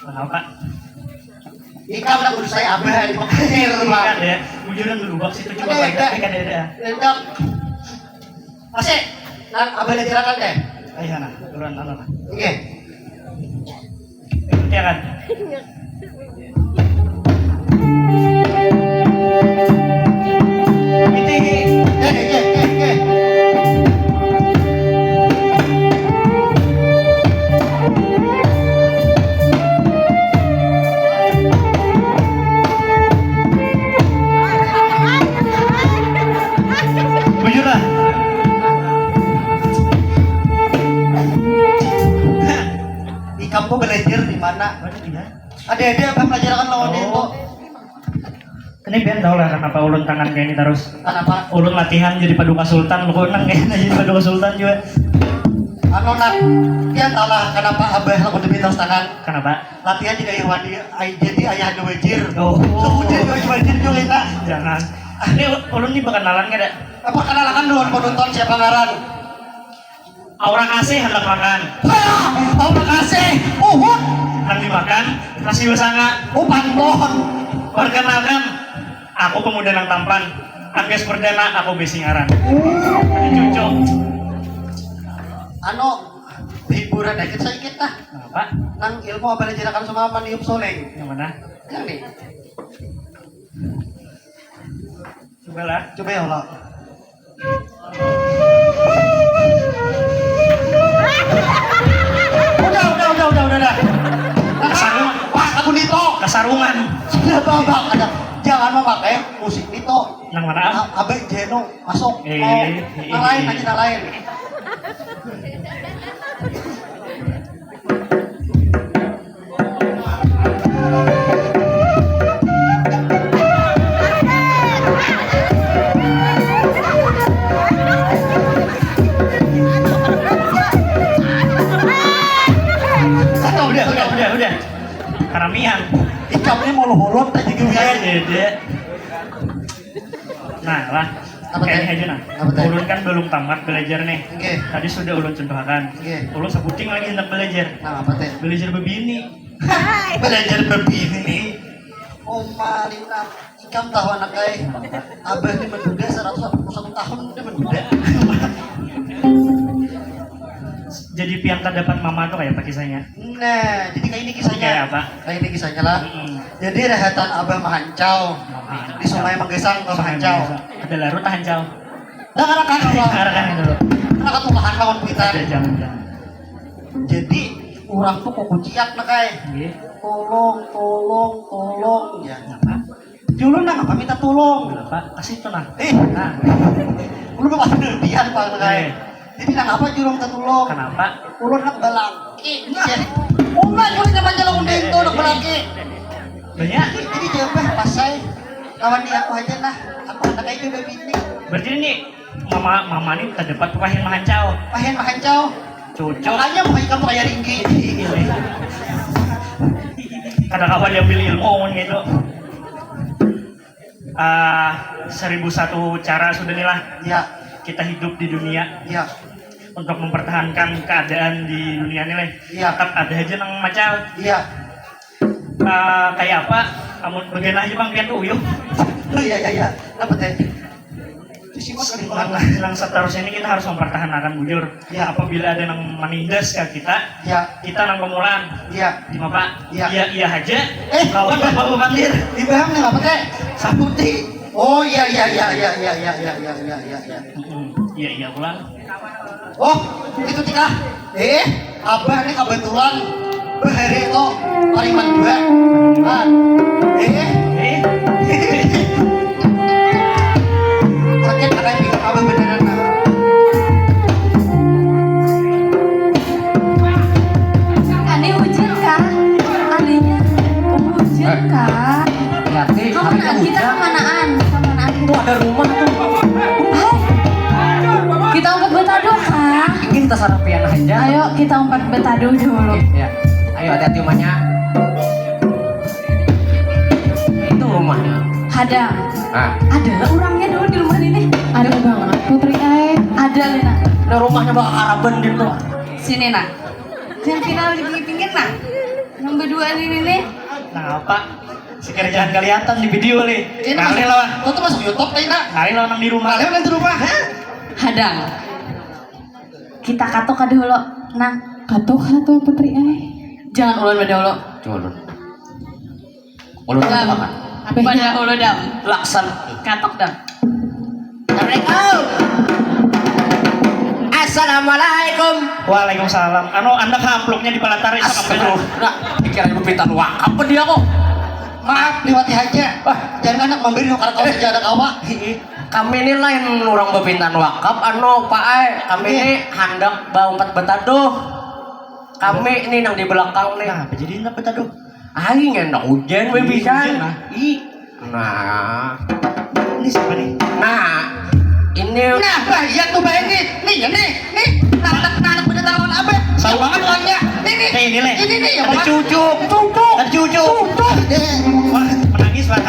Kenapa? Ikam nak urus saya abah di Mekah. Iya, Bang. Kan ya, bujuran dulu bak situ coba. Ada, baik, ada. Tapi kan ada. Ada. Masih, nak abah lagi rakan deh. Ayo, nah, buruan, anu, nah. Oke. Ya kan? Iti. Oke, oke, oke, oke. Bujur lah. Ikam tuh belajar di mana? Ada-ada apa pelajaran lawan dia tuh? Ini pian tahu lah kenapa ulun tangan kayak ini terus. Kenapa? Ulun latihan jadi paduka sultan, lu nang kayak jadi paduka sultan juga. Anu, nak, pian tahu lah kenapa abah aku demi terus tangan. Kenapa? Latihan jadi ayah wadi, ay-, jadi ayah anu wajir. Oh. Aku jadi ayah wajir juga, nak. Jangan. Ah, ini ulun nih berkenalan kada? Apa kenalakan dulu penonton siapa ngaran? Aura kasih handak makan. Hah, aura kasih. Uhut. Nang dimakan nasi basanga. Oh, panton. Perkenalkan, aku pemuda nang tampan. Angges perdana, aku bisi ngaran. Ini cucuk. Anu, hiburan dikit sedikit lah. Apa? Nang ilmu apa diajarkan sama maniup soleng? Yang mana? Yang nih. Cobalah. Coba ya, Allah. Udah, udah, udah, udah, udah, udah. Kasarungan. Wah, aku nito. Kasarungan. Sudah, Bang, Bang. Ada. Jangan memakai musik nito. Nang mana? A-, Abah Jeno masuk. Eh, oh, eh, nang lain eh, aja, eh. Nang lain. Udah, udah, udah, udah. Karamian. Ikam ini mau luhurut aja juga. Iya, iya, iya. Nah, lah. Apa teh? Kayaknya aja, nah. Apa teh? Ulun kan belum tamat belajar nih. Oke. Tadi sudah ulun contohakan. Oke. Ulun sebuting lagi hendak belajar. Nah, apa teh? Belajar bebini. Belajar bebini. Oh, Malina. Ikam tahu anak ai. Abah ini menduda seratus delapan puluh satu tahun udah menduda. Jadi pian kada dapat mama tuh kayak apa kisahnya? Nah, jadi kayak ini kisahnya. Kayak apa? Kayak ini kisahnya lah. Mm-mm. Jadi rahatan Abah Mahancau. Mahancau. Di Sungai Manggesang ke Sungai Mahancau. Manggesang. Ada larut Mahancau. Dah, karakan dulu. Karakan dulu. Kena katulahan lawan kuitan. Ada, jangan, jangan. Jadi orang tuh kok kuciak nak ai. Nggih. Tolong, tolong, tolong. Ya. Kenapa? Julun nang apa minta tulung? Kenapa? Kasih itu nah. Eh, nah. Ulun pasti pian pang nak ai. Eh. Jadi nang apa julun minta tulung? Kenapa? Ulun nak balaki. Nah, jadi, ulun julun nyaman jalan undang itu nak balaki. Banyak. Jadi jawabnya pas ai. Lawan dia aku aja nah. Aku anak aja udah bini. Berarti ini Mama, mama ni kada dapat pahin mahancau. Pahin mahancau. Cocok. Makanya muka ikam tuh kayak ringgi. Kada kawa diambil ilmu mun gitu. Ah, seribu satu cara sudah nih lah. Ya. Kita hidup di dunia. Ya. Untuk mempertahankan keadaan di dunia ini lah. Ya. Tetap ada aja nang macal. Ya. Ah, kayak apa? Amun bagana aja pang pian tuh uyuh. Oh, iya, iya, iya. Apa teh? Nang, nang seterusnya ini kita harus mempertahankan bujur. Ya. Apabila ada nang menindas ke kita, ya, kita nang pemulaan. Ya. Di apa? Ya. Iya, iya aja. Eh, kawan bapak pandir. Di belakang nih apa teh? Saputi. Oh, iya, iya, iya. Mm-mm. Iya, iya pulang. Oh, itu tikah. Eh, abah nih kebetulan bahari itu pariman dua. Ah. Eh. Eh. Sakit akan pikir abah beneran, nah. Ane hujan kah? Anenya hujan kah? Hati-hati, kamanaan kita, kamanaan? Kamanaan kita? Tuh ada rumah tuh. Hai. Kita umpat betaduh kah? Ini kita sarapian aja. Ayo kita umpat betaduh dulu. Oke, ya. Ayo hati-hati rumahnya. Itu rumahnya. Ada. Ah. Ada orangnya dulu di rumah ini. Ada banget Putri ai. Ada Lina. Nah, rumahnya bakal Araban gitu. Sini nak. Yang final di pinggir-pinggir nah. Yang berdua ini nih. Nah, apa? Sekira jangan kelihatan di video lih. Ini Ngalih masuk, lawan. Kau tuh masuk YouTube kayak nak. Ngalih lawan nang di rumah. Ngalih lawan di rumah. Hah? Hadang. Kita katuk kada dulu, Nang. Katuk satu Putri ai. Jangan ulun pada dulu. Culun. Ulun Dam. Katuk apa? Pada dulu, Dam. Laksan. Katuk, Dam. Assalamualaikum. Assalamualaikum. Waalaikumsalam. Anu, anda ke amplopnya di palatar, isap amplop. Astagfirullah. Nah, pikiran bepintan wakaf apa dia kok? Maaf, liwati haja. Wah. Jangan anak memberi nukar kau saja ada kawa. Kami ini lain orang bepintan wakaf, anu, Pak ai. Kami ini handak baumpat betaduh. Kami ini nang di belakang nih. Nah, apa jadi hendak betaduh? Ai, ngendak hujan, weh, hujan, bisa. Nah. Ih. Nah. Ini siapa nih? Nah. Ini. Nah, bah, iya tuh, bah, ini. Nih, ya, nih, nih. Nanak, nanak bener lawan abah. Tahu banget orangnya. Nih, nih. Nih, ini, nih. Ini, nih, ya, ada cucu. Cucu. Ada cucu. Cucu. Wah, menangis, Pak.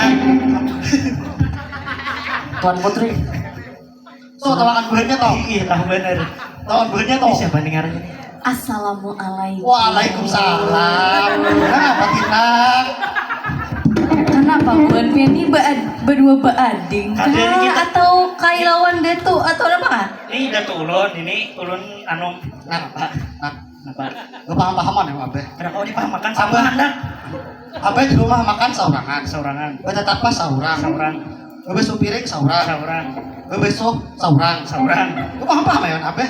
Tuan Putri. Tuh, tawakan buhannya, tuh. Iya, tahu bener. Tawakan buhannya, tuh. Ini siapa nih ngarannya nih? Assalamualaikum. Waalaikumsalam. Kenapa, Tinang? Kenapa buhan pian ni bead-, berdua beading kah? Ada ini kita. Atau kai lawan datu atau apa kah? Ini datu ulun, ini ulun anu. Nah, Pak. Nah, Pak. Gak paham-pahaman ya, Abah. Kenapa kau dipahamakan sama Abah? Anda? Abah di rumah makan saurangan. Saurangan. Batatapa saurang. Saurang. Bebasuh piring saurang. Saurang. Bebasuh saurang. Saurang. Lu paham-paham ya, Abah?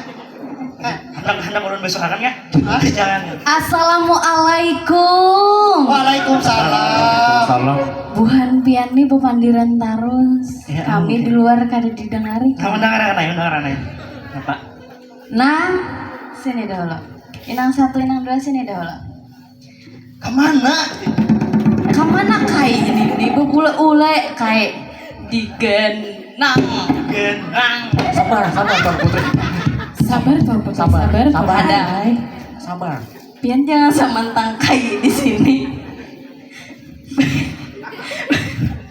Hendak, hendak ulun basuhakan ya? Hah? Jangan. Assalamualaikum. Waalaikumsalam. Salam. Buhan pian ni bepandiran tarus. Ya, kami oke. Di luar kada didengari. Nah, mendengar anak, mendengar anak. Bapak. Nah, sini dahulu. Inang satu, inang dua, sini dahulu. Kemana? Kemana kai ini? Ini bebule-ule kai digenang. Genang. Sabar, sabar, Tuan Putri. Sabar, Tuan Putri. Sabar, sabar, sabar. Ada. Tuan Putri. Sabar. Pian jangan samantang kai di sini.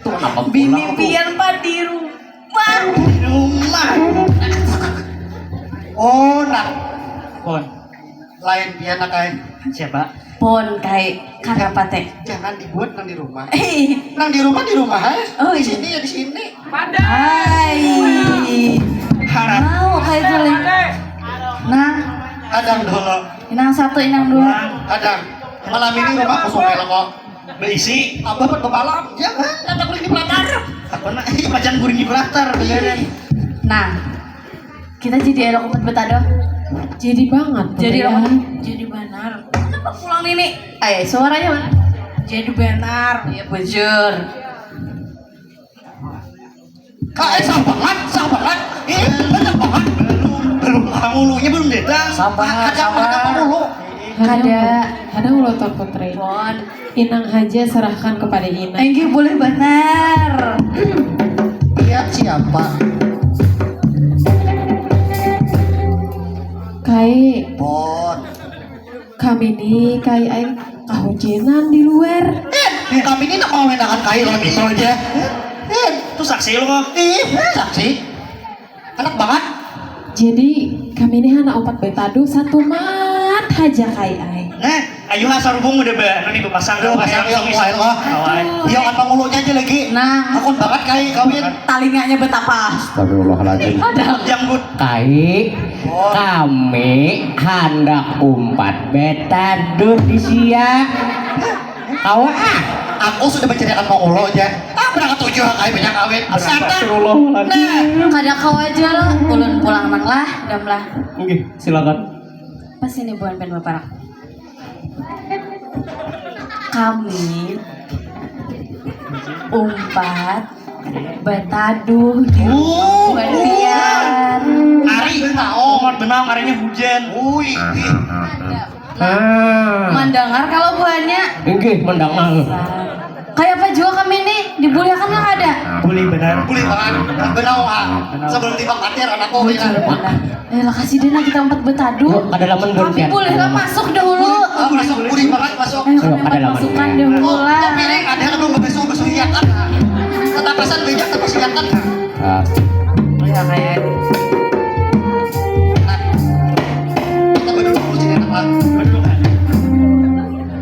Tuh, kenapa bini pulang tuh? Pian pa di rumah. Di rumah. Oh, nak. Pon. Lain pian nak ai. Siapa? Pon kai, kanapa teh? Jangan dibuat nang di rumah. Ih. Nang di rumah di rumah ai. Oh, iya. Di sini ya di sini. Hai. Harap. Mau kai tuh, Lin. Nah. Hadang dulu. Inang satu, inang dua. Hadang. Malam ini rumah kosong kayak kok. Berisi. Abah buat bepalam. Ya kan? Kata kulit di pelatar. Apa nak? Ih, macan guring di pelatar, beneran. Nah, kita jadi elok umpat betadoh. Jadi banget, jadi ya. Jadi banar. Kenapa pulang ini? Eh, suaranya mana? Jadi banar. Iya, bujur. Kak, eh, sah banget, sah banget. Ih, banyak banget. Belum, belum, pangulunya belum datang. Sabar, ada, sabar. Ada pangulu. Kada. Ada ulo Tuan Putri. Pon. Inang haja serahkan kepada Inang. Enggih, boleh banar. Lihat siapa? Kai. Pon. Kami ni, Kai ai, kahujanan di luar. Eh, kami ni nak mawenangan kai lawan itu aja. Eh, tuh saksi lo kok. Ih, saksi. Enak banget. Jadi, kami ni handak umpat betaduh satu mat haja, Kai ai. Nah, ayo ha, sarubung udah ba-, anu nih, bepasang. Udah pasang, yuk, langsung isi. Ayo, ayo. Awan. Iya, kan pangulunya aja lagi. Nah. Hakun banget kai kawin. Talinganya betapa. Astagfirullahaladzim. Ada. Janggut. Kai, oh. Kami handak umpat betaduh di sia. Kawa ah. Aku sudah mencarikan mau ulo aja. Ah, berangkat tujuh kai banyak kawin. Astagfirullahaladzim. Nah. Kada kawa aja lah. Ulun pulang nang lah, dam lah. Oke, silakan. Pas ini buhan pen baparak. Kami umpat betaduh di rumah buhan pian. Ari, umpat benang, arinya hujan. Ui. Nah, mandangar kalau buhannya. Inggih, mandangar. Kaya apa jua kami nih, dibulihakan nggak ada? Bulih benar. Bulih banget. Benang, ah. Sebelum tiba khawatir anakku, ya kan? Bujur, benar. Eh, lakasi deh, nah, kita umpat betaduh. Yuk, kada laman. Kami boleh lah masuk dahulu. Ah, masuk, boleh banget masuk. Ayo, kami umpat masukan dahulu lah. Oh, piring ada, aduh, bebesuh, besuh iya kan. Tetapasan bejak, tetapasan iya kan. Ah. Boleh lah, kayak. Nah, kita berdua dulu sini, anak lah. Berdua.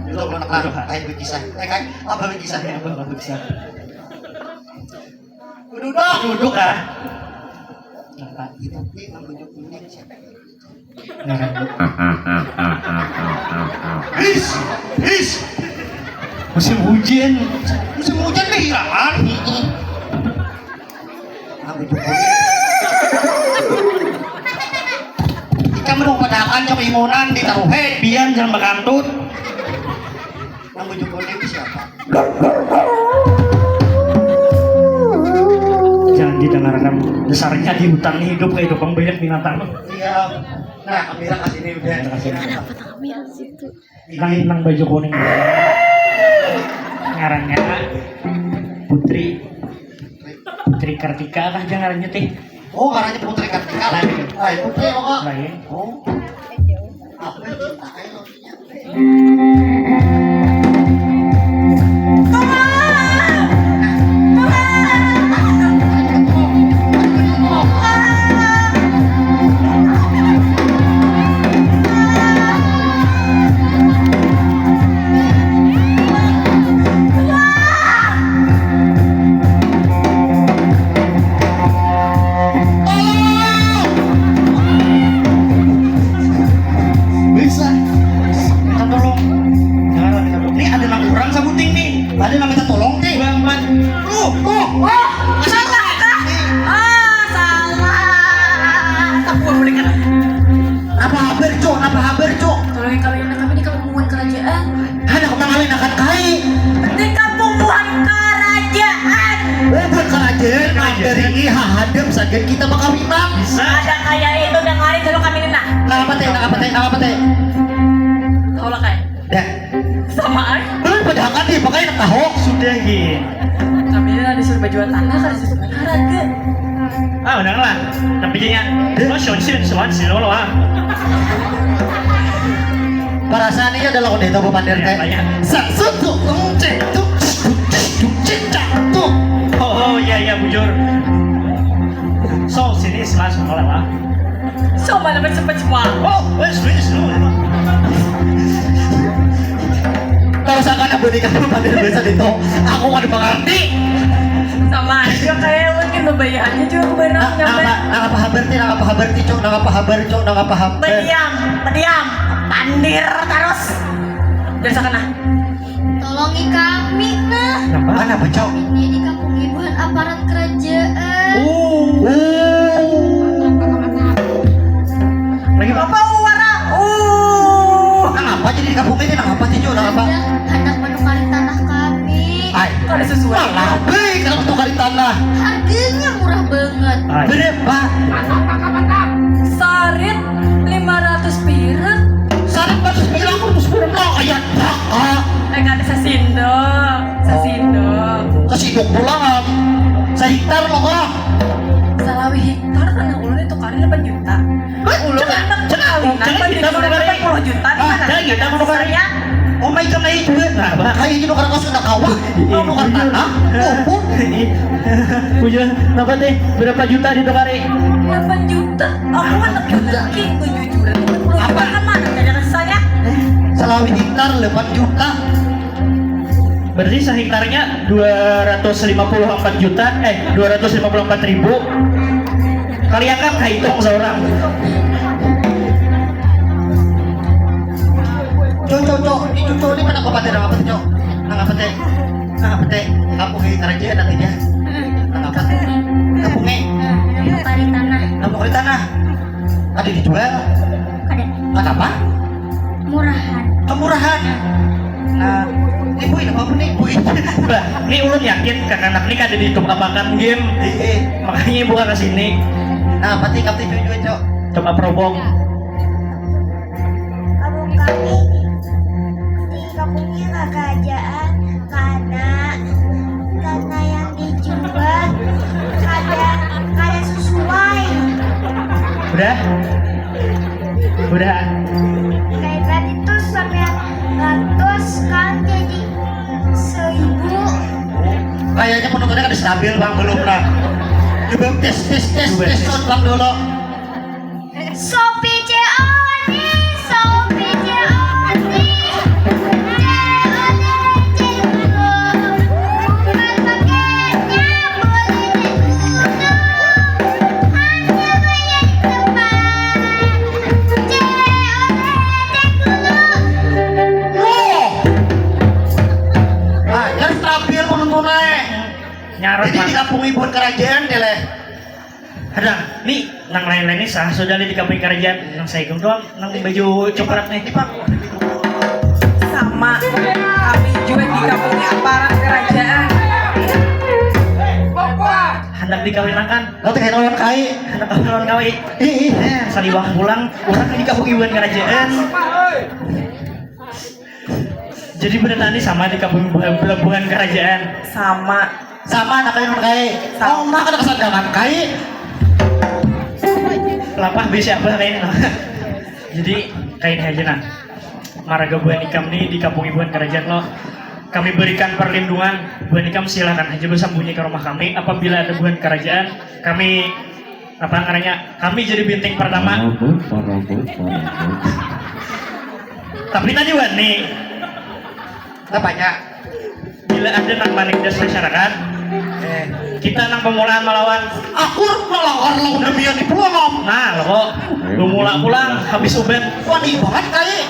Dulu, anak. Aduh, kayak berkisah. Eh, kayak apa berkisah ya? Apa berkisah? Duduk, duduk ah. Nah, itu nih, nang baju kuning siapa? Ngaran. His, his. Musim hujan. Musim hujan nih, iraan. Ikam dong padahakan cok imunan ditaruh he. Pian jangan bakantut. Nang baju kuning itu siapa? Jangan didengarkan. Dasarnya di hutan nih hidup kayak hidup banyak binatang. Iya. Nah, kamera kasih ini udah. Kamera kasih ini. Nang, nang baju kuning. Ngarannya Putri. Putri Kartika kah aja ngarannya teh? Oh, ngarannya Putri Kartika lain. Lain. Lain Putri apa? Lain. Oh. Apa cinta kayak lo? Bisa. Minta tolong. Jangan minta tolong. Ini ada nang kurang sabuting nih. Ada nang minta tolong nih. Bang Man. Tuh, tuh. Wah, salah kah? Ah, salah. Sabuah boleh kan? Apa habar, Cok? Apa habar, Cok? Tolong kawin anak kami di kampung buhan kerajaan. Anak mangawin akan kai. Di kampung buhan kerajaan. Oh, buhan kerajaan. Nah, dari ini hahadap sagan kita makawinan. Ada kayak itu, dengarin dulu kami ini, nah. Nang apa teh? Nang apa teh? Nang apa teh? Tahu lah, kayak. Dah. Sama aja. Belum padahal kan dipakai nak tahu. Sudah gin. Kami ini disuruh bajual tanah, kan disuruh harga. Ah, udah lah. Tapi jadinya, oh, shonsin, suan, sini lo ah. Perasaan ini adalah udah tahu pander teh. Iya, banyak. Satu tuh, cek tuh, cek tuh, cek tuh. Oh, oh, iya, iya, bujur. So, sini selas mulai lah. So, mana bersempat semua? Oh, wes, wes, lu. Kalau seakan aku nikah tuh pada biasa di tong, aku nggak mengerti. Sama aja kayak lu gitu, bayarannya juga barang. Nah, nang apa, nang apa habar ti, nang apa habar ti, Cok, nang apa habar, Cok, nang apa habar. Pediam, pediam, pandir terus. Biasa kena. Tolongi kami, nah. Kenapa? Kenapa, Cok? Ini di kampung ibuan aparat kerajaan. Oh. Oh. Lagi apa? Apa wara? Oh. Kenapa jadi di kampung ini? Kenapa sih, Cok? Kenapa? Hendak, hendak menukari tanah kami. Ay. Kada sesuai. Malah baik kalau menukari tanah. Harganya murah banget. Ay. Berapa? Sarit lima ratus pirak. Sarit empat ratus pirak, empat ratus pirak. Oh, kayak ah. Eh, kada sasindo, sasindo. Sasindok pulang. Sehektar lo kah? Salawi hektar tanah ulun itu kali delapan juta. Hah? Ulun anak kawinan jangan kita mau delapan puluh juta. Ah, jangan kita mau kali. Oh my god, ini juga. Nah, bah, kayak gitu karena kau sudah kawan. Mau nukar tanah. Oh, bujur, apa teh? Berapa juta ditukari? Delapan juta. Aku anak laki, kejujuran. Apa? Kan mana? Tidak ada saya. Salawi hektar delapan juta. Berarti sehektarnya dua ratus lima puluh empat juta, eh, dua ratus lima puluh empat ribu. Kali akan hitung seorang. Cok, cok, cok, ini cok, cok, ini pernah kau pakai apa teh, cok? Nang apa teh? Nang apa teh? Kampung ini kerja nanti dia. Nang apa teh? Kampung ini. Nang apa di tanah? Nang apa di tanah? Ada dijual? Ada. Kenapa? Murahan. Kemurahan. Nah, ibu ini apa nih, ibu ini? Bah, ini ulun yakin kakanak ini kada di apakan game. Iya. Makanya ibu ke sini. Nah, pati kamu cuy cuy, cok. Coba probok. Kampung kami di kampungnya kerajaan karena karena yang dijual kada kada sesuai. Udah? Udah. Kayak tadi tuh sampai ratus kan jadi seribu. Kayaknya penontonnya kada stabil, Bang, belum lah. Coba tes tes tes tes sound, Bang, dulu. Sopi C O D, Sopi C O D, C O D. Nyarat. Jadi di kampung ibu karajaan deh leh. Ada nih, nang lain-lain nih sah sudah di kampung karajaan, nang saya doang nang baju coklat nih. Sama, kami juga di kampungnya aparat kerajaan. Hendak dikawinakan. Nanti kayak lawan kai. Hendak kawin lawan kai. Ih, ih. Eh, saliwah pulang. Orang di kampung ibu karajaan. Jadi berita ini sama di kampung pelabuhan kerajaan. Sama. Sama anak kain kai. Sama. Oh, mah kada kesandangan kai. Lapah bisi apa kain. Jadi kain aja nah. Maraga buhan ikam nih di kampung ibuan kerajaan loh. Kami berikan perlindungan. Buhan ikam silakan aja bersembunyi ke rumah kami. Apabila ada buhan kerajaan, kami apa namanya, kami jadi binting pertama. Parabot, parabot, parabot. Tapi tadi wani. Apanya? Bila ada nang manindas masyarakat, eh, kita nang pemulaan melawan. Aku melawan lawan demian di pulang om. Nah lo kok bemula pulang habis uben. Wani banget kali.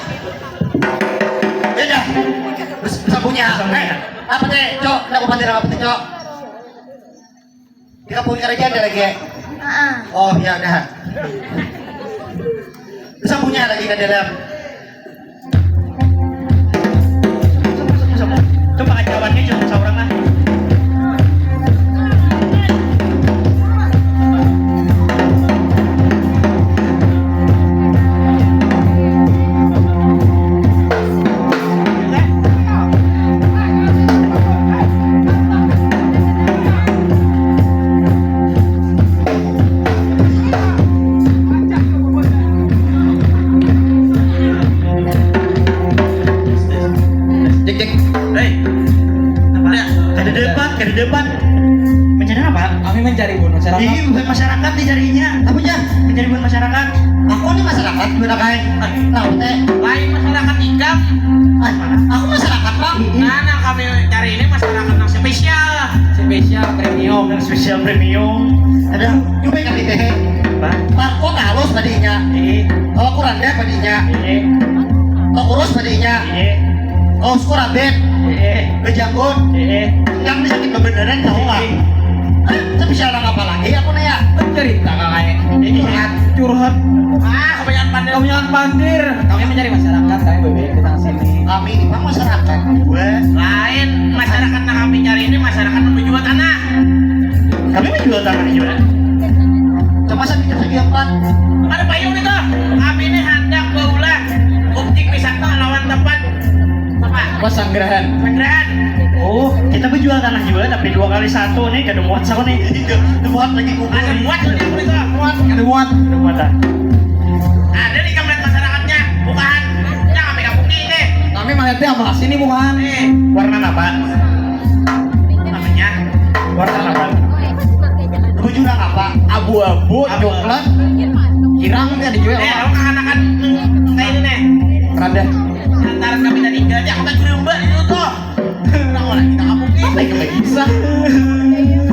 Ya dah. Bisa punya. Eh, apa teh cok? Nak upatir apa teh cok? Di kampung kerajaan ada lagi ya? Oh ya udah. Bisa punya lagi ke dalam. Coba ajawannya cuma seorang lah. Cek cek. Hei. Apa? Kada dapat, kada dapat. Mencari apa? Kami mencari buat masyarakat. Ini buat masyarakat dicarinya. Apa ya? Mencari buat masyarakat. Aku ni masyarakat gimana kai? Tahu teh. Lain masyarakat ikam. Ah, aku masyarakat bang. Nah, nah kami cari ini masyarakat yang spesial. Spesial premium. Yang spesial premium. Ada juga yang di teh. Apa? Parkot halus tadinya. Iya. Oh kurang deh tadinya. Iya. Oh kurus tadinya. Iya. Oh kurabet. Iya. Bejanggut. Iya. Yang sakit bebeneran tahu lah. Iya. Tapi siapa apa lagi aku nanya? Cerita kakaknya. Curhat. Curhat. Ah, kebanyakan pandir. Kebanyakan pandir. Kami mencari masyarakat, kami bebek kita sini. Kami ini mah masyarakat. Gue. Lain, masyarakat yang kami cari ini masyarakat yang menjual tanah. Kami menjual tanah juga. Coba saya pikir lagi empat. Ada payung itu. Kami ini hendak baulah bukti wisata lawan tempat apa? Pesanggerahan. Pesanggerahan. Oh, kita menjual tanah juga tapi dua kali satu nih, kada muat sama nih. Kada muat lagi kubur. Ada muat lagi kubur itu. Muat, kada muat. Kada muat ah. Ada di kamar masyarakatnya, bukan. Nah, kami kampung ini. Kami melihatnya apa sini bukan? Eh. Warna apa? Namanya? Warna apa? Baju nang apa? Abu-abu, coklat, kirang kan dijual. Eh, orang kekanakan kayak ini nih. Rada. Lantaran kami tadi gajah, kita gerembak itu tuh. Orang-orang kita kampung ini. Apa yang bisa?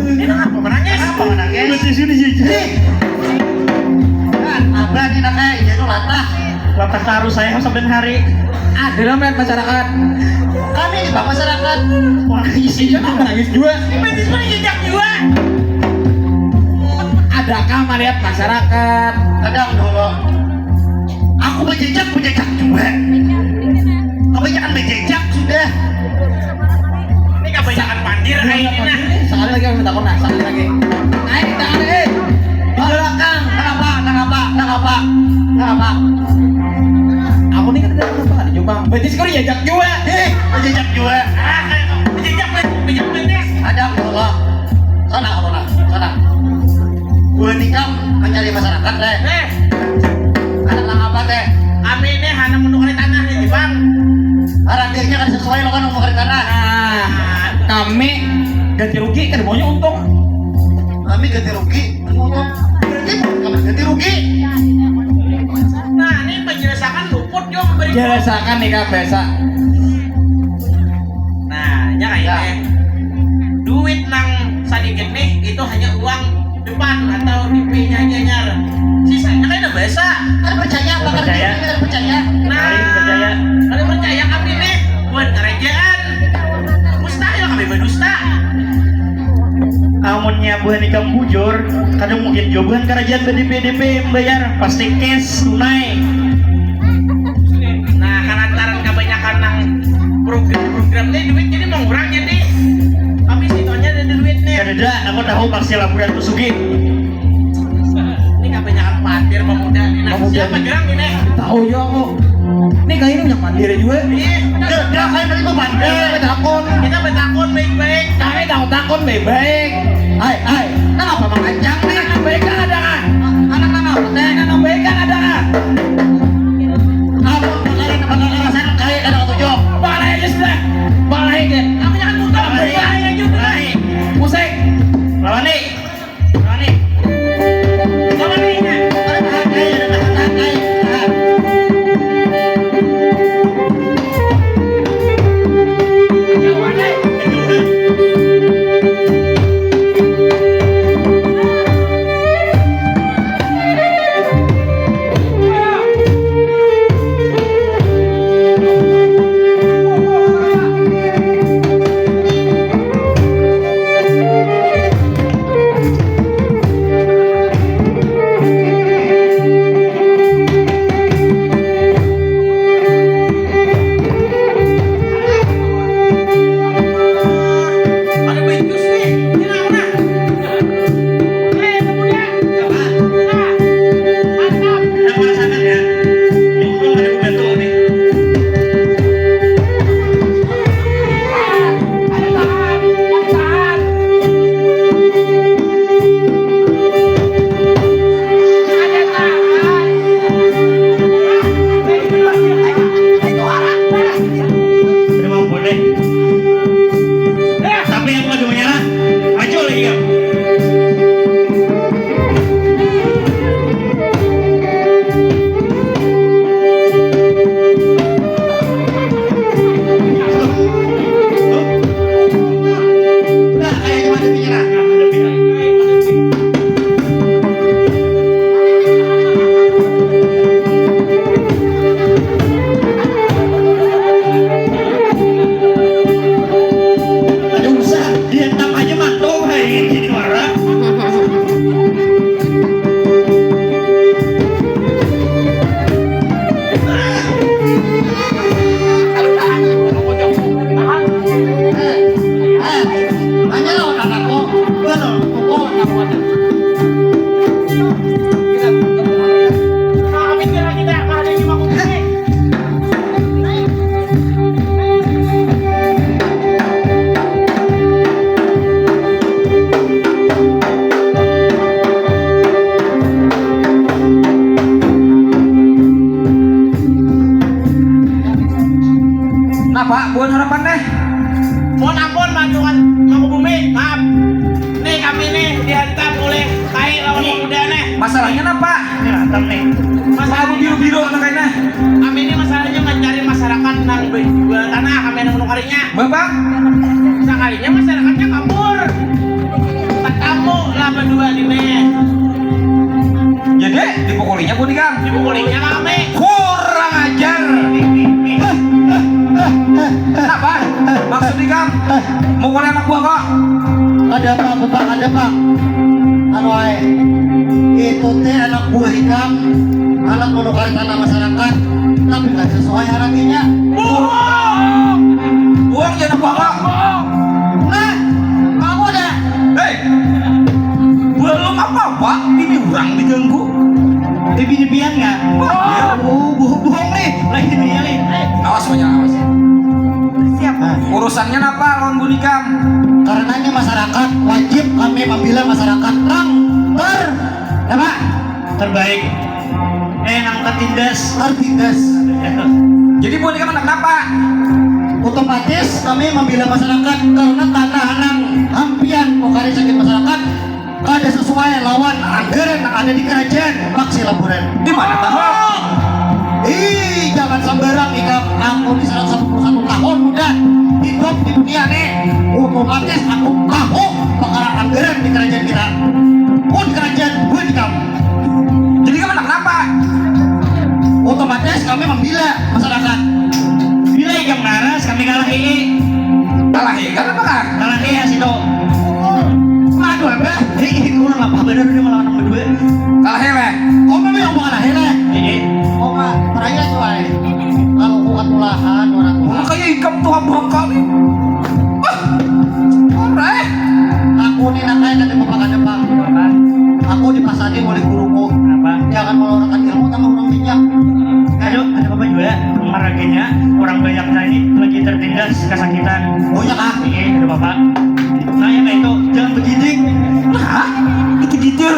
Ini kenapa menangis? Kenapa menangis? Berarti sini sih. Kan, abah nih nak kayak iya tuh latah. Latah taruh saya sampai hari. Ada lah melihat masyarakat. Kami di bawah masyarakat. Orang isi juga nangis juga. Ini jejak juga. Adakah melihat masyarakat? Kadang dulu. Aku berjejak, berjejak juga. Kebanyakan berjejak sudah. Ini kebanyakan pandir kayak ini nah. Sekali lagi aku takut nah, sekali lagi. Naik, naik, eh. Di belakang. Kenapa? Kenapa? Kenapa? Kenapa? Aku nih kan tidak apa-apa, ada Jepang. Betis kau diajak juga. Eh, diajak juga. Ah, kayak kau diajak, diajak betis. Ada Allah. Sana, Allah, sana. Gue nikam mencari masyarakat deh. Eh. Anak nang apa teh? Kami ini hanya menukari tanah di Jepang. Harganya kan sesuai lo kan menukari tanah. Nah, kami ganti rugi kan maunya untung. Kami ganti rugi. Ganti rugi. Nah, ini penjelasan luput juga memberi. Jelasakan nih kak biasa. Nah, ya kayak ya. Duit nang sedikit nih itu hanya uang depan atau D P-nya aja nyar. Sisanya kan udah biasa. Kan percaya apa kan percaya. Kan percaya. Nah, percaya. Kalau percaya kami nih buat kerajaan. Mustahil kami berdusta. Nya buhan ikam bujur, kada mungkin jua buhan karajaan ba-DP-DP membayar, pasti cash, tunai. Nah, kalantaran kabanyakan nang program-program nih duit jadi mengurang jadi kami sitonya ada duit nih. Kadada, aku tahu pasti laporan tu sugih. Ini kabanyakan patir pemuda nih. Nah, pemuda siapa nih. Gerang ini? Tahu ya aku. Ini kayak ini punya patir juga. Iya. Dah, dah, kayak tadi gua patir. Kita betakun. Kita betakun baik-baik. Kami tahu takun baik-baik. Hai, hai. Nah, apa makancang nih? Anak baik kan ada kan? Anak nama apa teh? Anak baik kan ada kan? Apa bakaran, bakal karasan kayak kada ketujuh? Balai aja sudah. Balai aja. Kamu jangan muter. Balai. Balai aja udah. Balai. Musik. Lawan nih. Lawan nih. Lawan nih. Ada tahan, eh, ada tahan, tahan, eh, tahan. Ada becus nih. Ini apa? Eh, pemuda. Siapa? Nah, mantap. Yang mana sana ya? Untung ada pembantu nih. Udah mau boleh. Tapi yang mau menyerah, maju lagi ya. Nah, kayak gimana pikiran? Ada usaha, diantam aja mantau, hai, jadi wara. Napa buhan harapan nih? Mohon ampun, Mangku Bumi, maaf. Nih kami nih dihantam oleh Kai lawan pemuda nih. Masalahnya napa? Ini hantam nih. Masalah biru-biru anak kaina. Kami ini masalahnya mencari masyarakat nang berjual tanah, kami nang menukarinya. Bapak? Sakalinya masyarakatnya kabur. Tatamu lah berdua ini. Jadi dipukulinya pun ikam? Dipukulinya kami. Kurang ajar. Kenapa? Maksud ikam mukul anak buah kok? Ada apa, Bapak? Ada apa? Anu ai, itu teh anak buah ikam, anak menukar tanah masyarakat, tapi nggak sesuai harapinya. Bohong! Bohong ya anak buah kok? Bohong! Nah, kamu ada? Hei, belum apa-apa, ini orang diganggu. Tapi dipian nggak? Bohong! Ya, oh, bohong, bohong nih, lagi dipian nih. Awas, banyak awas. Siap. Nah. Urusannya apa lawan bunikam? Karenanya masyarakat wajib kami membela masyarakat nang ter-, apa? Terbaik. Eh, nang tertindas. Tertindas. Jadi bunikam anak napa? Otomatis kami membela masyarakat karena tanah nang hampian nukari sakit masyarakat kada sesuai lawan anggaran nang ada di kerajaan Paksi Laburan. Di mana tahu? Ih, jangan sembarang ikam. Aku ni seratus sapuluh satu tahun udah hidup di dunia ni. Otomatis aku tahu perkara anggaran di kerajaan kita. Pun kerajaan buat ikam. Jadi ikam anak kenapa? Otomatis kami membela masyarakat. Bila ikam naras, kami kalah ii. Kalah ii, kenapa kah? Kalah ii ya situ. Mati. Ih, ih, urang lapah banar udah melawan nang berdua. Kalah hele. Oh, memang yang bukan akhirnya. Ini Oh, Mak, peraya tuh, ay. Kalau kuat mulahan orang tua. Makanya ikam tuh abang kali. Wah. Ore. Aku nih nak kayak tadi bapak ada bang. apa? Aku dipasani oleh guruku. Apa? Jangan melorongkan ilmu sama orang bijak. Aduh, ada apa juga? Maraganya orang banyak ini lagi tertindas kesakitan. Oh ya kak. Ini ada apa? Nah, yang itu jangan begidik. Nah, itu ditir.